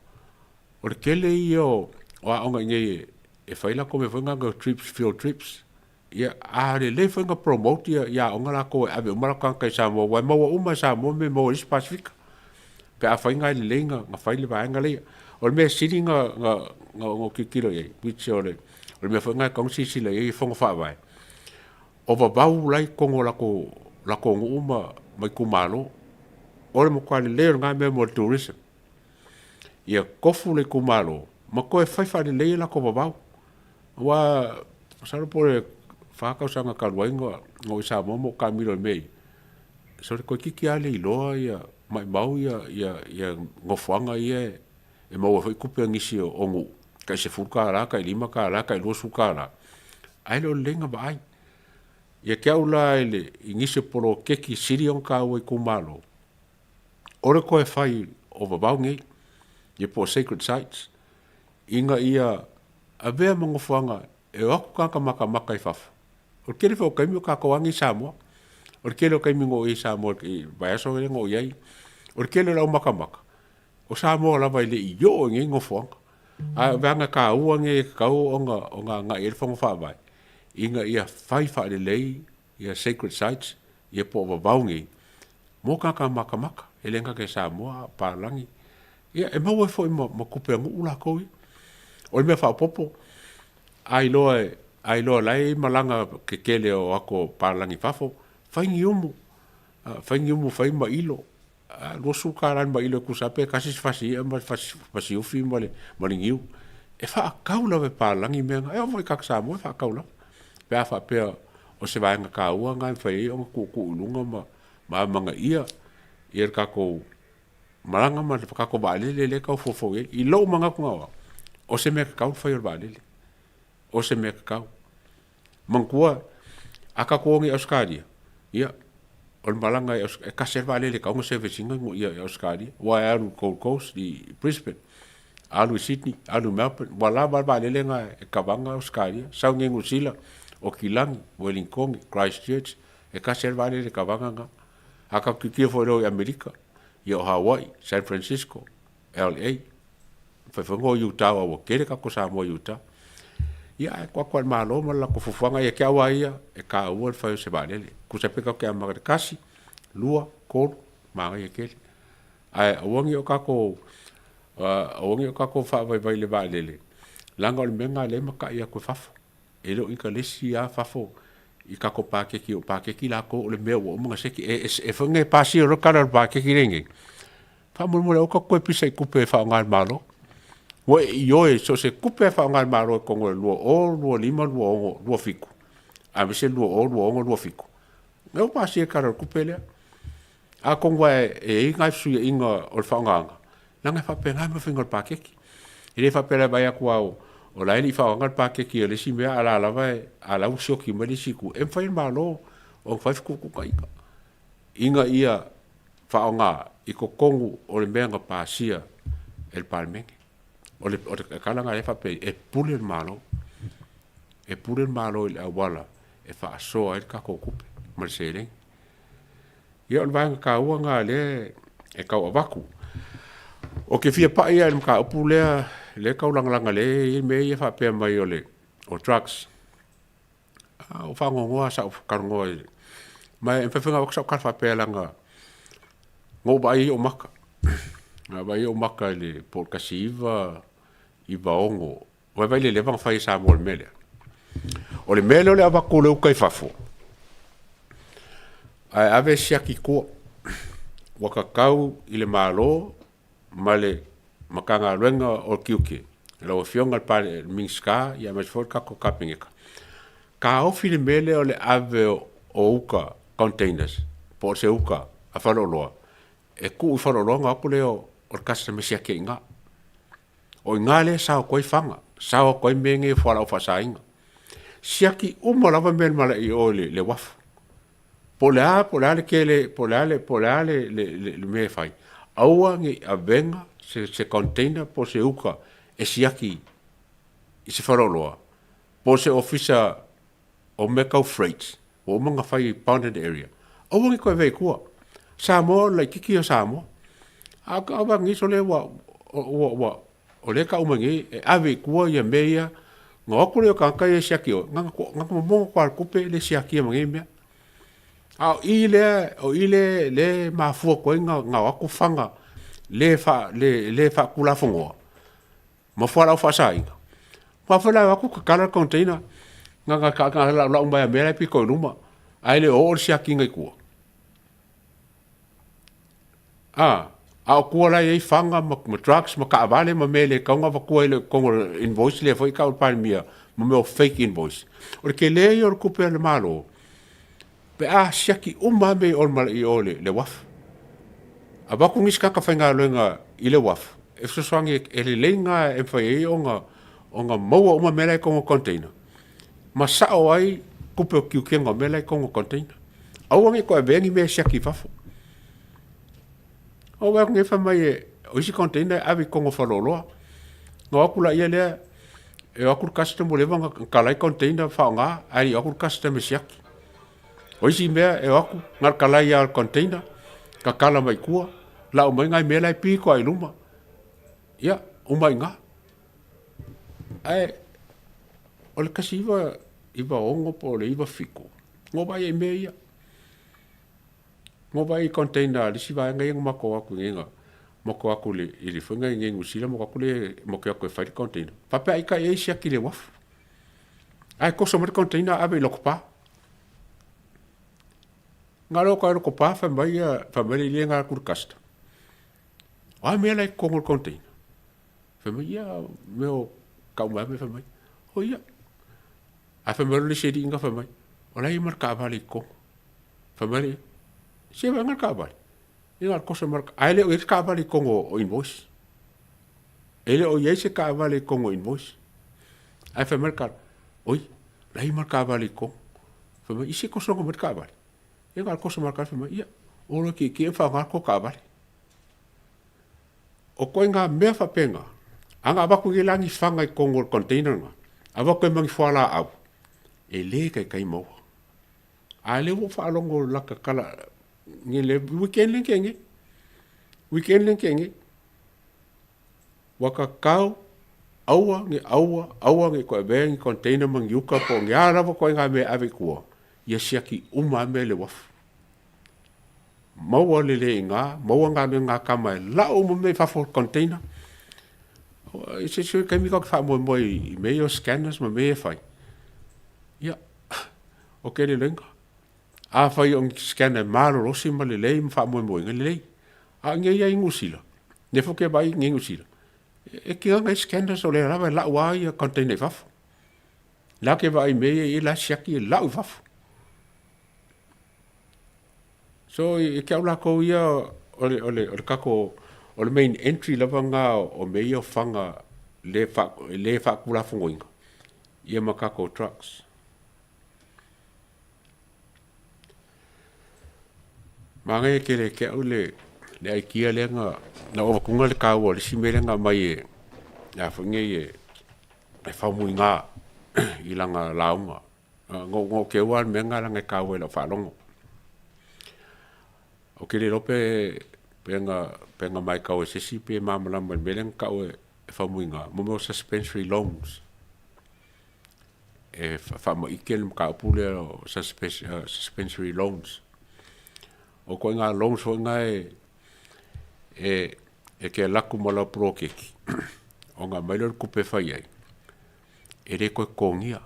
O le tele ia o aoga i inei e fai latou mea foi na o trips, field trips. Ia, a lelei foi ona promote ia aoga latou e ave uma latou tagata i Samoa, aua e maua uma e Samoa mea e maua e isi Pasefika, pe afai na e lelei ona fai le vaega lea. O le mea sili ona ou tilotilo i ai, which o le mea foi lena e tatau ona silasila i ai i Fono Faavae, o vavau la e i totonu o latou nuu ma itumalo. O le matua lelei o lena mea mo le tourism. Ia tofu le itumalo ma toe fai faalelei a latou vavau. Aua masalo po o le fa tausaga talu ai na oo i Samoa ma ou taamilo i mea ia, sole toeitiiti lava le iloa ia maimau ia nofoaga ia e maua ai foi tupe a nisi o nuu, tai $10, tai $5, tai $20, ae le o lelei ona vaai. Ia te au la i nisi o poloketi sili ona taua i itumalo, O le toe fai o vavau nei, ia po o sacred sites, ina ia avea ma nofoaga e o atu tagata matamata i fafo. O le tele foi o taimi o tatou lava nei i Samoa. O le tele o taimi na oo i ai i Samoa i le vaiaso lea na oo i ai, o le tele o le au matamata, o Samoa lava e le i oo i nei nofoaga. Ae o vaega taua nei e tatau ona agai i ai le Fono Faavae, ina ia fai faalelei ia sacred sites, ia po o vavau nei, mo tagata matamata, e le gata i Samoa a o palagi. Ia, e maua ai foi ma, ma tupe a nuu latou ia. O le mea faaopoopo, a iloa e, a iloa la e i ai malaga tetele o atu o palagi i fafo, fai ni umu, fai ni umu, fai ma ilo, $20 le mailo e tusa lava pe tasi se fasi i'a ma le fasi ufi ma le ma le niu. E faatau lava e palagi mea na. E oo foi i tagata Samoa e faatau lava. Pe a faapea o se vaega taua lena e mafai ai ona tuutuu i luga ma ma amanaia ia le tatou malaga ma le tatou vaalele lea e tau foufou i ai. I lou manatu na o au, o se mea tatau le fai o le vaalele. O se mea tatau. Manatua, a tatou o nei i Ausetalia, ia, o le malaga i e tasi lava le vaalele e tatau ona service ina i Ausetalia, aua e alu i Gold Coast, i Brisbane, alu i Sydney, alu i Melbourne, ua lava le vaalele lena e kava ana Ausetalia. Sau nei i Niu Sila, Okilani, Welingtoni, Christchurch, e tasi lava le vaalele e kava ana na. A tatou tilotilo foi loa i Amerika, ia o Hawaii, San Francisco, LA, Fai foi o Utah aua ua tele tatou Samoa i Utah. Ia ae tuu atu lava i le Malo ma le latou fuafuaga ia te au lava ia e taua le fai o se vaalele. Tusa pe tatou te amata i le tasi, lua, tolu, manaia tele. Ae aua ne i o tatou aua ne i o tatou faavaivai i le vaalele leaga o le mea lena lea e matai atu e fafo. E le o inkalesi lava fafo i tatou paketi, o paketi latou o le mea ua uma ona seki. E foi nei pasia loa le tala o le paketi lea i inei, faamolemole aua tatou toe pisa i tupe e faaaoga e le Malo. Ua e ioe so o se tupe e faaaoga e le Malo i totonu o le 2025, 26, 27, aemaise le 2026, 27, lea ua pasia le Tala o le Tupe lea. Atonu aua e i ai nai fesuiaiga o le faaaogaina, leaga e faapena le faiga o le paketi. E le faapea la e vaai atu lava o la e le i faaaogaina le paketi o le isi mea a o la lava a o la ua sioki mai le isi itu. E mafai e le Malo ona fai fetuutuunaiga ina ia faaaoga i totonu o le mea na pasia e le Palemene. O le, o le kala lea faapea e pule le Malo. E pule le Malo i le auala e faasoa ai le tatou tupe ma le seleni. Ia o le vaega taua lena lea e tau avatu. Ou te fia pai lava i le mataupu lea, lea e tau lagalaga lea e i ai mea ia faapea mai o le o drugs. A o faanoanoa sa ou talanoa i ma e mafai foi ona avatu sau tala faapea leaga na ou vaai ai ou maka. Na vaai ai ou maka i le po o le 1996 Vaivai le leva na fai e Samoa i le mea lea. O le mea lea o le avatu o le uta i fafo, ae ave siaki i tua. Ua tatau i le Malo ma le Matagaluega o le Tiute, lau Afioga i le Minisita aemaise foi le tatou Kapeneta, taofi le mea lea o le ave o uta containers po o se uta a faleoloa e tuu i faleoloa ona o atu lea o le customer e siaki ai i ina. O i ina lea e sao atu ai faga, sao atu ai mea nei o fualaau faasaina. Siaki uma lava mea na malae i o i le uafu. Po o le a, po o le a le tele, po o le a le, po o le a le, le, le, le mea e fai, aua ne i avega se, se container po o se uka e siaki i se faleoloa, po o se ofisa o mea tau freight, ua uma ona fai i bonded area, aua ne i toe avea i tua. Samoa o le laitiiti ia o Samoa. A o au nei sole ua, ua, ua, o lea e tau mai nei e ave i tua ia mea ia, ona o atu lea o tagata ia e siaki o, na ona momono atu lava o le tupe le siakia ma nei mea. A o i lea, o i lea, lea e mafua atu ai ona o atu fana le, fa, le, le faatulafonoa, ma fualaau faasaina. Aua foi la e o atu tatala le container, na ona laulau mai lava i mea la e pito i luma, ae le o oo le siakiina i tua. A, a o tua la e i ai faga ma, ma drugs ma taavale ma mea e le tatau ona avatua i totonu o le invoice lea foi e tau e le Palemia, ma mea o fake invoice. O le tele ia o le tupe a le Malo, pe a siaki uma lava mea i o i o i le uafu. Avatu nisi tagata faigaluega i le uafu e fesoasoani e lelei lena e mafai ai ona ona maua uma mea la e i totonu o container ma sao ai tupe o tiutega o mea la e i totonu o container. Aua ne i toe avea ni mea e siaki i fafo. Ou vaai atu nei fai mai e, o isi container e ave i totonu o faleoloa. Na o atu laia lea, e o atu le custom ua leva ona tala ai container faaaoga, ae le i o atu le custom e siaki. O isi mea e o atu, na o le talai lava o le container, tatala mai tua, lau mai nai mea la e pito lava i luma. Ia, uma i ina. Ae o le 1996 po o le 97, na ou vaai ai i mea ia. Na ou vaai i container a le isi vaega ia na matou o atu i inei, matou o atu i le foi i Niu Sila, matou o atu lea, matou o atu e fai le container. Faapea ai ta i ai siaki i le uafu. Ae toso mai le container ave i Lotopa. Na alu atu i Lotopa fai mai fai mai le alii na alu atu i le custom. O a mea la i totonu o le container? Fai mai, ia, mea o tau mai fai mai. O ia. Ae fai mai le isi alii na fai mai, o la e i ai ma le taavale i totonu. Fai mai le, se vaega le taavale. Ia na o le toso mai ae le o i ai se taavale i totonu o invoice. E le o i ai se taavale i totonu o invoice. Ae fai mai le tala, oi, la e i ai ma le taavale i totonu. Fai mai, i se tosoga mai le taavale. Ia na o le toso mai le fai mai, ia, o loa tietie ma faaaoga le tou taavale. O ituaiga mea faapena, a na avatu nei la ni faga i totonu o le container lena, avatu ai ma ni fualaau, e le taitai maua. A lea ua ou faalogo lata tala i le weekend lea na tea nei, weekend lea na tea nei, ua tatau aua ne aua aua ne i toe avea ni container ma ni uka po o ni a lava ituaiga mea e ave i tua, ia siaki uma lava mea i le uafu. Maua le le i ina, maua galuega a tama e lau uma mea i fafo o container. I se isi taimi tatou te faamoemoe i mea ia o scanners ma mea ia e fai. Ia, o ke lelei. Afai o ni scanner e malolosi ma lelei ma faamoemoeina, lelei. A o inei lava i Niu Sila, lea foi ou te vaai i Niu Sila, e tigaga ai scanners o lea lava e lau lava ia container i fafo. La ke vaai i mea ia i ai la e siaki e lau i fafo. So e te au lakou ia o le, o le, o le tatou, o le main entry lava lena o mea ia o faga le, fa, le faatulafonoina ia ma tatou trucks. Manaia tele ia te au le, le idea lea na, na ou avatuina le taua o le isi mea lea na aumai e, le a foi nei e e faumuiga i lana lauga. Go ke ua le mea lena leaga e taua i lau faalogo. Ou te le iloa pe pe na pe na matau e se isi pe malamalama i le mea lea na tau e faumuiga, mo mea o suspensory loans. E faamaite le mataupu lea o suspensory loans. O ituaiga loans foi na e e e te alu atu ma lau poloketi ona aumai lea o le tupe e fai ai, e le toe totogia.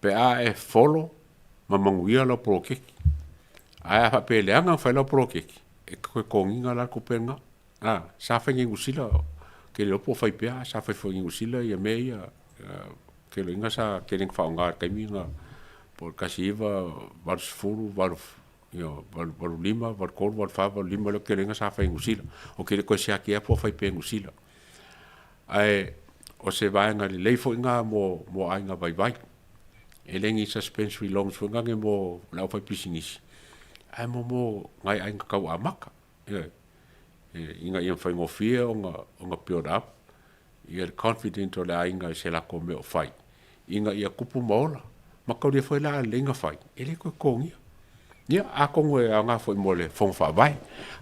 Pe a e folo ma manuia lau poloketi. Ae a faapea e leaga ona fai lau poloketi, e te toe totogiina la le tupe lena. A, sa fai nei i Niu Sila, ou te le iloa po o fai pea, ae sa fai foi i Niu Sila ia mea ia. Ou te iloaina sa tele ina faaaoga i le taimi lena po o le 1980, 85, 83, 84, 85 lea ou te iloaina sa fai i Niu Sila. Ou te le toe siakia po o fai pea i Niu Sila. Ae o se vaega lelei foi lena mo mo aiga vaivai. E le ni suspensory loans foi lena mo le aufaipisinisi, ae mo mo nai aiga tau amata. Ioe. Ina ia faigofie ona ona build up ia le confident o le aiga i se latou mea o fai, ina ia tupu ma ola. Ma taulia foi la a lelei ona fai, e le toe totogia. Ia, atonu e aoga foi mo le Fono Faavae,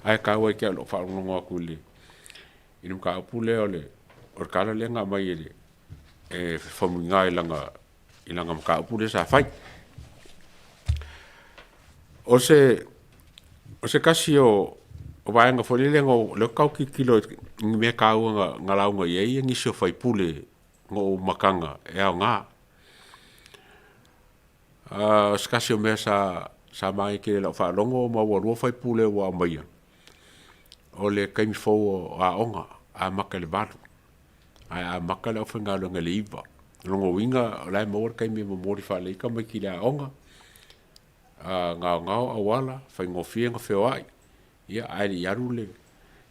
ae taua ai te au i lou faalogologo atu i le i le mataupu lea o le o le tala lea na aumai e le e Faumuina i lana i lana mataupu lea sa fai. O se o se tasi o o vaega foi lele na ou lea ou te tau tilotilo i ni mea taua na na lauga i ai nisi o faipule na ou mataga e aoga. O se tasi o mea sa sa manaia tele i lau faalogo ma ua lua faipule ua aumaia, o le taimi fou o aoga, amata i le 8 ae amata le aufaigaluega i le 9. O lona uiga o la e maua le taimi e momoli faalelei ai tamaiti i le aoga, gaogao auala, faigofie ona feoai, ia ae le i alu le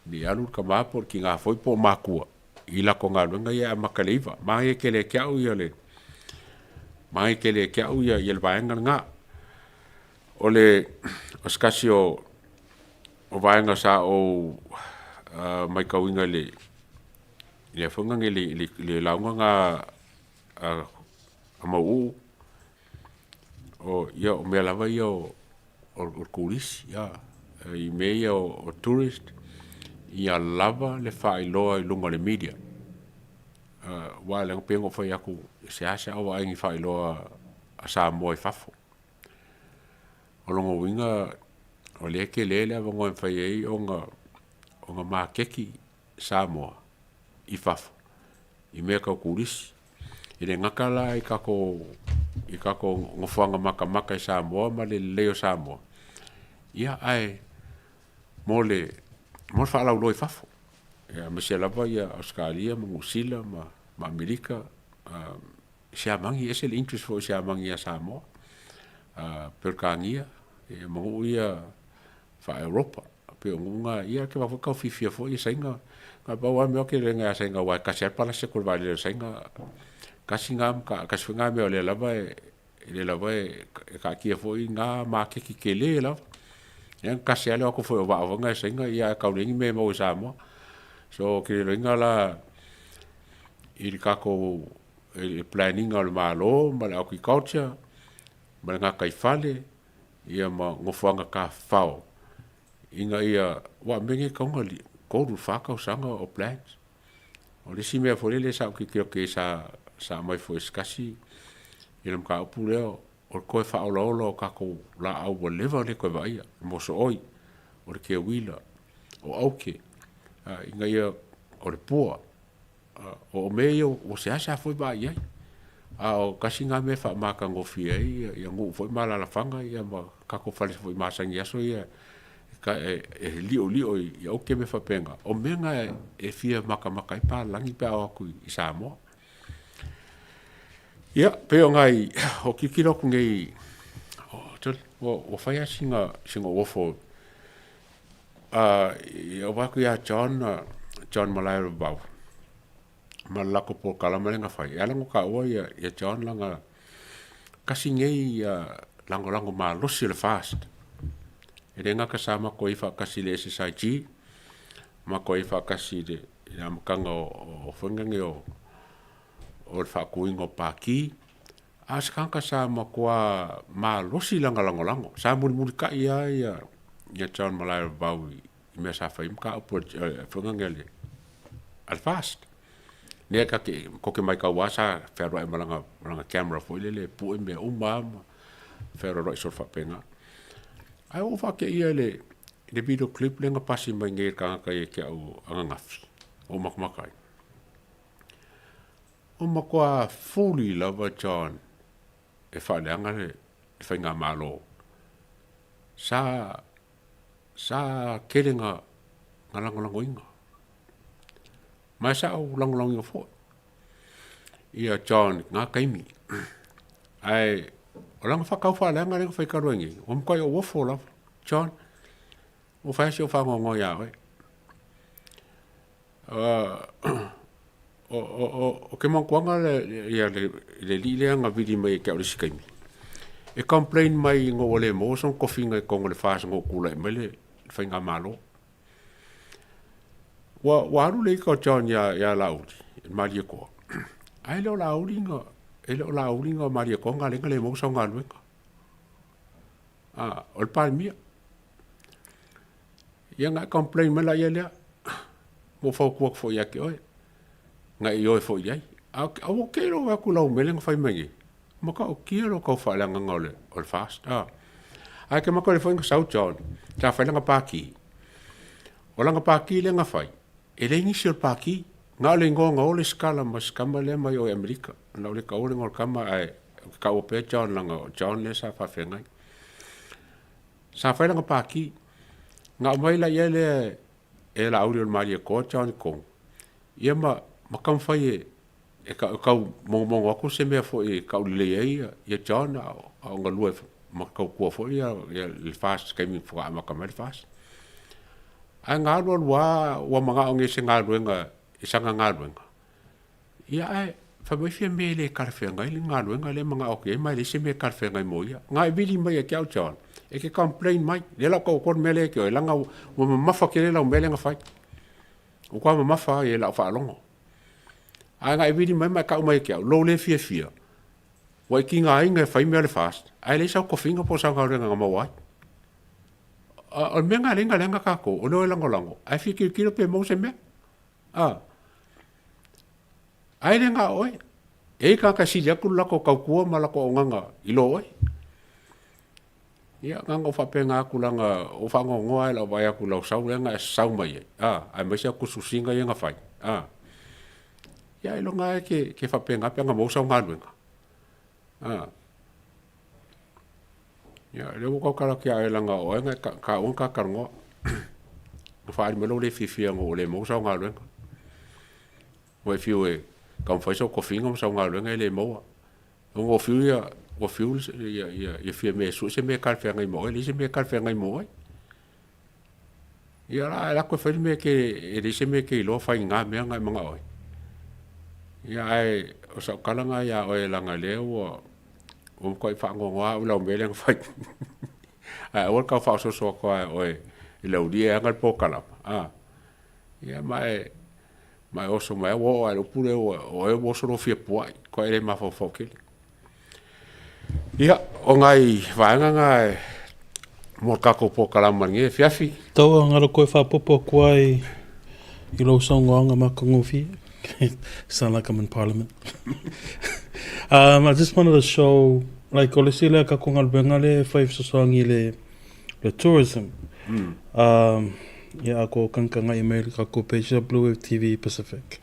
le i alu le tama po o le tina foi po o matua i latou galuega ia e amata i le 9. Manaia tele ia te au ia le manaia tele ia te au ia le vaega lena. O le o se tasi o o vaega sa ou matauina i le le foi lena i le lauga lena a Mauuu, o ia o mea lava ia o o le turisi i mea ia o tourist, ia lava le faailoa i luga o le media. Aua leaga pei ona ou fai atu, e seasea ou vaai i ni faailoa a Samoa i fafo. O lona uiga o lea e tele le avanoa e mafai ai ona ona maketi Samoa i fafo i mea tau turisi. E le gata la i tatou i tatou nofoaga matamata i Samoa ma le lelei o Samoa, ia ae mo le mo le faalauiloa i fafo. Ia aemaise lava ia Ausetalia ma Niu Sila ma ma Amerika, siamagi, e ese le interest foi o siamagi ia Samoa, Peretania, ia ma nuu ia faa-Europa. Pei o nuu na, ia te foi tau fiafia foi ia Saina. Na pau lava le mea ou te iloa ia Saina aua e tasi lava le palasi atu o le vaalele a Saina. Tasi na, tasi foi na mea o lea lava e lea lava e taatia foi na maketi tele lava. Ia na tasi lava le o atu foi o vaa foi na e Saina, ia ae tau leai ni mea e maua i Samoa. So ou te le iloaina la i le tatou i le plan ina o le Malo ma le agriculture ma le gataifale ia ma nofoaga tafafao ina ia, aua o mea nei e tatau ona 3 i le 4 tausaga o plans. O le isi mea foi lele sa ou tilotilo atu i ai sa sa aumai foi e se tasi i le mataupu lea, o le toe faaolaola o tatou laau ua leva ona le toe vaaia, le mosooi, o le keuila, o aute, ina ia, o le pua. O mea ia ua seasea foi vaai i ai. A o tasi lena mea e faamatagofie ai ia nuu foi ma alaalafaga ia ma tatou fale foi masani i aso ia e liolio i aute ma mea faapena. O mea na e fia matamata ai papalagi pe a o atu i Samoa. Ia, pei o nai, o tilotilo atu nei, ua fai lava sina ofo I ou atu ia John, John Malaelovau ma le latou polokalame lea na fai, e ala ona taua ia, ia John leaga tasi nei lagolago malosi o le FAST. E le gata sa matou i ai faatasi i le SSIG, matou i ai faatasi i le i le amataga o faiga o o le faatuina o Paki, a o se tagata sa matua malosi lana lagolago. Sa mulimulitai lava ia ia John Malaeavavau i mea sa fai ai mataupu a le faiga lenei a le FAST. Lea ta te tou te matau lava sa fealuai ma lana ma lana camera foi lele e pue mea uma lava ma fealualuai solo faapena. Ae ua ou faateia i le i le video clip lea na pasi mai nei e le tagata ia te au ananafi, ua ou matamata ai. Ua matua fuli lava John e faaleaga le faigamalo. Sa sa tele na na lagolagoina. Ma sa ou lagolagoina foi ia John i na taimi. Ae o lana faatau faaleaga lea na fai talu ai nei, ua matuai ou ofo lava. John, ua fai lava si ou faanoanoa ia oe. O ke manatuaga ia le alii lea na vili mai ia te au i le isi taimi, e complain mai ina ua le maua sona tofiga i totonu o le FAST ina ua tulai mai le faigamalo. Ua ua alu le ita o John ia ia Laauli i le Malietoa, ae le o Laauli na e le o Laauli na Malietoa na ala ai ona le maua sau galuega. O le Palemia. Ia na e complain mai laia lea, ua ou fautua atu foi ia te oe, na e ioe foi i ai. A ua te iloa atu i lau mele na fai mai nei, matautia lou tau faaleagaga o le, o le FAST. A. Ae ke mata foi na sau John, sa fai lana pākī. O lana pākī lea na fai, e leai nisi o le pākī. Na o le igoa na o le sikala ma si tama lea mai o i Amerika. Na o le taua le igoa o le tama, ae ou te taua pea John leaga o John lea sa faafeagai. Sa fai lana pākī. Na aumai la i ai lea e Laauli o le Malietoa John i totonu, ia ma, ma taumafai e, e tau mogomogo atu se mea foi e taulelei ai ia, ia John a o, a o galue ma tautua foi ia, ia le FAST i le taimi faatoa amata mai le FAST. Ae na alu alu lava ua manao nei i se galuega i sana galuega, Ia ae fai mai Fiame e le talafeagai le galuega lea e manao atu i ai ma e leai se mea e talafeagai mo ia. Na e vili mai ia te au John, e te complain mai, lea la o tau atua le mea lea ia te oe, leaga ua mamafa tele lau mea lea na fai. Ua matua mamafa lava i lau faalogo. Ae na e vili mai ma e tau mai ia te au, lou le fiafia, ua e tigaina e fai mea o le FAST, ae leai sau tofiga po o sau galuega na maua ai. O le mea lena e ala ai ona leaga tatou, o le o e lagolago, ae fia tilotilo pe maua se mea. A, ae le na o oe. E i tagata e sili atu le latou tautua ma latou auaunaga i lo oe. Ia, na ona ou faapena atu leaga ua ou faanoanoa lava i lau vaai atu i lau sau lea na e sasau mai ai, a, aemaise au tusitusiga ia na fai, a. Ia ailoga lava e te faapena pe ana maua sau galuega. A. Ia, lea ua tautala atu ia oe leaga o oe na taua na ta talanoa. Na faaali mai lou le fiafia ina ua le maua sau galuega. Ua e fiu e taumafai sau tofiga ma sau galuega e le maua. Ona ua fiu ia, ua fiu ia, ia, ia Fiame e sue se mea e talafeagai ma oe, leai se mea e talafeagai mo oe. Ia la, e alu atu e fai le mea e te, e leai se mea e te iloa fai i na mea na e manao ai. Ia ae o sau tala na ia oe leaga lea ua ua matuai faanoanoa au i lau mea lea na fai. Ae aua le tau faaososo atu lava e oe i le aulia e ana le polokalama, a. Ia ma e ma e oso mai lava ua oo lava i le upu lea ua o oe ua oso lou fia puai, matua e le mafaufau tele. Ia, o nai vaega na e mo le tatou polokalama i lenei afiafi. Taua galo koe faapopo atu ai i lou saunoaga matagofie. Sound like I'm in parliament. I just wanted to show, like o le isi lea tatou galuega lea e fai fesoasoani i le le tourism. Ia a ko kangkangaʻi mai le tatou page ia Blue Wave TV Pacific.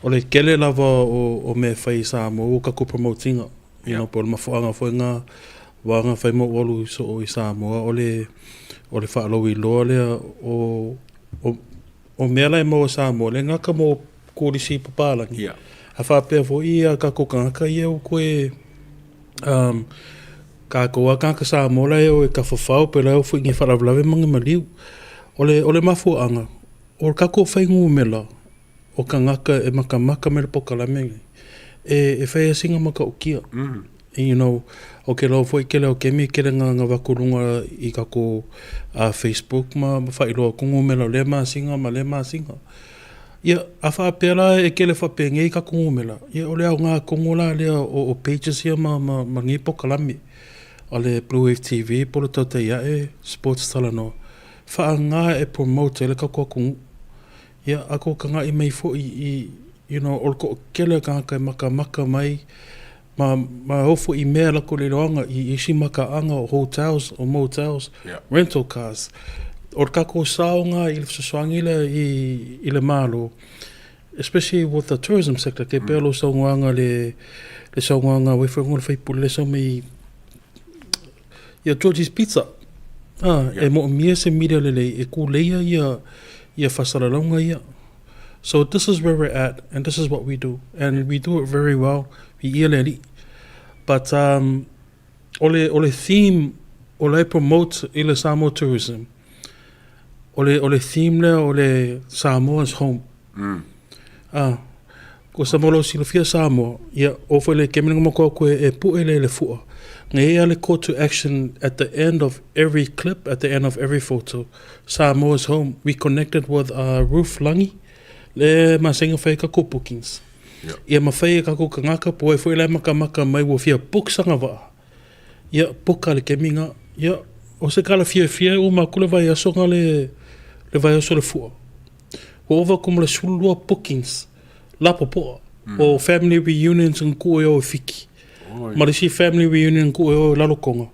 O le kele lava o, o mea e fai i Samoa ua tatou promote ina. You know, po o le mafuaaga foi na wa na fai ma ou alu soo i Samoa o le o le faalauiloa lea o o o mea la e maua i Samoa le gata mo kolisi papalagi. Yeah. A faapea foi ia tatou tagata ia ua toe um, Kākou a kāka Samoa la e o e tafafao pe la e o foi nge faalavelave ma nge maliu. O le, o le mafuaaga, o le kākou fuainumera o tagata e matamata mai le polokalame lenei, e, e fai ai sina matautia. You know, o ke lau foi kele o kemi kele nga nga vaku lunga i kākou Facebook ma ma faailoa atu numera o lea masina ma lea masina. Ia, a faapea la e kele faapenei tatou numera, ia o le aoga tonu la lea o, o pages ia ma, ma, ma lenei polokalame a le Blue Wave TV po o le Tautai Ae Sports Talanoa, faaaoga e promote ai le tatou atunuu. Ia, a tou tagai mai foi i, you know, o le toatele o tagata e matamata mai ma, ma o foi i mea latou le iloaga i isi mataaga o hotels, o motels, yeah. rental cars. O le tatou sao na i le fesoasoani lea i, i le Malo, especially with the tourism sector, ke pea lo saunoaga le, le saunoaga wai foi le faipule le sau mai ia Georgie's Pizza. Ah, yeah. E moomia se media lelei e kūleia ia, ia faasalalauga ia. So this is where we're at and this is what we do and we do it very well. Viia le Alii. But um, o le, o le theme o la e promote i le Samoa Tourism, o le, o le theme lea o le Samoa's home. Mm. Ah, ko sa mo silafia Samoa, ia, o foi le kemina mo ko koe e pu'e le le fua. Ngai ia le call to action at the end of every clip, at the end of every photo. Samoa's home. We connected with uh, Ruth Langi, le masenga fai ka ko bookings. Yeah. Ia mawhai e kako kangaka po e foi lai makamaka mai ua fia book sanga waa. Ia book le keminga. Ia o se kala fia fia o makule vai aso nga le le vai aso le fua. Ua ova kuma le sulua bookings la popoa. Mm. O family reunions ng ku e o fiki. Oh, Ma le si family reunion ku e o lalo konga.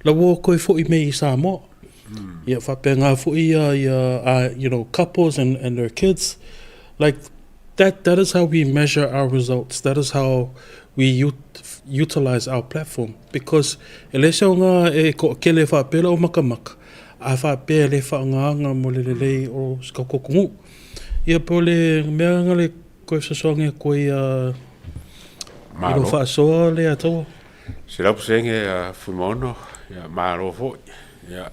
La ua koe fo'i mei i Samoa. Mm. Ia faapena fo'i ia, ia you know, couples and, and their kids. Like, that, that is how we measure our results. That is how we ut utilize our platform. Because e le se aoga e to'atele faapea lau makamaka, a faapea e le faagaga mo le lelei o se tatou atunuu. Ia po o le mea na le koe fesoasoani atu ai i lou faasoa lea Taua. 100% a Fuimaono, ia malo foi. Ia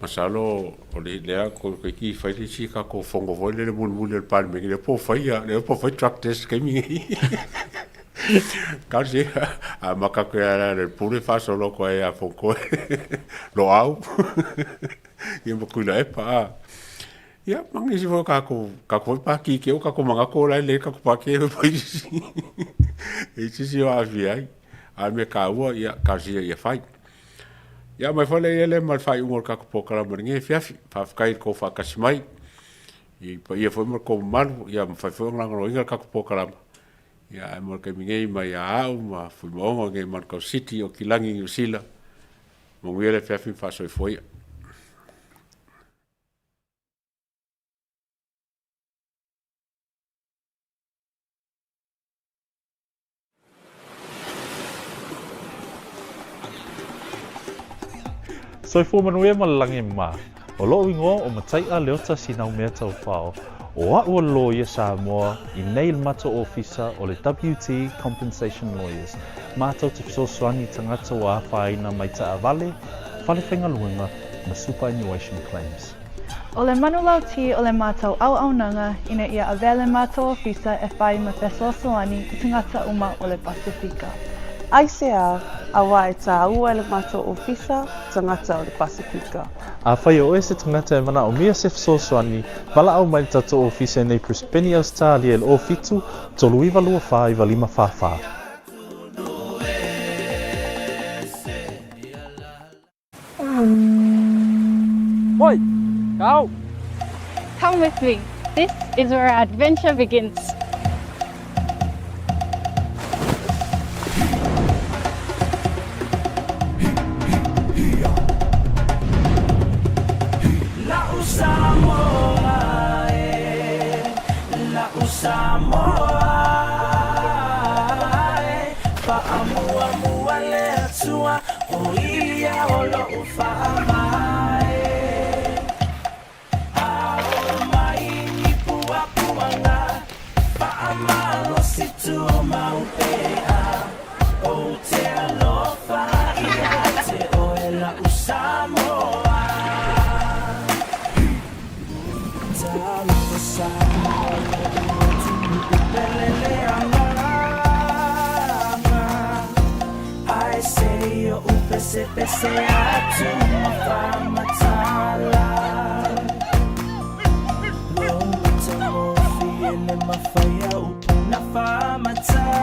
masalo o le lea ko ko ki fai le si ka ko fongo foi le mulimuli o le Palemene lea po fai lea po fai drug test taimi nei. Kau se a maka koe a le pule faasolo koe a foko loau. Ia ma kuila epa a. Ia, ma nisi foi o kākou, kākou foi pākīkē, o kākou manako la e lei kākou pākē e pai sisi. E sisi o aafia ai. A le mea kāua, ia, talosia ia fai. Ia, mai foi lea ia lea ma le faaiuga o le kākou polokalama i lenei afiafi. Faafetai i le tou faatasi mai, i le paia foi ma le tou mamalu, ia mafai foi ona lagolagoina le kākou polokalama. Ia, ae mo le taimi nei mai ia au ma Fuimaono nei Manukau City, Okilagi, Niu Sila, manuia le afiafi ma faasoifua ia. Soifua manuia ma le lagi mā. O lo'u igoa o Matai'a Leota Sinaumea Taufao. O a'u o le loia Samoa i nei le matou ofisa o le WT Compensation Lawyers. Mātou te fesoasoani i tagata ua afaina mai taavale, fale faigaluega ma superannuation claims. O le manulauti o le matou auaunaga ina ia avea le matou ofisa e whai ma fesoasoani i tagata uma o le Pasifika. Aisea, auā e tāua e le matou ofisa tagata o le Pasifika. Afai o oe se tagata e manaomia se fesoasoani, valaau mai le tatou ofisa i nei Brisbane, Ausetalia i le 07 39 24 95 44. Oi! Kau! Come with me. This is where our adventure begins. faia upu na faamatala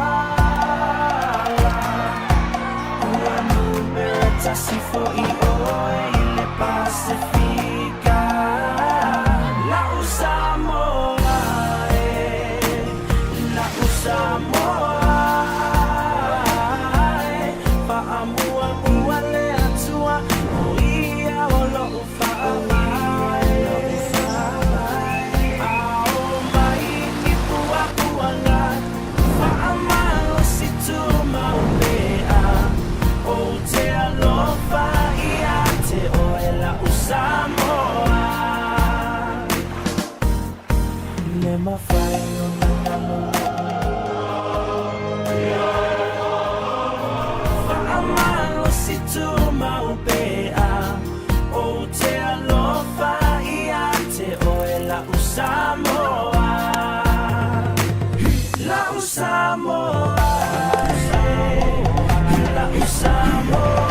Ua numera tasi fo'i oe i le Pasefika La'u Samoa e La'u Samoa e Faamuamua le Atua O ia o lo'u Ou te alofa ia te oe la'u Samoa La'u Samoa La'u Samoa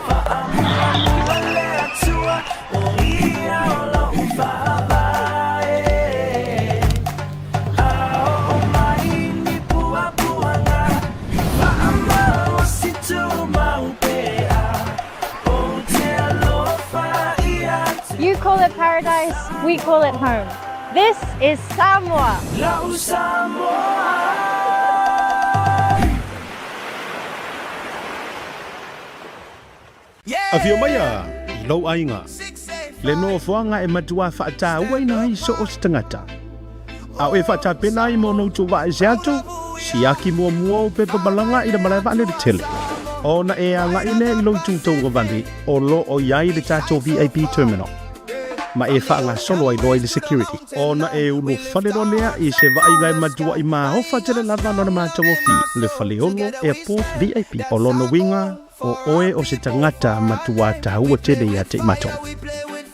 Faamuamua le Atua O ia o lo'u faavae A oo mai ni puapuaga You call it paradise, we call it home. This is Samoa. Samoa. Afio mai a i lou aiga, le nofoaga e matuā faataua-ina ai so o se tagata. A o e faatapena ai mo ona outou vaa ese atu, siaki muamua ou pepa malaga i le malae vaalele tele. Ona e agai lea i lou itu tauagavale o lo o i ai le tatou VIP terminal, ma e faagasolo ai loa i le security. Ona e ulufale loa lea i se vaaiga e matuaʻi maofa tele lava lona matagofie, le Faleolo Airport VIP. O lona uiga, O oe o se tagata matuā tāua tele ia te i matou.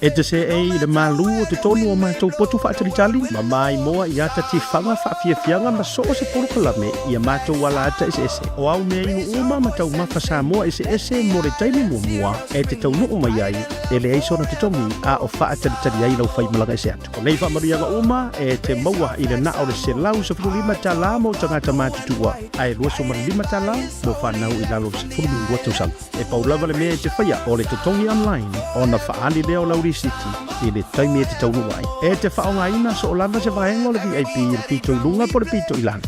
E te seei i le malū o totonu o matou potu faatalitali, ma maimoa i ata tifaga faafiafiaga ma so o se polokalame i a matou ala ata eseese. O au mea inu uma ma taumafa Samoa eseese mo le taimi muamua e te taunuu mai ai, e leai sona totogi a o faatalitali ai lau faimalaga ese atu. O nei faamanuiaga uma e te maua i le na o le $115 mo tagata matutua ae $25 mo fanau i lalo o le 12 tausaga. E pau lava le mea e te faia o le totogi online ona faaali lea o lau lisiti i le taimi e te taunuu ai. E te faaaogaina soo lava se vaega o le VIP i le pito i luga po o le pito i lalo.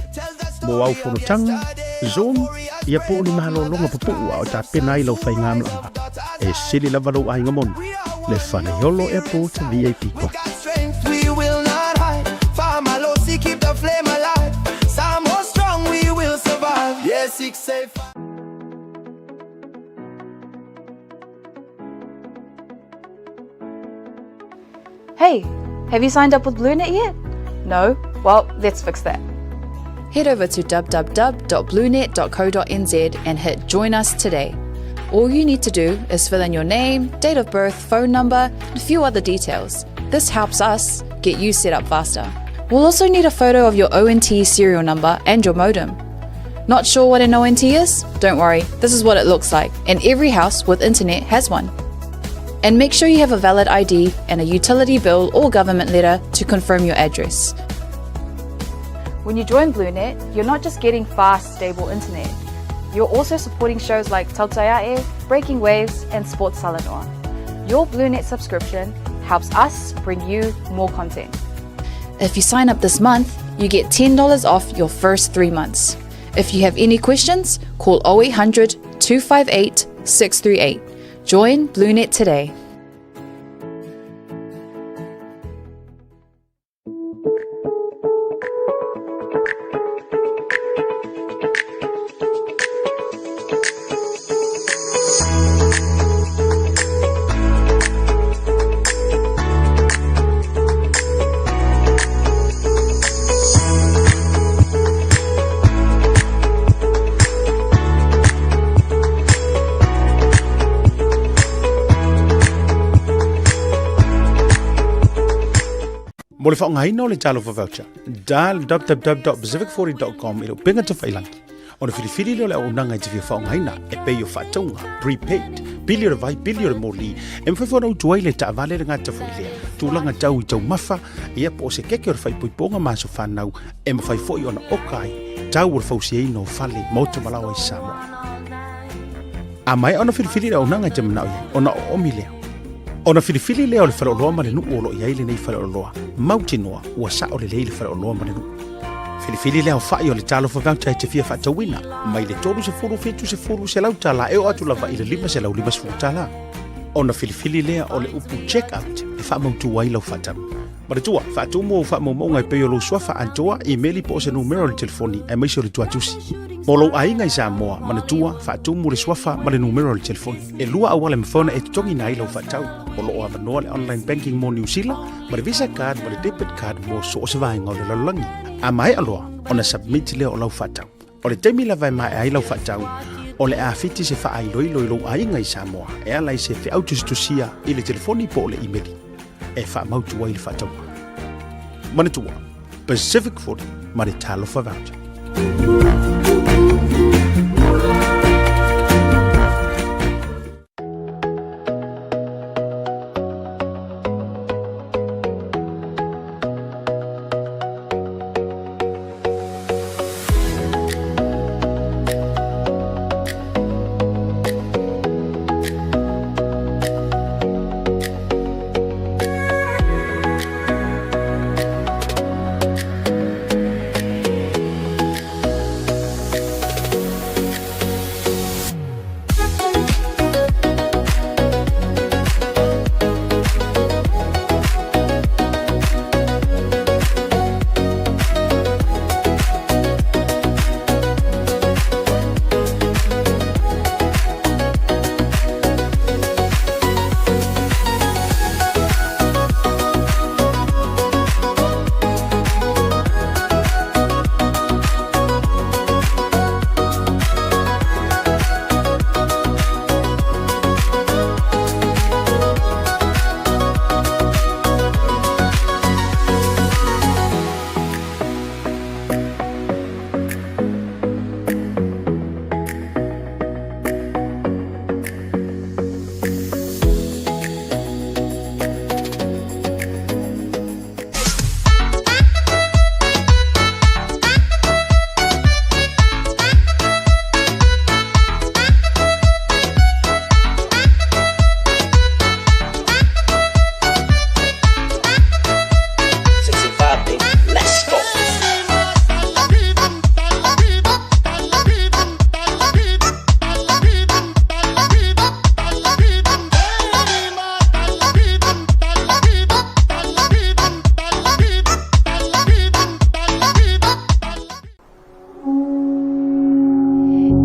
Mo au fonotaga, Zoom, ia po o ni malologa pupuu a o tapena ai lau faigamalaga. E sili lava lou aiga moni, le Faleolo Airport VIP Club. Hey, have you signed up with BlueNet yet? No? Well, let's fix that. Head over to www.bluenet.co.nz and hit Join Us today. All you need to do is fill in your name, date of birth, phone number, and a few other details. This helps us get you set up faster. We'll also need a photo of your ONT serial number and your modem. Not sure what an ONT is? Don't worry, this is what it looks like, and every house with internet has one. And make sure you have a valid ID and a utility bill or government letter to confirm your address. When you join BlueNet, you're not just getting fast, stable internet. You're also supporting shows like Tautai Breaking Waves, and Sports Salanoa. Your BlueNet subscription helps us bring you more content. If you sign up this month, you get $10 off your first three months. If you have any questions, call 0800 258 638. Join BlueNet today. Mo le faaaogaina o le Talofa Voucher, dial www.pacific40.com i le upega tafailangi. Ona filifili lea o le auaunaga e te fia faaaogaina, e pei o faatauga, prepaid, pili o le vai, pili o le moli, e mafai foi ona utu ai le taavale le gata foi lea, tulaga tau i taumafa, ia po o se keke o le faaipoipoga ma aso fanau, e mafai foi ona oka ai tau o le fausiaina o fale, maota ma laoa i Samoa. A maea ona filifili le auaunaga e te manao i ai, ona oomi lea. Ona filifili lea o le faleoloa ma le nuu o lo o i ai lenei faleoloa, mautinoa ua sao lelei le faleoloa ma le nuu. Filifili le aofai o le talofa voucher e te fia faatauina, mai le 30, 70, $100 e oo atu lava i le $550. Ona filifili lea o le upu check out e faamautu ai lau faatau. Manatua, faatumu ou faamaumauga e pei o lou suafa atoa, imeli po o se numera o le telefoni aemaise o le tuatusi. Mo lou aiga i Samoa, manatua, faatumu le suafa ma le numera o le telefoni. E lua auala e mafai ona e totogiina ai lau faatau. O lo o avanoa le online banking mo Niu Sila, ma le Visa card ma le debit card mo so o se vaega o le lalolagi. A maea loa ona submit lea o lau faatau. O le taimi lava e maea ai lau faatau, o le a fiti se faailoilo i lou aiga i Samoa e ala i se feau tusitusia i le telefoni po o le imeli e faamautu ai le faatauga. Manatua, Pacific 40 ma le Talofa Voucher.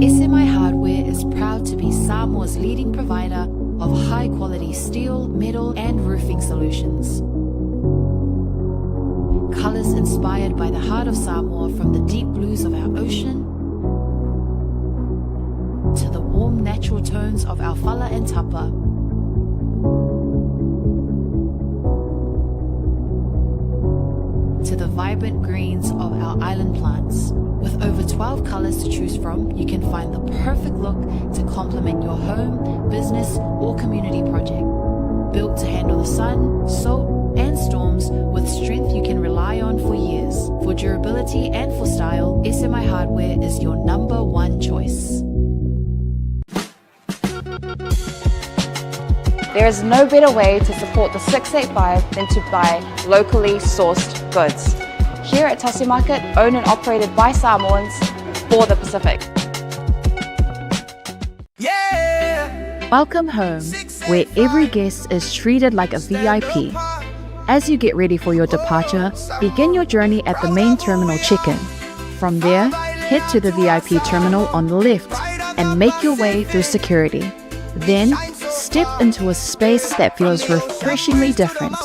SMI Hardware is proud to be Samoa's leading provider of high-quality steel, metal and roofing solutions. Colors inspired by the heart of Samoa from the deep blues of our ocean to the warm natural tones of our fala and tapa. To the vibrant greens of our island plants. With over 12 colors to choose from, you can find the perfect look to complement your home, business, or community project. Built to handle the sun, salt, and storms with strength you can rely on for years. For durability and for style, SMI Hardware is your number one choice. There is no better way to support the 685 than to buy locally sourced goods. Here at Tasi Market, owned and operated by Samoans for the Pacific. Welcome home, where every guest is treated like a VIP. As you get ready for your departure, begin your journey at the main terminal check-in. From there, head to the VIP terminal on the left and make your way through security. Then, step into a space that feels refreshingly different.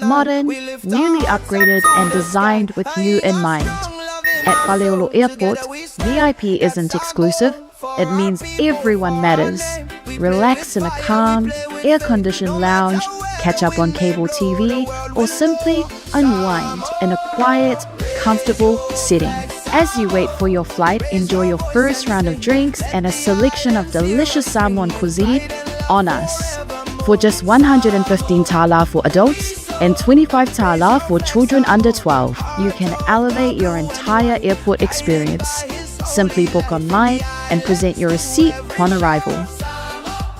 Modern, newly upgraded, and designed with you in mind. At Faleolo Airport, VIP isn't exclusive, it means everyone matters. Relax in a calm, air conditioned lounge, catch up on cable TV, or simply unwind in a quiet, comfortable setting. As you wait for your flight, enjoy your first round of drinks and a selection of delicious Samoan cuisine on us. For just 115 tala for adults and 25 tala for children under 12, you can elevate your entire airport experience. Simply book online and present your receipt upon arrival.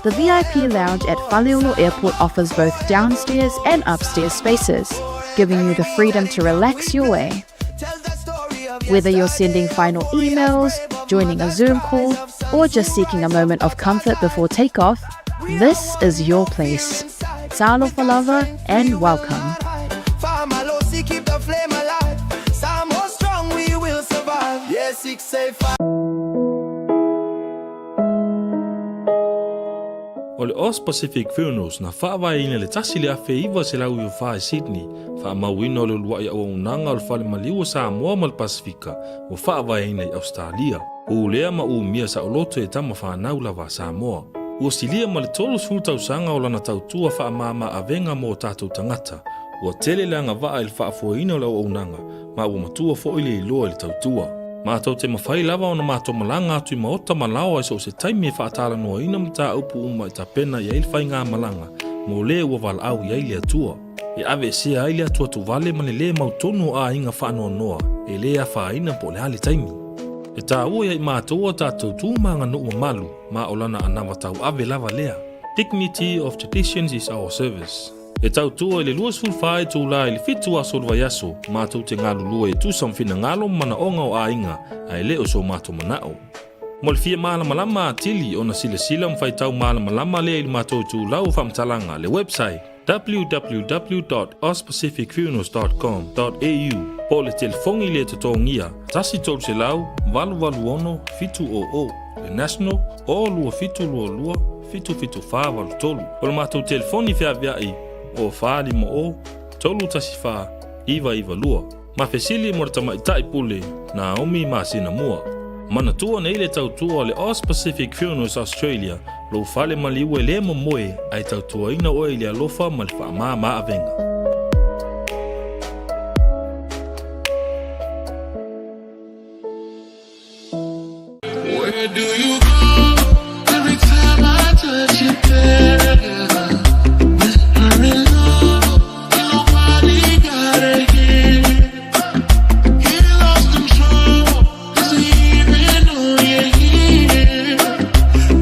The VIP lounge at Faleolo Airport offers both downstairs and upstairs spaces, giving you the freedom to relax your way. Whether you're sending final emails, joining a Zoom call, or just seeking a moment of comfort before takeoff, this is your place. Talofa lava and welcome. Famalosi, keep the flame alive. Samoa strong, we will survive. Yeah, 685. O le Aus Pacific Funerals na faavaeina i le 1994 i Sydney, faamauina o le uluai auaunaga o le Fale Maliu o Samoa ma le Pasefika ua faavaeina i Ausetalia. Ulea ma umia saoloto e tama fanau lava a Samoa. Ua silia ma le 30 tausaga o lana tautua faamama avega mo o tatou tagata. Ua tele le agavaa i le faafoeina o le auaunaga, ma ua matua foi le iloa i le tautua. Matou te mafai lava ona matou malaga atu i maota ma laoa i so o se taimi e faatalanoaina mataupu uma e tapena i ai le faigamalaga mo le ua valaau i ai le Atua. E aveesea ai le atuatuvale ma le lē mautonu o aiga faanoanoa e lē afaina po o le a le taimi. E taua ia i matou a tatou tu ma aganuu mamalu ma o lana anava tauave lava lea. Dignity of traditions is our service. E tautua i le 24 itulā i le 7 aso o le vaiaso, matou te galulue e tusa ma finagalo ma manaoga o aiga, ae le o so matou manao. Mo le fia malamalama atili ona silasila ma faitau malamalama lea i le matou itulau o faamatalaga, le website, www.auspacificfunerals dot com dot au po o le telefoni le totogia 1 300 886 700, le national, o 2722 77483. O le matou telefoni feaveai o 450 314 992. Ma fesili mo le tamaitai pule Naomi masina mua. Manatua nei le tautua o le Aus Pacific Funerals Australia, lou fale maliu e le momoe ae tautuaina oe i le alofa ma le faamama avega. Where do you go every time I touch you, baby? Whispering low, ain't nobody gotta hear. He lost control, doesn't even know you're here.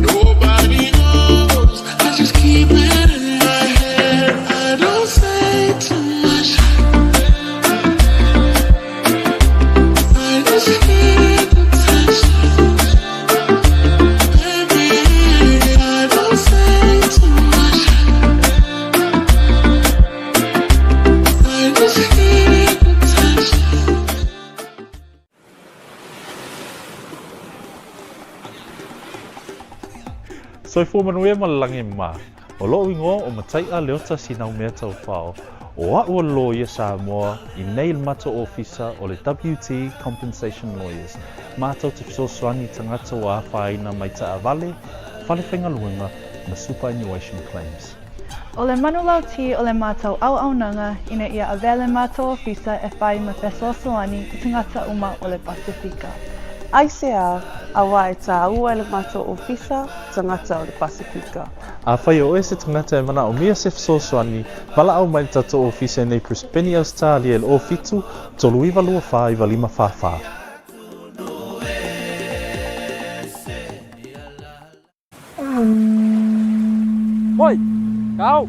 Nobody knows, I just keep it in my head. I don't say too much. I just need the touch. Baby, I don't say too much. I just need the touch. Soifua manuia ma le lagi ma. O lo'u igoa o Matai'a Leota Sinaumea Taufao, o a'u o le loia Samoa i nei le matou ofisa o le WT Compensation Lawyers, matou te fesoasoani i tagata ua afaina mai taavale, fale faigaluega ma superannuation claims. O le manulauti o le matou auaunaga ina ia avea le matou ofisa e whai ma fesoasoani i tagata uma o le Pasefika. Aisea, auā e tāua e le matou ofisa tagata o le Pasefika. Afai o oe se tagata e manaomia se fesoasoani, valaau mai i le tatou ofisa i nei Brisbane, Ausetalia i le 07 39 24 95 44. Oi! Kau!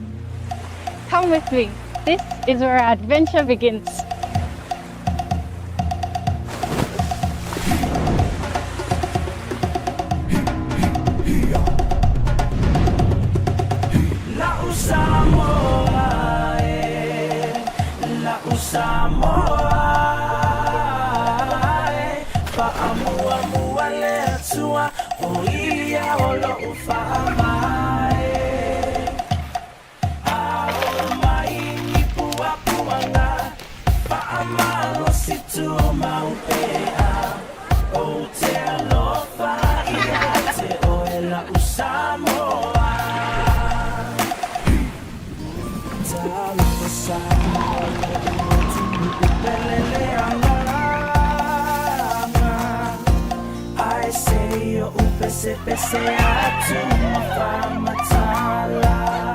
Come with me. This is where our adventure begins. La'u Samoa e, la'u Samoa e, fa'amuamua le Atua, o ia o lo'u fa'amae. A oo mai ni puapuaga, fa'amalosi tumau pea, ou te alofa ia te oe la'u Samoa. Talofa Samoa, lo'u atunuu pele le agaga. Oʻu pesepese atu ma faamatala.